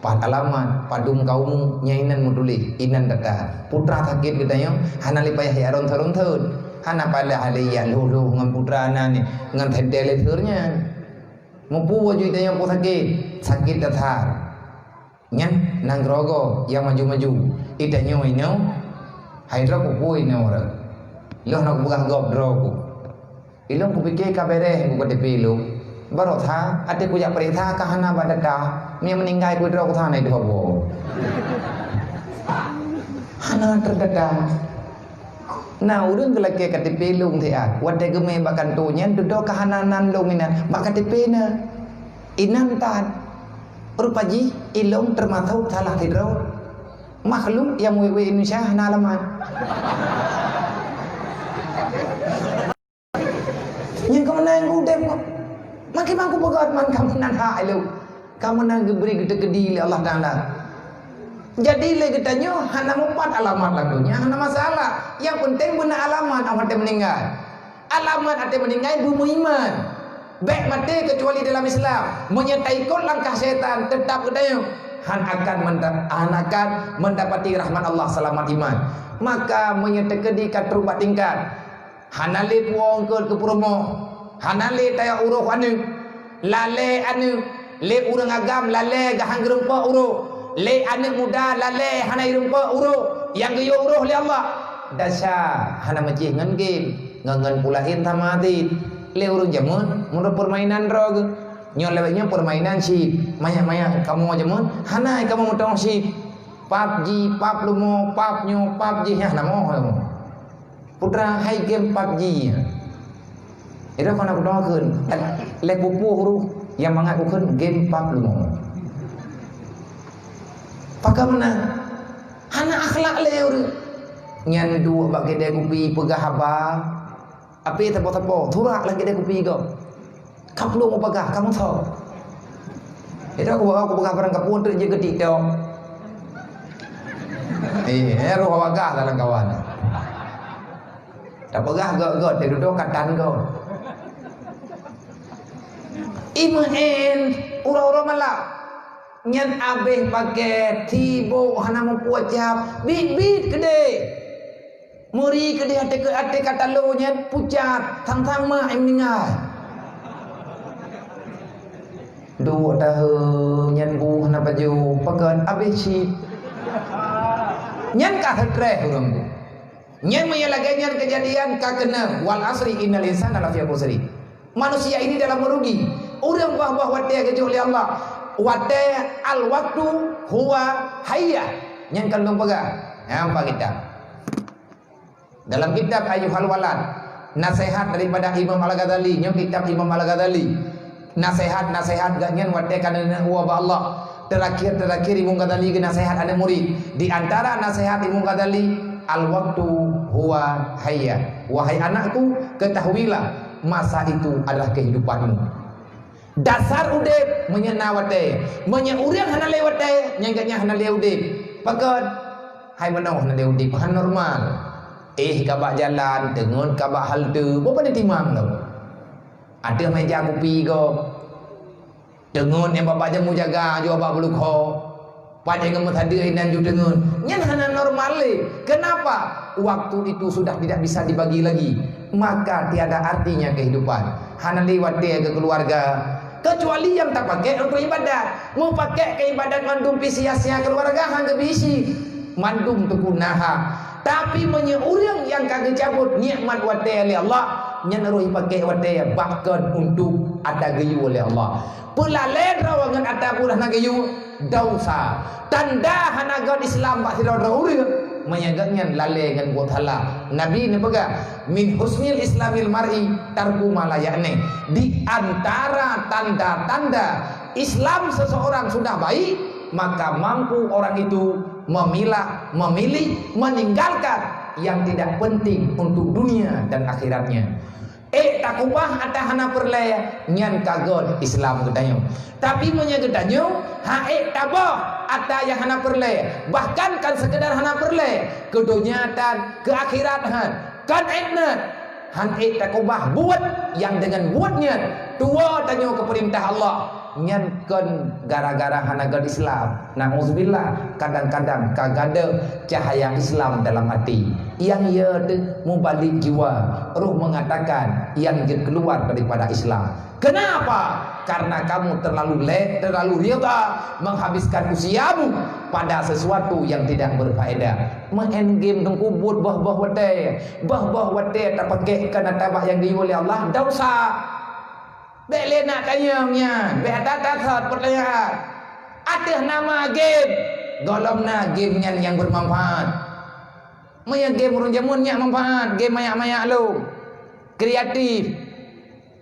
pat alamat, padum ka umu, nyang inan meutuléh, inan data. Putra sakét geutanyoe, hana lé payah jak ronson-ronson. Hana payah lé jak lhoh-lhoh ngon putra na ni, ngon senter lé seur nyan. Mupeue ju itanyoe peue sakét, sakét dasar. Nyan nanggroe gob nyang maju-maju. Itanyoe inoe, hai droe peue-peue inoe rot. Lôn hana kupeugah gob droe ku. Ilôn kupike ka beres buku K T P lôn. Baroesa até kujak peuriksa ka hana bak data. Meunyo meuninggai kudroe ku sana idroe boh. Hana terdata. Na ureuëng geulakée K T P lôn siat. Watée geumé bak kantô nyan dudoe ka hana nan lôn inan bak K T P na. Inan tan. Rupa jih ilôn teumasok salah sidroe makhluk nyang wék-wék Indonesia hana alamat. Nyang ka meunan udeb, makin mangku peugah man ka meunan hak ilôn. Ka meunan geubri geuteukeudi lé Allah Taala. Jadi lé geutanyoe hana mupat alamat lam donya, hana masalah. Nyang penting beuna alamat awak watée meuninggai. Alamat até meuninggai beumeuiman. Bék maté keucuali dalam Islam. Meunyoe taikot langkah syaitan, teutap geutanyoe han akan menda-, han akan mendapati rahmat Allah seulamat iman. Maka meunyoe teukeudi ka trok bak tingkat, hana lé puwoe eungkôt keu peurumoh, hana lé tayok uroh aneuëk, lalée aneuëk, lé ureuëng agam lalée geuhang geureumpok uroh, lé aneuëk muda lalée hana ireumpok uroh, nyang geuyue uroh lé Allah. Dasar hana meucih ngon game. Ngon-ngon pula in sama até. Lé ureuëng jameun meunurot peurmainan droe geuh. Nyoe lewat nyoe peurmainan chip. Manyak-manyak kamoe jameun hana kamoe meutueng chip. Pap ji, pap lumo, pap nyoe, pap jih nyah namoe kamoe. Putra hai game pap ji. Itu kana kudoe kheun. Lé pupuh ruh nyang mangat kukheun game pap lumo. Pakon meunan? Hana akhlak lé ureuëng. Nyan duek bak keudè kupi peugah haba. Api teupô-teupô, turak lagée deh kupi gob. Ka plueng mupagah, ka meuthô. Itu aku bawa aku peugah barang kapun tu je keutik tu. Eh, eh, roh bagah dalam kawan. Tak peugah gok-gok, dia duduk katan gok. Iman, uroe-uroe malam. Nyan abéh pakai, sibok hana meupucap, bit-bit keudeh. Meuri keudeh até, até ka talo nyan pucat, sang-sang mak nyang meuninggai. Dua tahun nyan bu hana pajoh, pakon abéh cit. Nyan ka stres ureuëng tu. Nyan meunyo lagée nyan keujadian ka keuneuk, wal asri innal insana lafi khusri. Manusia ini dalam merugi. Ureuëng bah-bah watée geujok lé Allah. Watée al waktu huwa hayya. Nyan kan lôn peugah. Nampak kitab. Dalam kitab Ayyuhal Walad, nasihat daripada Imam Al-Ghazali, nyoe kitab Imam Al-Ghazali. Nasihat-nasihat geuh nyan watée ka neuneuk woe bak Allah. Terakhir-terakhir Imam Ghazali geunasehat aneuk murid. Di antara nasihat Imam Ghazali, "Al-waktu huwa hayya." Wahai anakku, ketahuilah, masa itu adalah kehidupanmu. Dasar udeb meunyoe na watée. Meunyoe ureuëng hana lé watée, nyan geuhnyan hana lé udeb. Pakon? Hai meunoe hana lé udeb, hana normal. Eh, ka bak jalan, teungeut ka bak halte, boh pane timang lom. Ateueh meja kupi gob. Teungeut nyang babah jamu jaga, jua bak beulukho. Padahai ngon meusadeue inan ju teungeut. Nyan hana normal lé. Kenapa? Waktu itu sudah tidak bisa dibagi lagi. Maka tiada artinya kehidupan. Hana lé watée keu keuluwarga. Kecuali nyang tapakai untuk ibadat. Meupakai keu ibadat mandum pih sia-sia keuluwarga han geubri sie. Mandum teupeue na ha. Tapi meunyoe ureuëng nyang ka geucabot nikmat watée lé Allah, nyan roh ipakai watée bahkan untuk ata geuyue lé Allah. Peulalée droe ngon ata pun hana geuyue, dosa. Tanda hana göt Islam bak sidroe-droe ureuëng, meunyoe göt nyan lalée ngon buet salah. Nabi neupeugah, "Min husnil islamil mar'i tarku ma la ya'ni." Di antara tanda-tanda Islam seseorang sudah baik, maka mampu orang itu memilah, memilih, meninggalkan yang tidak penting untuk dunia dan akhiratnya. Ék takubah ata hana peureulée, nyan ka göt Islam geutanyoe. Tapi meunyoe geutanyoe han ék tabah ata nyang hana peureulée, bahkan kan seukeudar hana peureulée, keu donya tan, keu akhirat han, kan ék nyan, han ék takubah buet nyang deungon buet nyan Tuwoe tanyoe keu peurintah Allah, nyan kon gara-gara hana göt Islam. Nauzubillah, kadang-kadang ka gadôh cahya Islam dalam até. Nyang ye teuh mubalig jiwa, roh mengatakan nyang jeuet keuluar daripada Islam. Kenapa? Karena kamu terlalu le-, terlalu rida menghabiskan usiamu pada sesuatu yang tidak berfaedah. Main game teungku buet boh-boh watèe. Boh-boh watèe tapakékan ata bak nyang geuyue lé Allah, dosa. Bèk lé na tanyong nyan, bèk that-that thot peutanyaan. Ateueh nama game, gohlom na game nyan nyang bermanfaat. Meunyoe game ureueng jameun nyak manfaat, game manyak-manyak lom. Kreatif.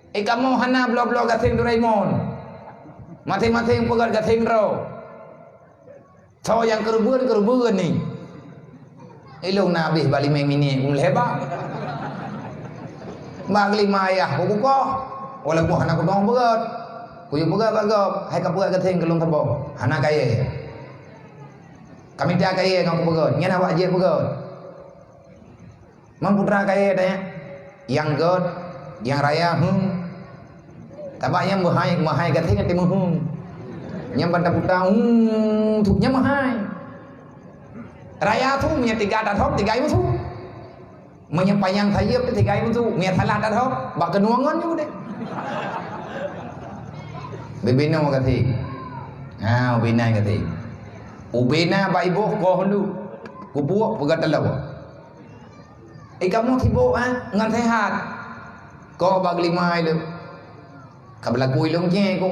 Eh, kamoe hana bloe-bloe gaseng Doraemon. Maséng-maséng peugöt gaseng droe. Soe nyang keureubeuen, keureubeuen ni. Ilong na abéh bak limeng minit, ulèe bak. Bak lima ayah kubukoh, walaupun hana kudong peugöt. Kuyue peugöt bak gob, hai ka peugöt gaseng keu lôn saboh. Hana kayèe. Ka mita kayèe ngon kupeugöt, nyan awak jeuet peugöt. Mang putra kayèe tanya, nyang göt, nyang raya, hmm. Tabak nyang meuhai, meuhai gaseng nyang teumeuhung. Nyang ban taputa, hmm, tu nyang meuhai. Raya tu, meunyoe tiga tathok, tiga ibu tu. Meunyoe panyang sayeup, tiga ibu tu. Meunyoe salah tathok, bak keunuangan nyoe deh. Bibinoe gaseng. Ha, ubena gaseng. Ubena bak iboh koh lu. Kupuek peugah taloe. Eh, kamoe sibok, ha? Ngon sehat. Kok bak lima ilong. Ka beulaku ilong cek ko.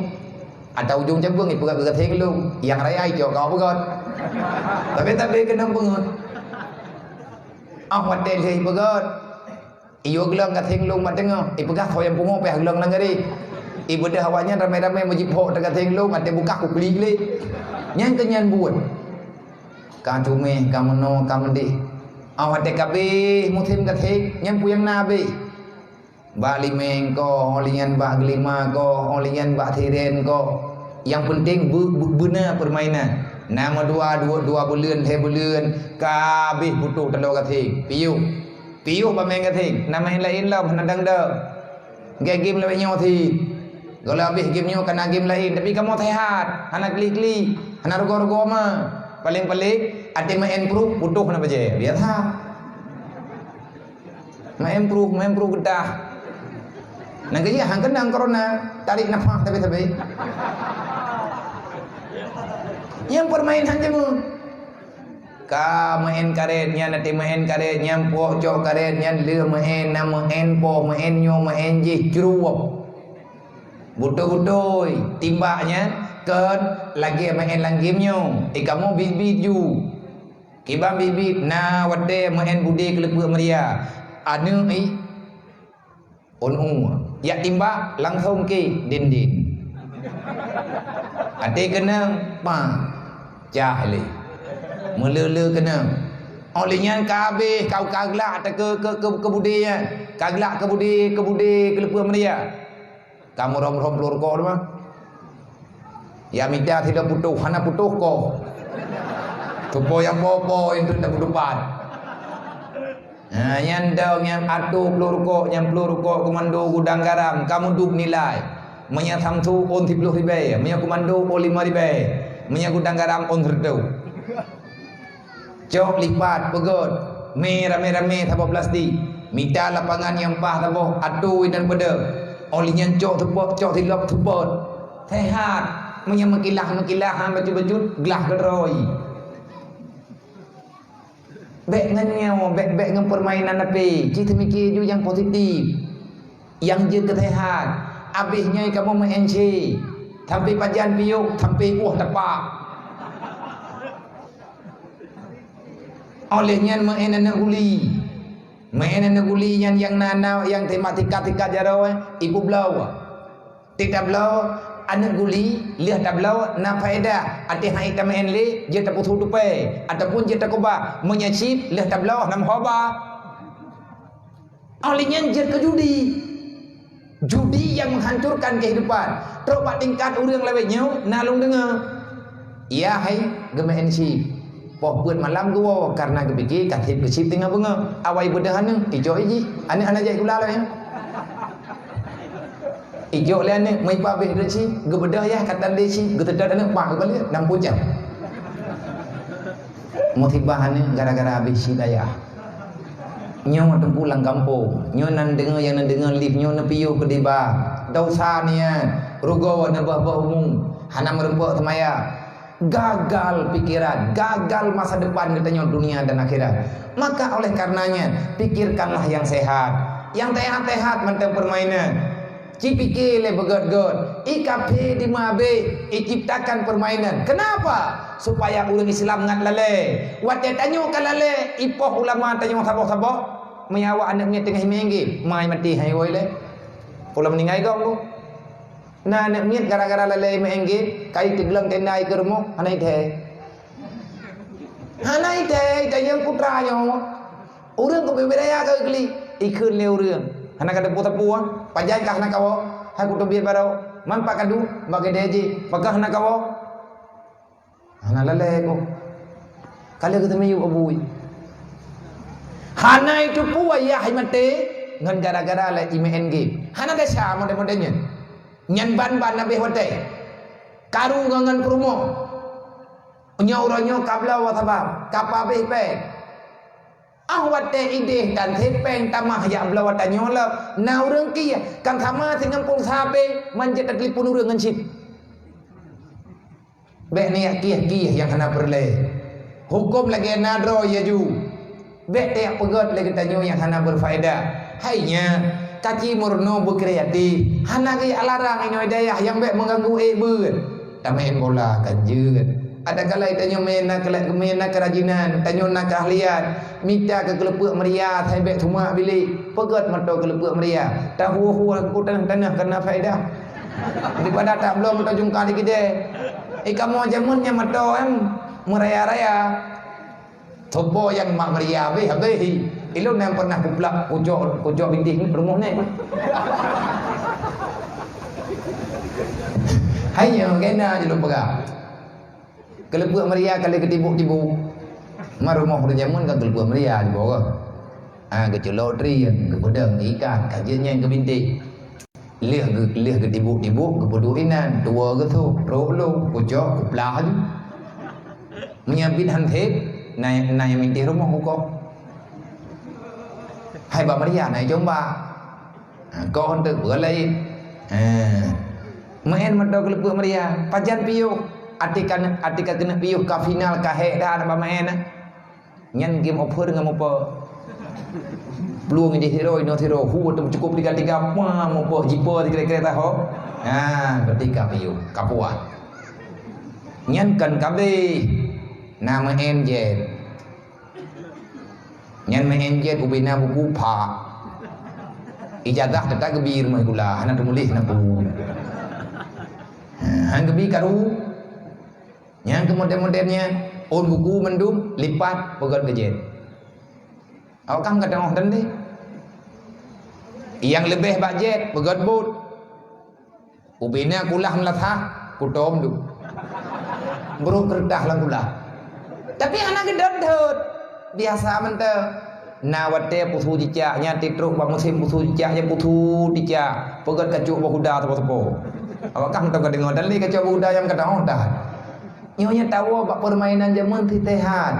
Atau ujong cabeueng ipeugah keu gaseng ilong. Nyang raya icok kau peugöt. Tapi, tapi keunong peungeut. Ah, watèe lheueh ipeugöt. Iyue geulong gaseng ilong bak teungoh. Ipeugah kau nyang pungo payah geulong lam gari. Ibeudôh awaknyan ramé-ramé meujiphok teugaseng ilong, até bukah kuklik lé. Nyan keu nyan buet. Ka cuméh, ka meunoe, ka meudéh. Ah, watèe ka abéh musém gaseng, nyan peue nyang na abéh. Bak limeng koh, óh lheueh nyan bak geulima koh, óh lheueh nyan bak sirèn koh. Nyang peunteng beu-, beu-, beuna peurmainan. Na meudua, dua, dua buleuen, lhèe buleuen, ka abéh putôh taloe gaseng. Piôh. Piôh bak main gaseng. Na main laén lom, hana dangdang. Gèt game lawét nyoe sit. Gohlom abéh game nyoe ka na game laén, tapi kamoe sehat, hana klik-klik, hana rugoe-rugoe ma. Paléng-paléng até main pruh putôh na bajèe. Biasa. Main pruh, main pruh geudah. Nang geujak han keunong corona, tarék nafah sabe-sabe. Nyang peumain han jeuet. Ka main karét nyan, até main karét nyan, puok cok karét nyan, lheueh main, na main po, main nyoe, main jih, cruwok. Beutôi-beutôi, timbak nyan, kon lagèe main lam game nyoe. Eh, kamoe bit-bit ju. Kiban bit-bit, na watèe main budé keuleupeuet meuria. Aneuk i, Ôn-ôn, jak timbak langsông keu dinding. Até keunong, pah, cah lé. Meuleu-leu keunong. Óh lheueh nyan ka habéh, ka, ka glak keu, keu, keu, keu budé nyan. Ka glak keu budé, keu budé, keu leupeu meuria. Ka meurom-rom ploh rukok teuma. Ya mita sidroe putôh, hana putôh koh. Tupo nyang po-po intu tapeutupat. Ha, nyan dong nyang atô ploh rukok, nyang ploh rukok komando gudang garam, kamoe dub nilai. Meunyoe Samsu ôn siploh ribèe, meunyoe komando ôn limong ribèe, meunyoe gudang garam ôn sireutoh. Cok lipat, peugöt, mé ramé-ramé saboh plastik. Mita lapangan nyang paih saboh, atô inan peudeueng. Óh lheueh nyan cok seupôt, cok silop seupôt. Sehat. Meunyoe meukilah-meukilah, han bacut-bacut, glah keudroe. Bèk ngon nyoe, bèk, bèk ngon peurmainan H P. Ci seumiké ju nyang positif. Nyang jeuet keu sehat. Abéh nyoe kamoe meu'en C. Sampoe pajan piôh, sampoe ueh tapak. Óh lheueh nyan meu'en aneuk guli. Meu'en aneuk guli nyan nyang na, na nyang teuma tikat-tikat jaroe, ipeubloe. Tiep tabloe aneuk guli, lheueh tabloe na faedah. Até han ék tameu'en lé, jeuet tapeusu tupée, ataupun jeuet takeubah. Meunyoe cit, lheueh tabloe na meuhoba. Óh lheueh nyan jeuet keu judi. Judi nyang menghancurkan kehidupan. Trok bak tingkat ureuëng lawét nyoe na lôn deungoe. Iya hai geumeu'en chip. Poh peuet malam geuwoe karena geupike ka chip-chip teungoh beungoh. Awai beudôh aneuk, icok iji. Aneuk hana jak sikula lom nyan. Ijok lé aneuk, meuipa abéh duek ci, geubeudôh yah ka tan lé ci, geuteudot aneuk, pah geubalek, nam pujah. Musibah aneuk gara-gara abéh ci dayah. Nyoe teungku lam gampông, nyoe nan deungoe nyang neudeungoe live nyoe neupiôh keu diba. Desya niat, rugoe neubah-bah umu, hana meurumpok seumayang. Gagal pikiran, gagal masa depan geutanyoe dunia dan akhirat. Maka oleh karenanya, pikirkanlah yang sehat. Yang sehat-sehat mantong permainan. Cipike lé beugöt-göt, i kaphé di meuabéh, iciptakan permainan. Kenapa? Supaya ureuëng Islam ngat lalée. Watée tanyoe ka lalée, ipoh ulama tanyoe saboh-saboh, meuyawa aneuk miet teungoh imeu'en game, mai maté hai woi lé. Ulama ninggai gong tu. Na aneuk miet gara-gara lalée imeu'en game, kai teugleueng tenda ikeue rumoh, hana ithée. Hana ithée, ithée nyang putra nyoe. Ureuëng keupeue beda ya keu geulik, ikheun lé ureuëng. Hana ka teupeu-teupeu, pajan ka hana kawoe, hai kuteubiet barô, man pak kadu, bak keudée jih, pakon hana kawoe. Hana lalée ko. Ka lheueh geuteumiyueb abui. Hana itupeue yah maté ngon gara-gara lé imeu'en game. Hana desya model-model nyan. Nyan ban-ban abéh watée. Karu ngon, ngon peurumoh. Nyoe uroe nyoe ka bloe sabab, ka pabéh péng. Ah watée idéh tan sép péng tamah jak bloe tanyoe lom, na ureuëng kieh, kan sama singoh pulsa abéh, man jeuet tatelepon ureuëng ngon chip. Bék neujak kieh-kieh nyang hana peureulée. Huköm lagée na droe ya ju. Bék tajak peugét lé geutanyoe nyang hana beufaedah. Hai nyan, kaci meurunoe beukreatif, hana geularang inoe dayah nyang bék meuganggu ék beuet. Tameu'en bola ka jeuet. Ada kala tanyoe meu'en na keulak, meu'en na keurajinan, tanyoe na keahlian, mita keu keuleupeuek meuria, hai bék tumak bilék, peugét meutoe keuleupeuek meuria, tahue-hue lam kuteung tanoh kana faedah. Daripada tabloe meutoe jungka di keudée. Eh, kamoe jameun nyan meutoe, em, meuraya-raya. Sopo nyang mak meuria habéh, habéh hi. Ilôn nyang pernah kuplak kucok, kucok bintéh rumoh nyoe. Hai nyoe, kena je lôn peugah. Keuleupeuek meuria ka lheueh geutibuk-tibuk. Ma rumoh ureuëng jameun ka keuleupeuek meuria jiboh. Ah, geuculok trieng, geupeudong ikat, ka jeuet nyan keu bintéh. Lheueh geu-, lheueh geutibuk-tibuk, geupeuduek inan, tuwoe geusôk, trok lom, kucok, kuplah laju. Meunyoe biet han sép, na, na nyang mintih rumoh kukoh. Hai bak meuria na jomba. Ha, koh teuk beulai. Ha. Meu'en meutoe keuleupeuek meuria, pajan piôh. Atika, atika keuneuk piôh ka final ka hék dah na bak meu'en. Nyan game over ngon mupa. Plueng jih sidroe, inoe sidroe. Hu, tu cukup tiga-tiga, pa, mupa, jipa, tiga-tiga taho. Ha, berarti ka piôh, ka puas. Nyan kan kabéh. Na meu'en jén. Nyan meu'en jén ubena buku pha. Ijazah teutap geubi rumoh sikula, hana teumuléh, hana bu. Ha, han geubi karu. Nyang keu model-model nyan, ôn buku mandum lipat peugöt keu jén. Awak kan ka teungoh dan deh. Nyang leubeh bak jén peugöt buet. Ubena kulah meulasah, kutom du. Brok keureutah lam kulah. Tapi hana geudot-dot. Biasa mantong. Na watée pusu cicak, nyan titrok bak musém pusu cicak, nyan pusu cicak. Peugöt kacok bak kuda sapo-sapo. Awak kan mantong ka deungoe, dan lé kacok bak kuda nyang ka tahu dah. Nyoe nyang tawoe bak peurmainan jameun sitehat.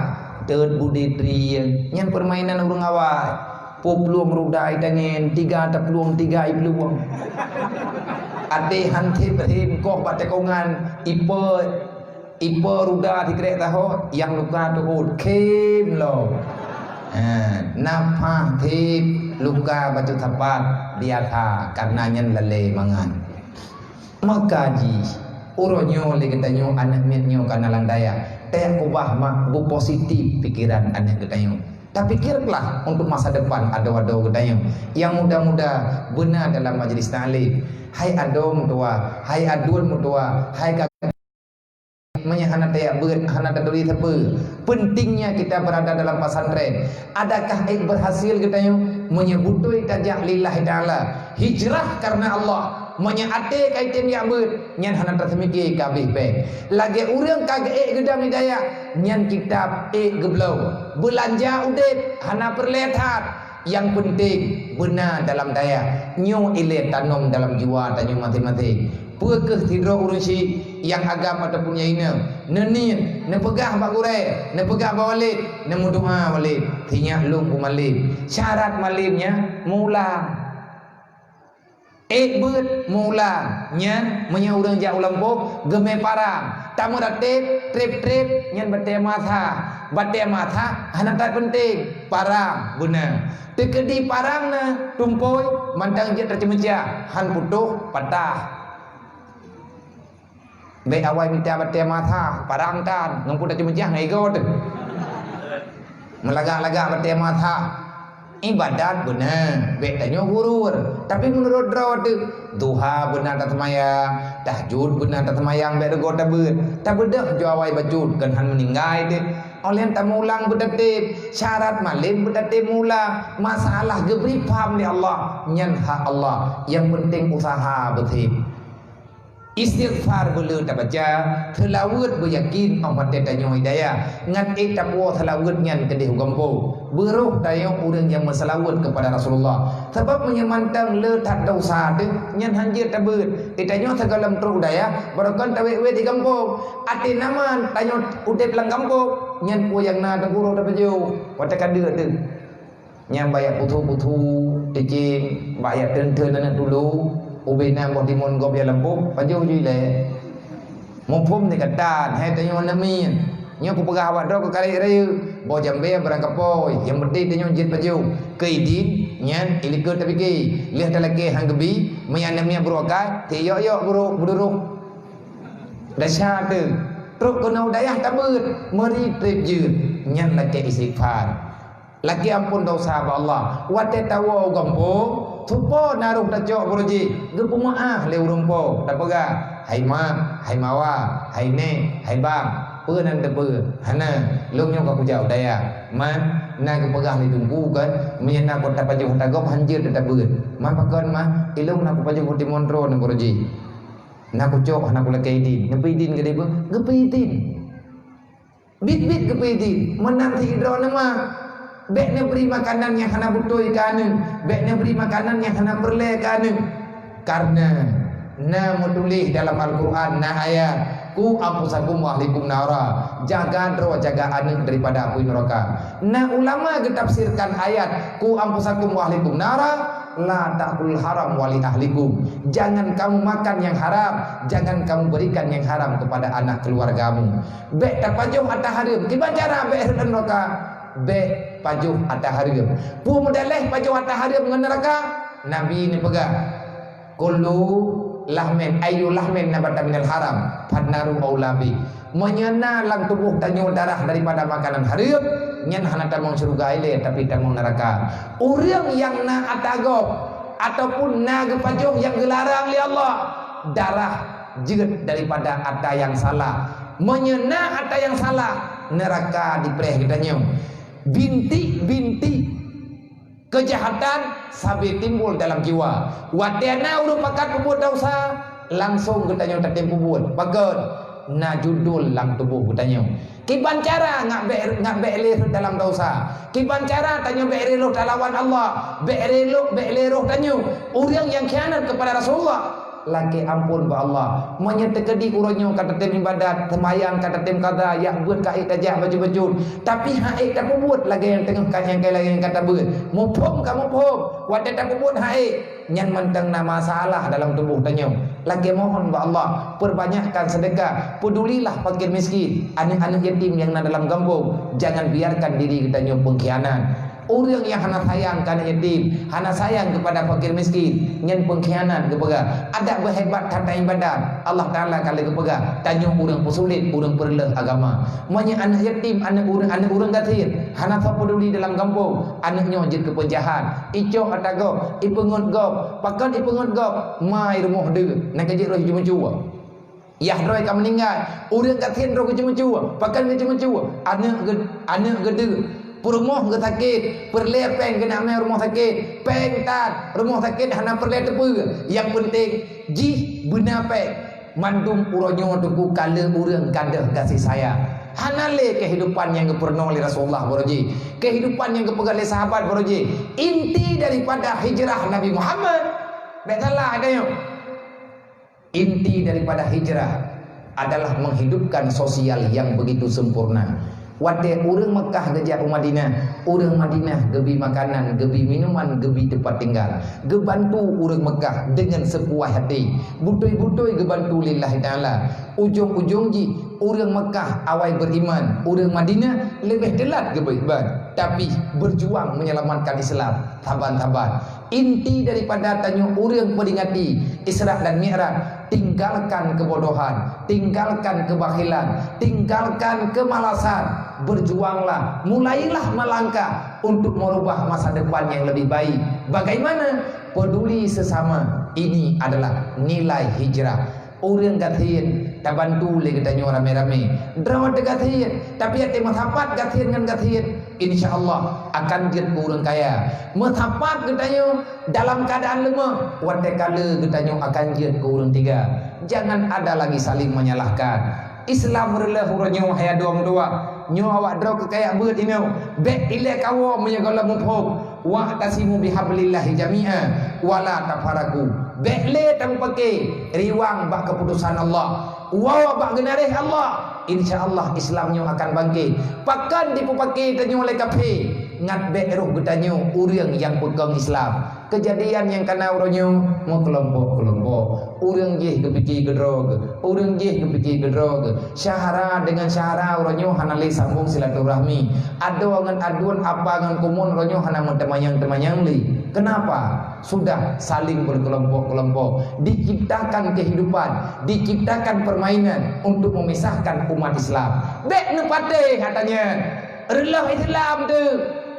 Teut budi trieng, nyan peurmainan ureuëng awai. Po plueng ruda itangen, tiga taplueng, tiga iplueng. Até han thép rhem koh bak teukongan, ipe, ipe ruda sikrek taho, nyang luka teuôt, khém lom. Ha, na pah thép, luka bacut sapat, biasa, karena nyan lalée mangat. Maka jih, uroe nyoe lé geutanyoe aneuk miet nyoe ka na lam dayah, tajak keubah mak beupositif pikeran aneuk geutanyoe. Tapikirlah untuk masa depan adoe-adoe geutanyoe nyang muda-muda beuna dalam majlis taklim. Hai adoe meutuwa, hai aduen meutuwa, hai ka Meunyoe hana tajak beuet, hana taturi sapeue. Pentingnya kita berada dalam pesantren. Adakah ék berhasil geutanyoe? Meunyoe beutôi tajak lillahi ta'ala, hijrah karena Allah. Meunyoe até ka item jak beuet, nyan hana taseumike ka abéh péng. Lagée ureuëng ka geuék geudong di dayah, nyan kitab ék geubloe. Beulanja udeb hana peureulée that. Nyang peunteng beuna dalam dayah nyoe ilée tanom dalam jiwa tanyoe maséng-maséng. Peu kheueh sidroe ureuëng syiek nyang agam ataupun nyang inong, neuniet, neupeugah bak gurée, neupeugah bak walét, neumeudoá walét, sinyak lôn u malém. Syarat malém nyan meuulang. Ék beuet meuulang, nyan meunyoe ureuëng jak u lampôh geumé parang, tameuratéb, treb-treb, nyan batée masa. Batée masa hana that peunteng, parang beuna. Teukeudi parang na tumpôi, mantong jeuet teuceumeucah, han putôh, patah. Bék awai mita batée masa, parang tan, ngon peue teuceumeucah ngon igoe teuh. Meulagak-lagak batée masa, ibadat beuna, bék tanyoe gurur. Tapi meunurot droe teuh, duha beuna taseumayang, tahajud beuna taseumayang, bék reugoe tabeuet. Tabeudôh ju awai bacut, kon han meuninggai teuh. Óh lheueh tameuulang beutatéb, syarat malém beutatéb meuulang. Masalah geubri pham lé Allah, nyan hak Allah. Nyang peunteng useuha beutém. Istighfar beuleu tabaca, seulaweuet beuyakin óh watée tanyoe hidayah, ngon ék tapuwoe seulaweuet nyan keudeh u gampông. Beuroh tanyoe ureuëng nyang meuseulaweuet keupada Rasulullah. Sabab meunyoe mantong le that desya teuh, nyan han jeuet tabeuet. Ék tanyoe sigohlom trok u dayah, barokon tawét-wét di gampông. Até nama tanyoe udeb lam gampông, nyan peue nyang na teungku roh tapajoh, watée ka deuek teuh. Nyang bak jak puthu-puthu, cicém, bak jak teun-teun aneuëk tulông, ubé na boh timon gob jak lampôh, pajoh ju ilée. Muphom di katan, hai tanyoe aneuëk miet. Nyoe kupeugah awak droe keu karek rayeuk, boh jambée barang kapôi, nyang peunteng tanyoe jeuet pajoh. Keu idin, nyan ilikot tapike, lheueh talakée han geubi, meunyan aneuëk miet brôk akai, tiyok-yok brôk, beudurôh. Desya teuh, trok keunoe u dayah tabeuet, meuri treb jeuet, nyan lakée istighfar. Lakée amphon desya bak Allah. Watée tawoe u gampông, tupo na roh tacok beuroji, geupeumeuáh lé ureuëng po, tapeugah, "Hai mak, hai mawa, hai nék, hai bang, peue nan teupeue? Hana, lôn nyoe ka kujak u dayah." Man, na geupeugah lé teungku kan, meunyoe na kota pajoh ata gob han jeuet tatabeuet. Man pakon mah, ilông na kupajoh timon droe ngon beuroji. Na kucok, hana kulakée idin. Neupeue idin geude beuh? Geupeue idin. Biet-biet geupeue idin, meunan sidroe neuma. Bék neubri makanan nyang hana beutôi keu aneuëk, bék neubri makanan nyang hana peureulée keu aneuëk. Kareuna na meutuléh dalam Al-Qur'an, na ayat, "Qu anfusakum wa ahlikum nara." Jaga droe, jaga aneuëk daripada apui neuraka. Na ulama geutafsirkan ayat, "Qu anfusakum wa ahlikum nara," "La ta'kulul haram wa li ahlikum." Jangan kamu makan yang haram, jangan kamu berikan yang haram kepada anak keluargamu. Bék tapajoh ata hareuem. Kiban cara bék rhot lam neuraka? Bék pajoh ata hareuem. Peue meudaléh pajoh ata hareuem ngon neuraka? Nabi neupeugah, "Kullu lahmin, ayyu lahmin nabata minal haram, fannaru aula bih." Meunyoe na lam tuboh tanyoe darah daripada makanan hareuem, nyan hana tamong syeuruga ilée, tapi tamong neuraka. Ureuëng nyang na ata gob ataupun na geupajoh nyang geularang lé Allah, darah jeuet daripada ata nyang salah. Meunyoe na ata nyang salah, neuraka dipreh geutanyoe. Bintik-bintik keujahatan sabe timbul dalam jiwa. Watée na ureuëng pakat peubuet desya, langsong geutanyoe tatem peubuet. Pakon? Na judul lam tuboh geutanyoe. Kiban cara ngat bék, ngat bék lé rhot dalam desya? Kiban cara tanyoe bék rhot talawan Allah? Bék rhot, bék lé roh tanyoe. Ureuëng nyang khianat keupada Rasulullah, lakée amphon bak Allah. Meunyoe teukeudi uroe nyoe ka tatem ibadat, seumayang ka tatem kada, jak beuet ka ék tajak bacut-bacut, tapi han ék tapeubuet lagée nyang teungoh ka nyang kai lagée nyang ka tabeuet. Muphom ka muphom, watée tapeubuet han ék, nyan mantong na masalah dalam tuboh tanyoe. Lakée mohon bak Allah, peubanyakkan seudeukah, peudulilah fakir miskin, aneuëk-aneuëk yatim nyang na dalam gampông. Jangan biarkan diri geutanyoe peungkhianat. Ureuëng nyang hana sayang keu aneuëk yatim, hana sayang keupada fakir miskin, nyan peungkhianat geupeugah. Adak beuhebat that ibadat, Allah Taala ka lheueh geupeugah, tanyoe ureuëng peusulet, ureuëng peureuleueh agama. Meunyoe aneuëk yatim, aneuëk ureuëng, aneuëk ureuëng gasien, hana soe peuduli dalam gampông, aneuëk nyoe jeuet keu peunjahat. Icok ata gob, ipeungeut gob, pakon ipeungeut gob, ma i rumoh deuek, na ka jeuet roh jimeucue. Yah droe ka meuninggai, ureuëng gasien droe geuceumeucue, pakon geuceumeucue, aneuëk geu-, aneuëk geudeuk, peurumoh geusakét, peureulée péng keuneuk mé rumoh sakét, péng that, rumoh sakét hana peureulée teupeue. Nyang peunteng jih beuna péng. Mandum uroe nyoe teungku ka le ureuëng ka deuh gaséh sayang. Hana lé kehidupan nyang geupurunoe lé Rasulullah baroe jih. Kehidupan nyang geupeugah lé sahabat baroe jih. Inti daripada hijrah Nabi Muhammad. Bék salah tanyoe. Inti daripada hijrah adalah menghidupkan sosial yang begitu sempurna. Watée ureuëng Meukah geujak u Madinah, ureuëng Madinah geubi makanan, geubi minuman, geubi teumpat tinggal. Geubantu ureuëng Meukah dengan sepuas hati. Beutôi-beutôi geubantu lillahi ta'ala. Ujong-ujong jih, ureuëng Meukah awai beriman, ureuëng Madinah leubeh teulat geuberiman, tapi berjuang menyelamatkan Islam. Saban-saban. Inti daripada tanyoe ureuëng peringati Isra dan Mi'raj, tinggalkan kebodohan, tinggalkan kebakhilan, tinggalkan kemalasan. Berjuanglah, mulailah melangkah untuk merubah masa depan yang lebih baik. Bagaimana? Peduli sesama. Ini adalah nilai hijrah. Ureuëng gasien tabantu lé geutanyoe ramé-ramé. Droe teugasien, tapi até meusapat gasien ngon gasien, insya Allah akan jeuet keu ureuëng kaya. Meusapat geutanyoe dalam keuadaan leumah, watée ka lheueh geutanyoe akan jeuet keu ureuëng tiga. Jangan ada lagi saling menyalahkan. Islam reuloh uroe nyoe hai adoe meutuwah. Nyoe awak droe keukayak beuet inoe. Bék ilée kawoe meunyoe gohlom muphom. "Wa'tasimu bihablillahi jami'a wa la tafarraqu." Bék lé tamupaké riwang bak keuputosan Allah. Woe bak geunaréh Allah. Insya Allah Islam nyoe akan bangkét. Pakon jipeupaké tanyoe lé kafé? Ngat bék roh geutanyoe ureuëng nyang peukong Islam. Keujadian nyang kana uroe nyoe meukelompok-kelompok. Ureuëng jih geupike keudroe geuh, ureuëng jih geupike keudroe geuh. Syahara deungon syahara uroe nyoe hana lé sambong silaturahmi. Adoe ngon aduen, apa ngon kumuen uroe nyoe hana meuteumanyong-teumanyong lé. Kenapa? Sudah saling berkelompok-kelompok. Diciptakan kehidupan, diciptakan permainan untuk memisahkan umat Islam. Bék neupatéh ata nyan. Reuloh Islam teuh.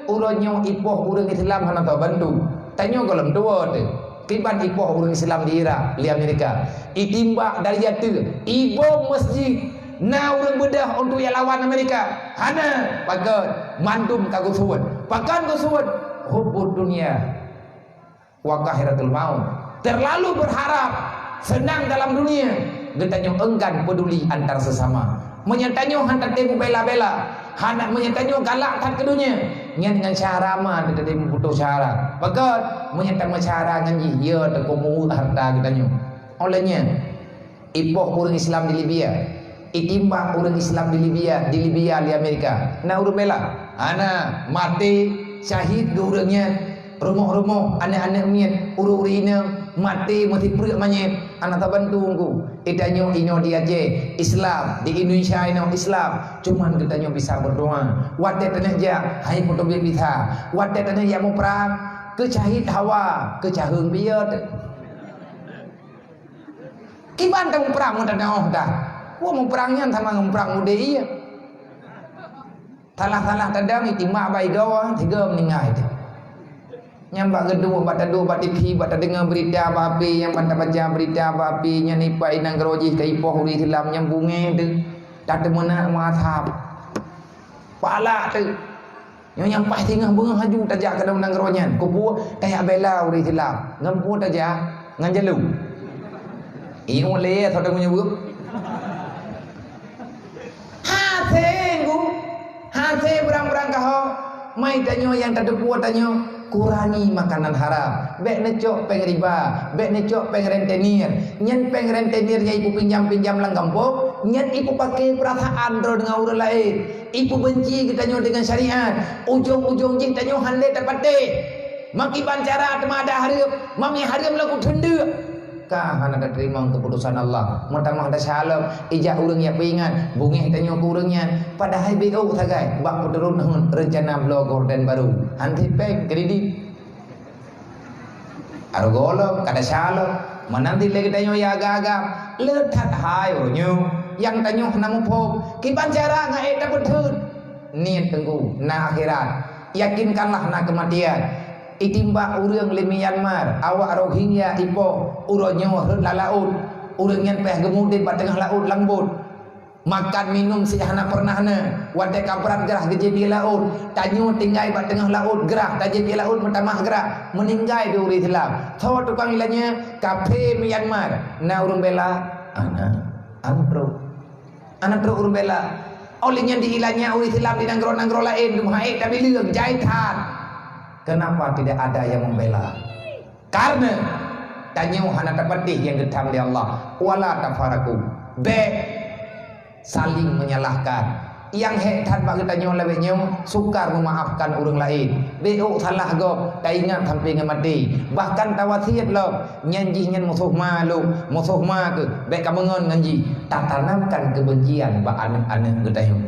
Uroe nyoe ipoh ureuëng Islam hana tabantu. Tanyoe gohlom tuwoe teuh. Kiban ipoh ureuëng Islam di Irak, di Amerika. Itimbak dari ateueh, ibom masjid. Na ureuëng beudôh untuk jak lawan Amerika? Hana. Pakon? Mandum ka geusuet. Pakon geusuet? Hubbud dunya wa karahiyatul maut. Terlalu berharap senang dalam dunia, geutanyoe enggan peduli antar sesama. Meunyoe tanyoe hana teuntèe mubela-bela, hana, meunyoe tanyoe galak that keu donya, nyan ngon syahara ma teuntèe muputôh syahara. Pakon? Meunyoe tameusyahara ngon jih, ya teuka meuweuek hareuta geutanyoe. Óh lheueh nyan, ipoh ureuëng Islam di Libya, itimbak ureuëng Islam di Libya, di Libya lé Amerika. Na ureuëng bela? Hana. Maté syahid geuh ureuëng nyan. Rumoh-rumoh, aneuk-aneuk miet, ureuëng-ureuëng inong maté meusipreuk manyét, hana tabantu Teungku. Di tanyoe inoe di Aceh, Islam, di Indonesia inoe Islam, cuman geutanyoe bisa berdoa. Watèe taneuk jak, hai putôh biet bisa. Watèe taneuk jak muprang, keu syahid hawa, keu caheueng piet. Kiban tamuprang meutanyoe dah. Wah, muprang nyan sama ngon muprang udeb ié. Salah-salah tadong, itimbak bak igoe, tiga meuninggai teuh. Nyan bak geuduek, bak taduek bak TV, bak tadeungoe beurita bak HP, nyang bak tabaca beurita bak HP, nyan ipat inong keurojih ka ipoh ureuëng Islam nyang bungéh teuh. Tateumeunak meuasab. Palak teuh. Nyoe nyang paih singoh beungoh laju tajak keu dalam nanggroe nyan. Keupeue? Tajak bela ureuëng Islam. Ngon peue tajak? Ngon jalu. Iyo lé, saudara meunyoe. Hase, Teungku. Hase beurang-beurang kaho. Mai tanyoe nyang tateupeue tanyoe, kurangi makanan haram. Bèk neucok péng riba, bèk neucok péng rentenir. Nyan péng rentenir nyang ipupinjam-pinjam lam gampông, nyan ipupake peurasaan droe deungon ureuëng laén. Ipeubenci geutanyoe deungon syariat, ujong-ujong jih tanyoe hana lé tapatéh. Makiban cara teuma ada hareuem, mami hareuem lagu teundeuk. Ka hana tateurimong keuputosan Allah, meutamah tasya lom ijak ureuëng nyang peuingat, bungéh tanyoe keu ureuëng nyan, padahai B O sagai bak peuturot heuet reuncana bloe gorden barô. Hana sipéng kredit. Aroe gohlom, kada shalom, meunan dilèe geutanyoe ya agam-agam, le that hai uroe nyoe, nyang tanyoe hana muphom, kiban cara ngon ék tapeuteuet. Niet Teungku, na akhirat. Yakinkanlah na keumatian. Itimbak ureuëng lé Myanmar, awak Rohingya ipoh, uroe nyoe rhot lam laôt. Ureuëng nyan pih geumudép bak teungoh laôt lam bot. Makan minum sih hana pernah na. Watèe ka brat grah geujieb ié laôt, tanyoe tinggai bak teungoh laôt grah tajieb ié laôt meutamah grah, meuninggai di ureuëng Islam. Soe tukang ilanya? Kafé Myanmar. Na ureuëng bela? Hana. Hana trok. Hana trok ureuëng bela. Óh lheueh nyan diilannya ureuëng Islam di nanggroe-nanggroe laén, dum hai tabileueng, jai that. Kenapa tidak ada yang membela? Karena tanyoe hana tapatéh nyang geutham lé Allah. Wala tafaraqu. Bék saling menyalahkan. Nyang hék that bak geutanyoe lawét nyoe, sukar meumaafkan ureuëng laén. Bék ôk salah gob, taingat sampai ngon maté. Bahkan tawasiet lom, nyan jih nyan musoh ma lôn, musoh ma keuh, bék kameungon ngon jih. Tatanamkan kebencian bak aneuëk-aneuëk geutanyoe.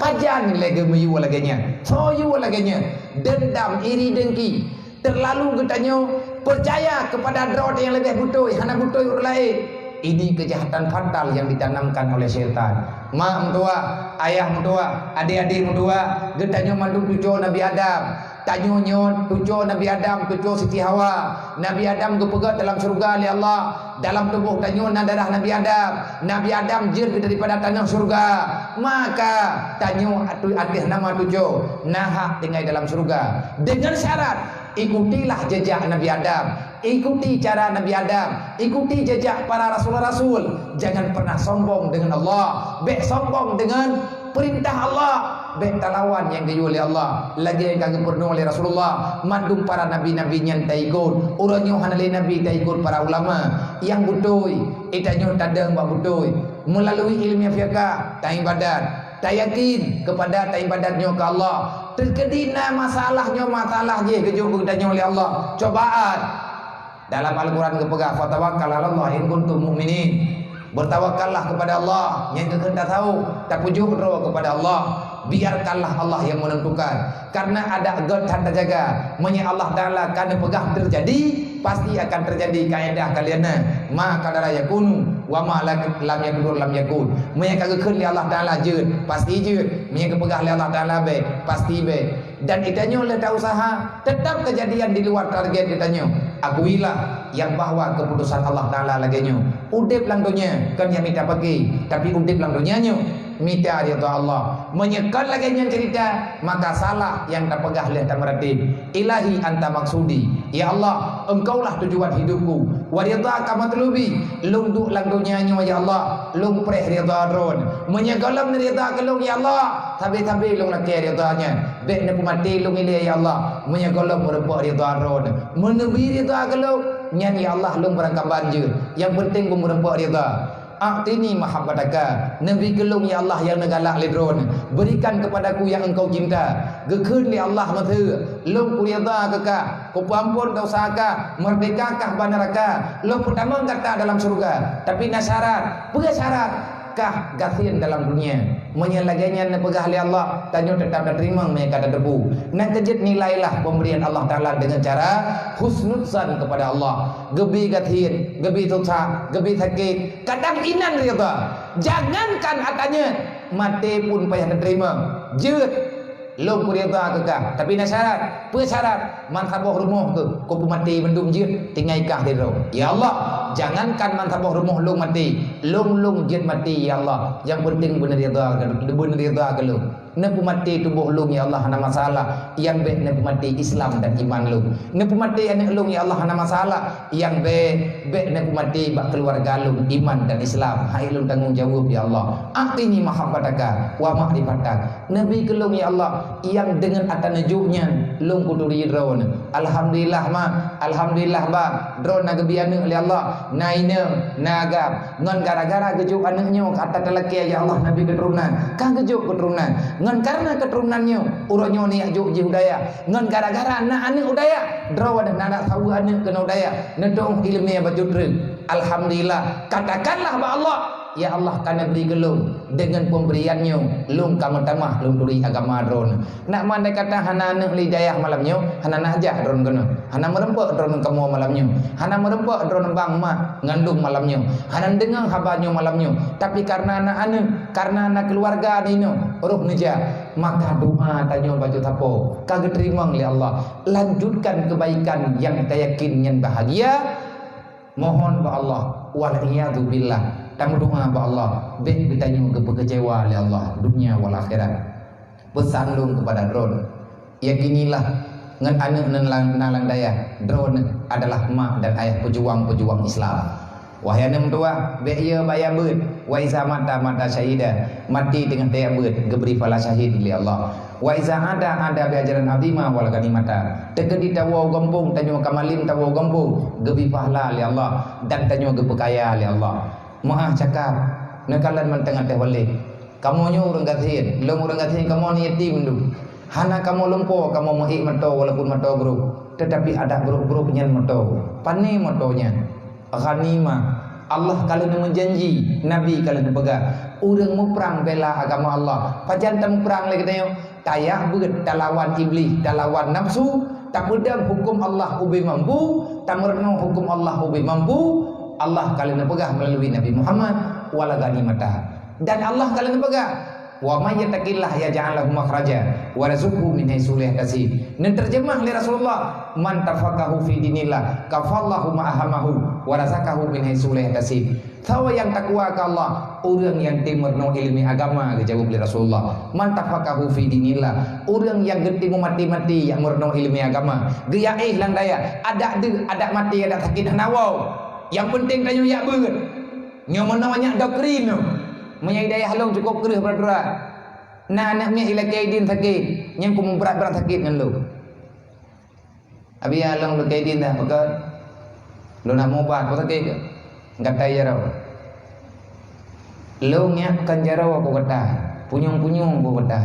Pajan lé geumeuyue lagée nyan? Soe yue lagée nyan? Dendam, iri, dengki. Terlalu geutanyoe percaya kepada droe nyang leubeh beutôi, hana beutôi ureuëng laén. Ini kejahatan fatal yang ditanamkan oleh syaitan. Mak meutuah, ayah meutuah, adik-adik meutuah, geutanyoe mandum cucoe Nabi Adam. Tanyoe nyoe cucoe Nabi Adam, cucoe Siti Hawa. Nabi Adam geupeugét dalam syeuruga lé Allah, dalam tuboh tanyoe na darah Nabi Adam. Nabi Adam jeuet daripada tanoh syeuruga. Maka tanyoe atu-, ateueh nama cucoe na hak tinggai dalam syeuruga. Dengan syarat, ikutilah jejak Nabi Adam. Ikuti cara Nabi Adam, ikuti jejak para rasul-rasul. Jangan pernah sombong dengan Allah. Bék sombong dengan perintah Allah. Bék talawan nyang geuyue lé Allah. Lagée nyang ka geupeurunoe lé Rasulullah, mandum para nabi-nabi nyan taikot. Uroe nyoe hana lé nabi taikot para ulama. Nyang beutôi, geutanyoe tadong bak beutôi. Meulalu ilmu fiqah, taibadat, tayakin kepada taibadat nyoe keu Allah. Teukeudi na masalah nyoe, masalah jih geujok keu geutanyoe lé Allah. Cobaan. Dalam Al-Quran geupeugah, "Fatawakkal 'alallah in kuntum mu'minin." Bertawakallah kepada Allah, nyang geukheun tasawuf, tapeujok droe kepada Allah. Biarkanlah Allah yang menentukan. Karena adat gét that tajaga. Meunyoe Allah Taala ka neupeugah terjadi, pasti akan terjadi kaedah kalian na. Ma qadara yakunu, wa ma lam, lam yaqdur lam yakun. Meunyoe ka geukheun lé Allah Taala jeuet, pasti jeuet. Meunyoe geupeugah lé Allah Taala bék, pasti bék. Dan geutanyoe lé tausaha, tetap kejadian di luar target geutanyoe. Akuilah yang bahwa keputusan Allah Taala lagée nyoe. Udeb lam donya kon nyang mita paké, tapi udeb lam donya nyoe mita ridha Allah. Meunyoe kon lagée nyan cerita, maka salah nyang tapeugah lé tameuratéb. Ilahi anta maksudi. Ya Allah, Engkaulah tujuan hidupku. Wa ridhaka matlubi. Lôn duek lam donya nyoe, ya Allah, lôn preh ridha Droen. Meunyoe gohlom neuridha keu lôn, ya Allah, sabe-sabe lôn lakée ridha nyan. Bék neupeumaté lôn ilée, ya Allah, meunyoe gohlom meureumpok ridha Droen. Meuneubi ridha keu lôn, nyan, ya Allah, lôn beurangkaban jeuet. Nyang peunteng beumeureumpok ridha. A'tini mahabbataka, neubi keu lôn, ya Allah, nyang neugalak lé Droen. Berikan kepadaku yang Engkau cinta. Geukheun lé Allah meuteuk, lôn kuridha keu kah, kupeuamphon desya kah, meurdeka kah bak neuraka, lôn peutamong gata dalam syeuruga. Tapi na syarat. Peue syarat? Kah gasien dalam dunia. Meunyoe lagée nyan neupeugah lé Allah, tanyoe teutap tateurimong meunyoe ka tateupeue. Nyang keujeuet nilailah pemberian Allah Taala dengan cara husnudzan kepada Allah. Geubi gasien, geubi susah, geubi sakét, kadang inan ridha. Jangankan ata nyoe, maté pun payah tateurimong. Jeuet, lôn kuridha keu kah, tapi na syarat. Peue syarat? Man saboh rumoh keuh kupeumaté mandum jeuet, tinggai kah sidroe. Ya Allah, jangankan man saboh rumoh lôn maté, lôn-lôn jeuet maté, ya Allah. Nyang peunteng beuneurida, beuneurida keu lôn. Neupeumaté tuboh lôn, ya Allah, hana masalah. Nyang bék neupeumaté Islam dan iman lôn. Neupeumaté aneuëk lôn, ya Allah, hana masalah. Nyang bék, bék neupeumaté bak keuluwarga lôn iman dan Islam. Hai lôn tanggong jaweueb, ya Allah. A'tini mahabbataka wa ma'rifatak. Neubi keu lôn, ya Allah, nyang deungon ata neujok nyan lôn kuturi droeneuh. Alhamdulillah, Mak. Alhamdulillah, Bang. Droeneuh na geubi aneuëk lé Allah. Na inong, na agam. Ngon gara-gara geujok aneuëk nyoe ata talakée, ya Allah, neubi keuturonan. Ka geujok keuturonan. Ngon kareuna keuturonan nyoe, uroe nyoe neujak jok jih u dayah. Ngon gara-gara na aneuëk u dayah, droeneuh na, na saweue aneuëk keunoe u dayah. Neutôh iéleumé bacut treuk. Alhamdulillah. Katakanlah bak Allah, "Ya Allah, ka neubri keu lôn, deungon peubrian nyoe, lôn ka meutamah lôn turi agama Droeneuh." Nak mandai kata hana aneuëk lé dayah malam nyoe, hana na hajah droeneuh keunoe. Hana meureumpok droeneuh kamoe malam nyoe. Hana meureumpok droeneuh bang mak ngon lôn malam nyoe. Hana deungoe haba nyoe malam nyoe. Tapi kareuna na aneuëk, kareuna na keuluwarga di inoe, roh neujak, maka doa tanyoe bacut sapo ka geuteurimong lé Allah. Lanjutkan kebaikan nyang tayakin nyan bahagia. Mohon bak Allah, wal iyadzu billah, tameudoa bak Allah, bék geutanyoe geupeukeucewa lé Allah, dunia wal akhirat. Peusan lôn keupada droeneuh, yakinilah, ngon aneuëk nan lam, nan lam dayah, droeneuh adalah mak dan ayah peujuang-peujuang Islam. Wahai aneuk meutuwah, bék yö baya beuet. Wa iza mata, mata syahida. Maté teungoh tajak beuet, geubri pahala syahid lé Allah. Wa iza ada, ada bi ajrin azima wal ghanimata. Teukeudi tawoe u gampông, tanyoe ka malem tawoe u gampông, geubri pahala lé Allah dan tanyoe geupeukaya lé Allah. Meu'ah cakap, neukalon mantong ateueh walek. Kamoe nyoe ureuëng gasien, lôn ureuëng gasien, kamoe ni yatim dum. Hana kamoe lumpoe kamoe meuék moto walaupun moto brôk, teutapi adak brôk-brôk nyan moto. Pane moto nyan? Ghanimah. Allah ka lheueh neumeujanji, Nabi ka lheueh neupeugah, ureuëng muprang bela agama Allah. Pajan tamuprang lé geutanyoe? Tajak beuet talawan Iblih, talawan nafsu, tapeudong huköm Allah ubé mampu, tameurunoe huköm Allah ubé mampu. Allah ka lheueh neupeugah meulalu Nabi Muhammad, wal ghanimata. Dan Allah ka lheueh neupeugah, "Wa may yattaqillaha yaj'al lahu makhraja wa yarzuqhu min haitsu la yahtasib." Neuteurjeumah lé Rasulullah, "Man tafaqahu fi dinillah kafallahu ma ahamahu wa razaqahu min haitsu la yahtasib." Soe nyang takwa keu Allah? Ureuëng nyang timeurunoe iéleumé agama, geujaweueb lé Rasulullah. "Man tafaqahu fi dinillah," ureuëng nyang geutimu maté-maté nyang meurunoe iéleumé agama, geuyaéh lam dayah, adak deuek, adak maté, adak sakét hana woe. Nyang peunteng tanyoe jak beuet. Nyoe meunoe nyak doktrin nyoe. Meunyoe di dayah lôn cukôp kreueh peuraturan. Na aneuk miet ilakée idin sakét, nyang keumeubrat-brat sakét ngon lôn. Abi ya lôn lakée idin dah, pakon? Lôn nak mubat, pakon sakét keu? Gata jaroe. Lôn nyak kon jaroe keu gata, punyueng-punyueng keu gata.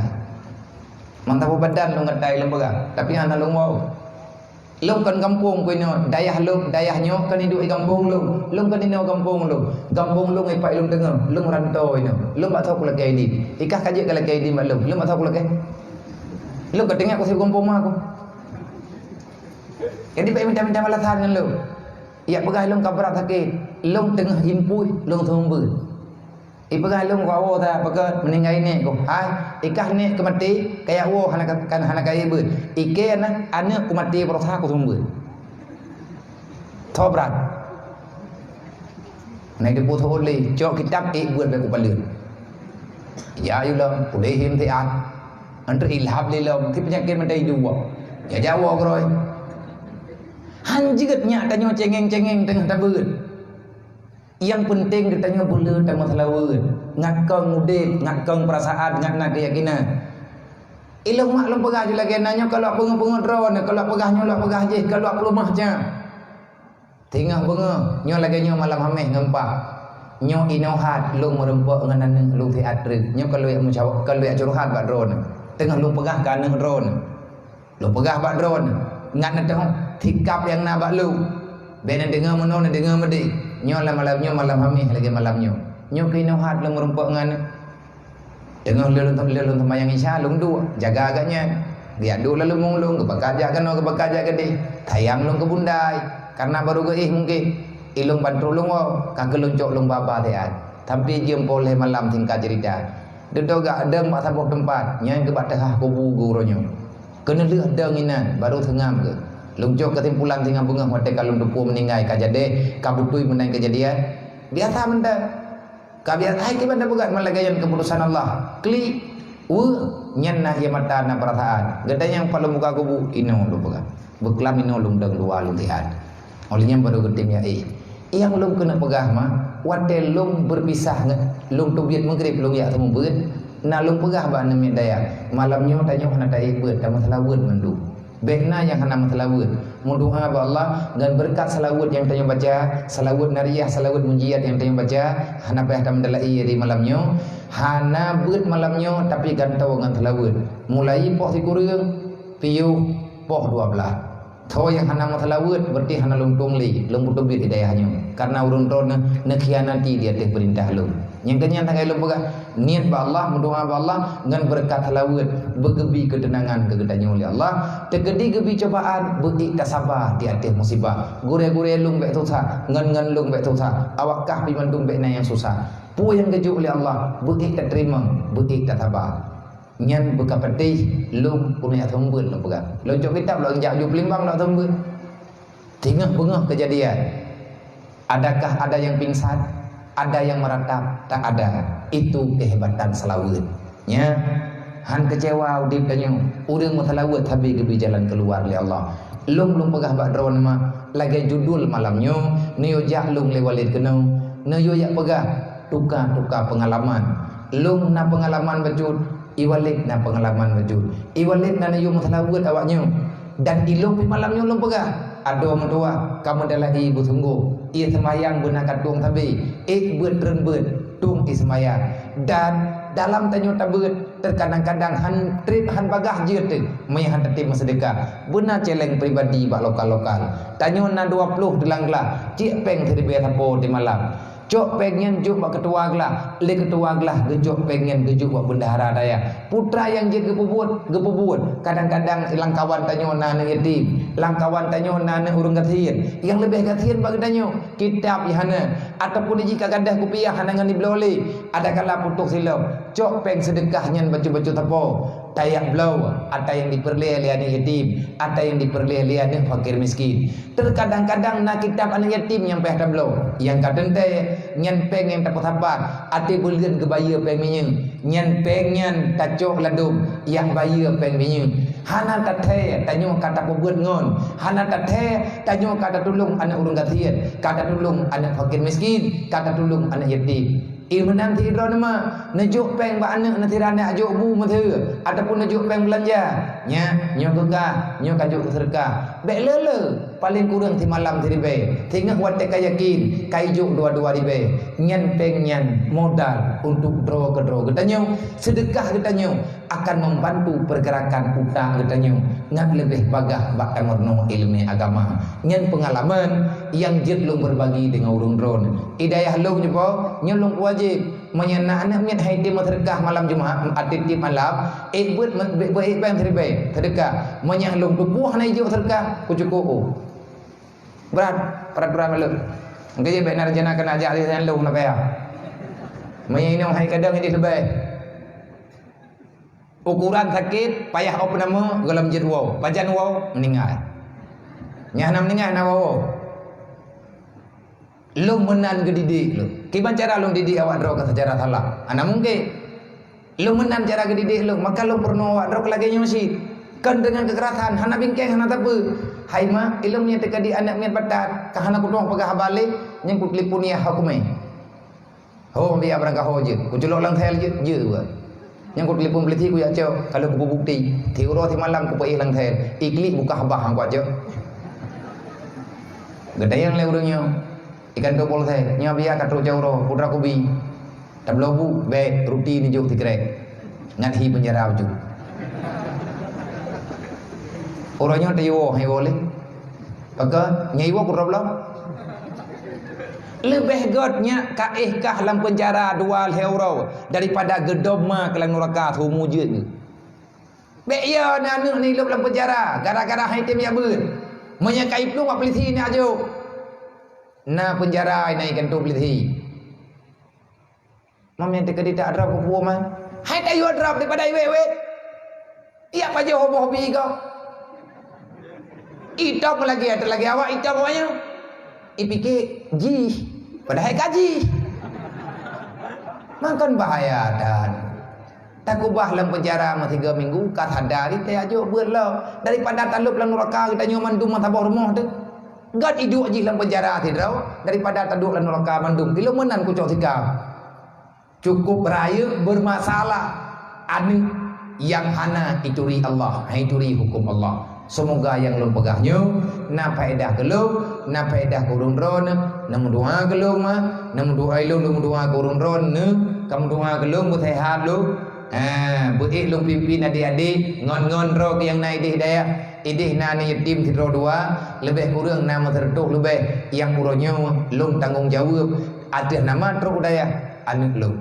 Mantong badan lôn gata lôn peugah, tapi hana lôn woe. Lôn kon gampông keu inoe, dayah lôn, dayah nyoe kon iduek di gampông lôn. Lôn kon inoe gampông lôn. Gampông lôn ipat lôn teungoh, lôn rantô inoe. Lôn bak tho kulakée idin. Ikah ka jeuet kulakée idin bak lôn. Lôn bak tho kulakée. Lôn ka teuingat kusieb gampông ma ku. Jadi bèk mita-mita balasan ngon lôn. Yak peugah lôn ka brat sakét. Lôn teungoh impui, lôn seumeubeuet. Ipeugah lôn keu awoe that, pakon meuninggai nèk ku. Hai, ikah nèk keu maté, kajak woe hana ka, kan hana kajak beuet. Ikée aneuk, aneuk keu maté beurasa ku seumeubeuet. Tho brat. Na teupeue tho lé, cok kitab ék beuet bak kupaleuet. Ya ayolah, udeh him siat. Antre ilhab lé lom, si peunyakét meutai dua. Ya jawoe keurôi. Han jeuet nyak tanyoe cengeng-cengeng teungoh tabeuet. Nyang peunteng geutanyoe beu le tameuseulaweuet, ngat kong udeb, ngat kong peurasaan, ngat na keuyakinan. Ilôn mak lôn peugah ju lagée na nyoe, kalok peungeut-peungeut droeneuh, kalok peugah nyoe, lok peugah jih, kalok peuleumah cam. Teungoh beungoh, nyoe lagée nyoe malam Hameh ngon Pah. Nyoe inoe hat lôn meurumpok ngon aneuk lôn siat treuk. Nyoe ka lôn jak meucawa-, ka lôn jak curhat bak droeneuh. Teungoh lôn peugah keu aneuk droeneuh. Lôn peugah bak droeneuh, ngat na teuh sikab nyang na bak lôn. Bék neudeungoe meunoe, neudeungoe meudeh. Nyoe lam malam nyoe, malam Hameh lagée malam nyoe. Nyoe keuh inoe hat lôn meurumpok ngon aneuk. Teungoh lôn, lôn, lôn seumayang Isya, lôn duek, jaga gobnyan. Geujak duek lam leumoeng lôn, geupakat jak keunoe, geupakat jak keudeh. Sayang lôn keu bunda, kareuna barô geuéh mungken. Ilôn ban trok lôn woe, ka keu lôn cok lôn ba-ba siat. Sampai jeuem poh lhée malam singkat ceurita. Dudoe gak deueng bak saboh teumpat, nyan keuh bak teuhah kubu geuh uroe nyoe. Keuneulheueh dong inan, barô seungab geuh. Lôn cok keusimpulan singoh beungoh watée ka lôn teupeue meuninggai ka jadeh, ka beutôi meunan keujadian. Biasa mantong. Ka biasa hai kiban tapeugah meulagée nyan keuputosan Allah. Klik, weueh, nyan na ié mata na peurasaan. Gata nyang pat lôn buka kubu, inoe lôn peugah. Beuklam inoe lôn dong luwa lôn siat. Óh lheueh nyan barô geutem jak éh. Nyang lôn keuneuk peugah ma, watée lôn beupisah ngon lôn teubiet meugreb lôn jak seumeubeuet, na lôn peugah bak aneuk miet dayah, malam nyoe tanyoe hana taék beuet, tameuseulaweuet mandum. Bék na nyang hana meuseulaweuet. Meudoá bak Allah ngon beureukat seulaweuet nyang tanyoe baca, seulaweuet nariyah, seulaweuet mujizat nyang tanyoe baca, hana payah tameudala'i di malam nyoe. Hana beuet malam nyoe, tapi gantoe ngon seulaweuet. Mulai poh sikureueng, piôh, poh dua blaih. Soe nyang hana meuseulaweuet, berarti hana lôn tueng lé, lôn beuteubiet di dayah nyoe. Kareuna ureuëng droeneuh neukhianati di ateueh peurintah lôn. Nyang keunyan sagai lôn peugah, niet bak Allah, meudoá bak Allah, ngon beureukat seulaweuet, beugeubri keuteunangan keu geutanyoe lé Allah. Teukeudi geubri cobaan, beuék tasaba di ateueh musibah. Gurée-gurée lôn bék susah, ngon-ngon lôn bék susah. Awak kah pih mandum bék na nyang susah. Peue nyang geujok lé Allah, beuék tateurimong, beuék tasaba. Nyan beuka patéh lôn keuneuk seumeubeuet lôn peugah. Lôn cok kitab lôn jak ju Palembang lôn seumeubeuet. Teungoh beungoh keujadian. Adakah ada yang pingsan? Ada yang meratap? Tak ada. Itu kehebatan seulaweuet. Nya, han keucewa udeb tanyoe. Ureuëng meuseulaweuet sabe geubri jalan keuluwa lé Allah. Lôn, lôn peugah bak droeneuh ma, Lagée judul malam nyoe, neuyue jak lôn lé Walid keunoe, neuyue jak peugah tuka-tuka peungalaman. Lôn na peungalaman bacut, i Walid na peungalaman bacut. I Walid na neuyue meuseulaweuet awak nyoe. Dan i lôn pih malam nyoe lôn peugah, adoe meutuwah, ka meudalahi beusunggoh, ie seumayang beuna ka tueng sabe, ék beuet treun beuet, tueng ie seumayang. Dan dalam tanyoe tabeuet, teukadang-kadang han treb han bagaih jeuet teuh, meunyo han tatem meuseudeukah. Beuna celeng pribadi bak lokal-lokal. Tanyoe na dua ploh di lam glah, cit péng siribée sapo di malam. Cok péng nyan jok bak keutua glah, lé keutua glah geucok péng nyan geujok bak bendahara dayah. Putra nyang jeuet geupeubuet, geupeubuet. Kadang-kadang lam kawan tanyoe na aneuëk yatim, lam kawan tanyoe na aneuëk ureuëng gasien. Nyang leubeh gasien bak geutanyoe, kitab nyang hana, ataupun jih ka gadôh kupiah hana ngon jibloe lé. Adakala putôh silop, cok péng seudeukah nyan bacut-bacut sapo, tajak bloe, ata nyang jipeureulée lé aneuëk yatim, ata nyang jipeureulée lé aneuëk fakir miskin. Teukadang-kadang na kitab aneuëk yatim nyang payah tabloe, nyang ka teuntée, nyan péng nyang tapeusapat, até buleuen geubayeue péng minyéuk, nyan péng nyan tacok ladôm, nyang bayeue péng minyéuk. Hana tathée tanyoe ka tapeubuet ngon, hana tathée tanyoe ka tatulông aneuëk ureuëng gasien, ka tatulông aneuëk fakir miskin, ka tatulông aneuëk yatim. Ie meunan sidroe teuma neujok péng bak aneuëk neusira neujok bu meuseue ataupun neujok péng beulanja. Nyan, nyoe keu kah, nyoe ka jok keu seudeukah. Bék le-le, paleng kureueng simalam siribée. Singoh watée ka yakin, ka ijok dua-dua ribée. Nyan péng nyan modal untuk droe keudroe geutanyoe, seudeukah geutanyoe akan membantu pergerakan utak geutanyoe ngat leubeh bagaih bak tameurunoe iéleumé agama. Nyan peungalaman nyang jeuet lôn beurbagi deungon ureuëng droeneuh. Hidayah lôn nyoe po, nyoe lôn kuwajéb. Meunyoe na aneuëk miet hai tem meuseudeukah malam Jumat, até tieb malam, ék beuet me-, beuet, beuet ék péng siribée seudeukah. Meunyoe lôn tuboh hana ijok seudeukah, kucukôp. Brat peraturan lôn. Engkau je bék na rencana keuneuk jak lé lôn na payah. Meunyoe inong hai kadang idéh leubeh. Ukuran sakét, payah op nama, gohlom jeuet woe. Pajan woe, meuninggai. Nyang hana meuninggai hana woe. Lôn meunan geudidik lôn. Kiban cara lôn didik awak droe ka seucara salah? Hana mungken. Lôn meunan cara geudidik lôn, maka lôn peurunoe awak droe lagée nyoe cit. Kon deungon keukerasan, hana bingkeng, hana sapeue. Hai mak, ilôn nyang teuka di aneuëk miet batat, ka hana kutueng peugah haba lé, nyan kutelepon yah hukumi. Ho, biya barangkaho jeuet. Kuculok lam sel jeuet, jeuet buet. Nyang kutelepon polisi kujak cok, kalau kupeubukti. Tiep uroe simalam kupeuéh lam sel. Iklik buka haba hang kucok. Geutanyong lé ureuëng nyoe. Ikan topol sel, nyoe biya ka trok cok uroe, putra kubi. Tabloe bu, bék, ruti neujok sikrek. Ngat hi penjara uju. Uroe nyoe tayue woe, hai woe lé. Maka, nyai woe kudroe bloe. Leubeh gét nyak ka éh kah lam peunjara dua lhée uroe daripada geudom ma keu lam nuraka seumu jeuet geuh. Bék yo na aneuëk neulop lam peunjara gara-gara hai tem jak beuet. Meunyoe ka iplueng bak polisi neujok. Na peunjara na ikanto polisi. Mam nyang teukeudi tak drob keu peue man? Hai tayue drob daripada iwet-wet. Iyak pajoh hoboh bi gob. Itong lagée, ata lagée awak itong awaknyan. Ipike jih, padahai ka jih. Mangkon bahaya dan takubah lam penjara meusigoe minggu ka sadari tayajok beuet lom daripada talop lam nuraka geutanyoe mandum meusaboh rumoh teuh. Gét iduek jih lam penjara sidroe daripada taduek lam nuraka mandum. Ilôn meunan kucok sikap. Cukup rayeuk beurmasalah aneuëk nyang hana ituri Allah, hana ituri huköm Allah. Seumoga nyang lôn peugah nyoe na faedah keu lôn, na faedah keu ureuëng droeneuh. Neumeudoa keu lôn ma, neumeudoa ilôn, neumeudoa keu ureuëng droeneuh, ka meudoa keu lôn beuseuhat lôn. Ha, beuék lôn pimpin adék-adék ngon-ngon droe nyang na idéh dayah. Idéh na aneuëk yatim sidroe dua, leubeh kureueng na meuseureutoh leubeh nyang uroe nyoe lôn tanggong jaweueb ateueh nama trok dayah aneuëk lôn.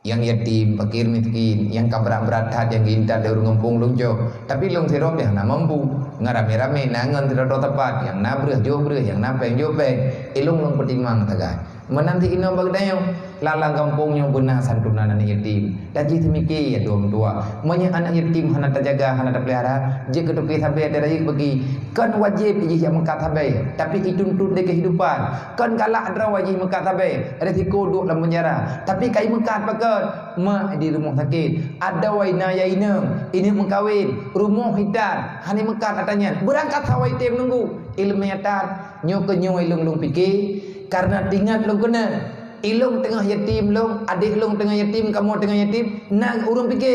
Nyang yatim, fakir miskin, nyang ka brat-brat that nyang geuintat lé ureuëng gampông lôn jok. Tapi lôn sidroe pih hana mampu. Ngon ramé-ramé na ngon sidroe-droe sapat, nyang na breueh jok breueh, nyang na péng jok péng. Ilôn lôn peutimang sagai. Meunan cit inoe bak geutanyoe. Lam-lam gampông nyoe beuna santunan aneuk yatim. Dan jih teumike ya dua meutuah. Meunyoe aneuk yatim hana tajaga, hana tapeulihara, jeuet keu toke sabe ateueh rayeuk bagi. Kon wajéb jih jak meukat sabe, tapi ituntut lé keuhidupan. Kon galak droe jih meukat sabe, resiko duek lam penjara. Tapi kai meukat pakon, mak di rumoh sakét. Adoe na ya inong, inong meukawen, rumoh hitan, hana meukat ata nyan. Beurangkat sawa item nunggu, ileumèe atan. Nyoe keuh nyoe ilong lôn pike, kareuna teuingat lôn keuneuk. Ilong teungoh yatim lôn, adék lôn teungoh yatim, kamoe teungoh yatim, na ureuëng pike.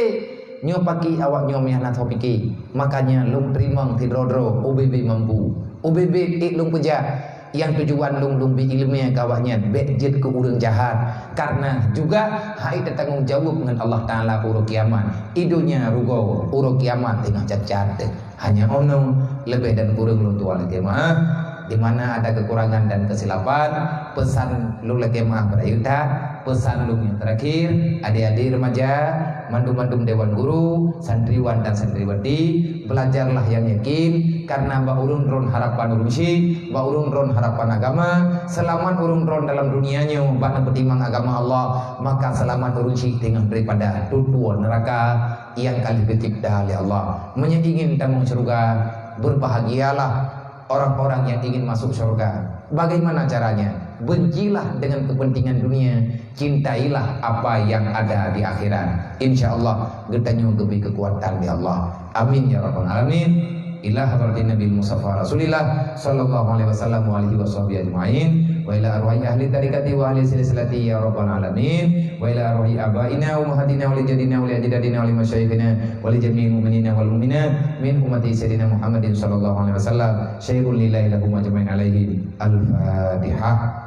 Nyoe paki awak nyoe meuiah na soe pike. Makanya lôn teurimong sidroe-droe, ubé-bé mampu. Ubé-bé ék lôn peujak. Nyang tujuan lôn, lôn bi ileumèe keu awak nyan, bék jeuet keu ureuëng jahat. Kareuna juga hai teutanggong jaweueb ngon Allah Taala uroe kiamat. I donya rugoe, uroe kiamat teungoh cat-cat. Hanya ono leubeh dan kureueng lôn tuan lakée meu'ah. Di mana ada kekurangan dan kesilapan, pesan lôn lakée meu'ah beurayeuk that. Pesan lôn nyang terakhir, adik-adik remaja, mandum-mandum dewan guru, santriwan dan santriwati, belajarlah yang yakin, karena bak ureuëng droen harapan ureuëng syik, bak ureuëng droen harapan agama. Selamat ureuëng droen dalam dunia nyoe bak neupeutimang agama Allah, maka selamat ureuëng syik teungoh daripada tutoe neraka nyang ka lheueh geucipta lé Allah. Meunyoe ingin tamong syeuruga, berbahagialah orang-orang yang ingin masuk syurga. Bagaimana caranya? Bencilah dengan kepentingan dunia, cintailah apa yang ada di akhirat. Insya Allah, geutanyoe geubri keukuatan lé Allah. Amin ya rabbal alamin. Ila hadratin Nabi Mustafa Rasulillah sallallahu alaihi wasallam wa alihi wasahbihi ajma'in. Wa ila arwahi ahli tarikati wa ahli silsilati ya rabbal alamin. Wa ila arwahi abaina wa ummahatina wa li jadina wa li ajdadina wa li masyayikhina wa li jami'il mu'minina wal mu'minat min ummati Sayyidina Muhammadin sallallahu alaihi wasallam. Syai'un lillahi lahum ajma'in alaihim. Al-Fatihah.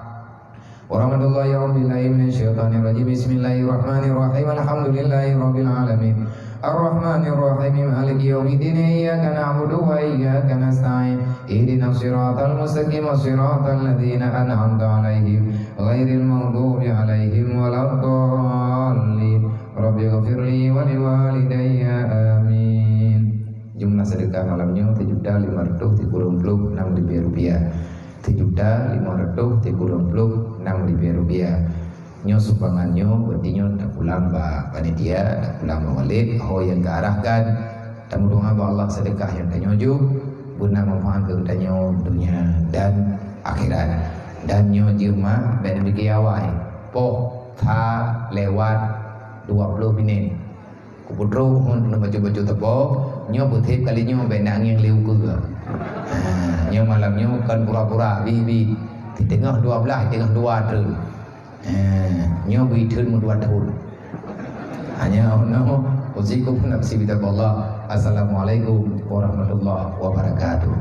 Wa rahmatullahi wa billahi minasyaitonir rajim. Bismillahirrahmanirrahim. Alhamdulillahi rabbil alamin. Arrahmanirrahim. Maliki yaumiddin. Iyyaka na'budu wa iyyaka nasta'in. Ihdinas siratal mustaqim. Siratal ladzina an'amta 'alaihim ghairil maghdubi 'alaihim waladdallin. Rabbighfirli wa liwalidayya. Amin. Jumlah sedekah malam nyoe sijuta lima ratus tiga puluh enam ribu rupiah. Sijuta lima ratus tiga puluh enam ribu rupiah. Nyoe sumbangan nyoe, berarti nyoe tapulang bak panitia, tapulang bak walid, ho nyang ka arahkan. Tameudoa bak Allah, sedekah nyang tanyoe jok beuna manfaat keu geutanyoe dunia dan akhirat. Dan nyoe jeuet mak, bék neupike awai. Poh that lewat dua puluh minit. Kupeutrok ngon baju-baju teuboh, nyoe beutheb kali nyoe bék na angén lé ukeue. Ha, nyoe malam nyoe kon pura-pura, bi-bi. Di teungoh dua belas, di teungoh dua treun. Ha, nyoe bui treun meudua thon. Hanya ono, usikum nafsi bitaqwallah. Assalamualaikum warahmatullahi wabarakatuh.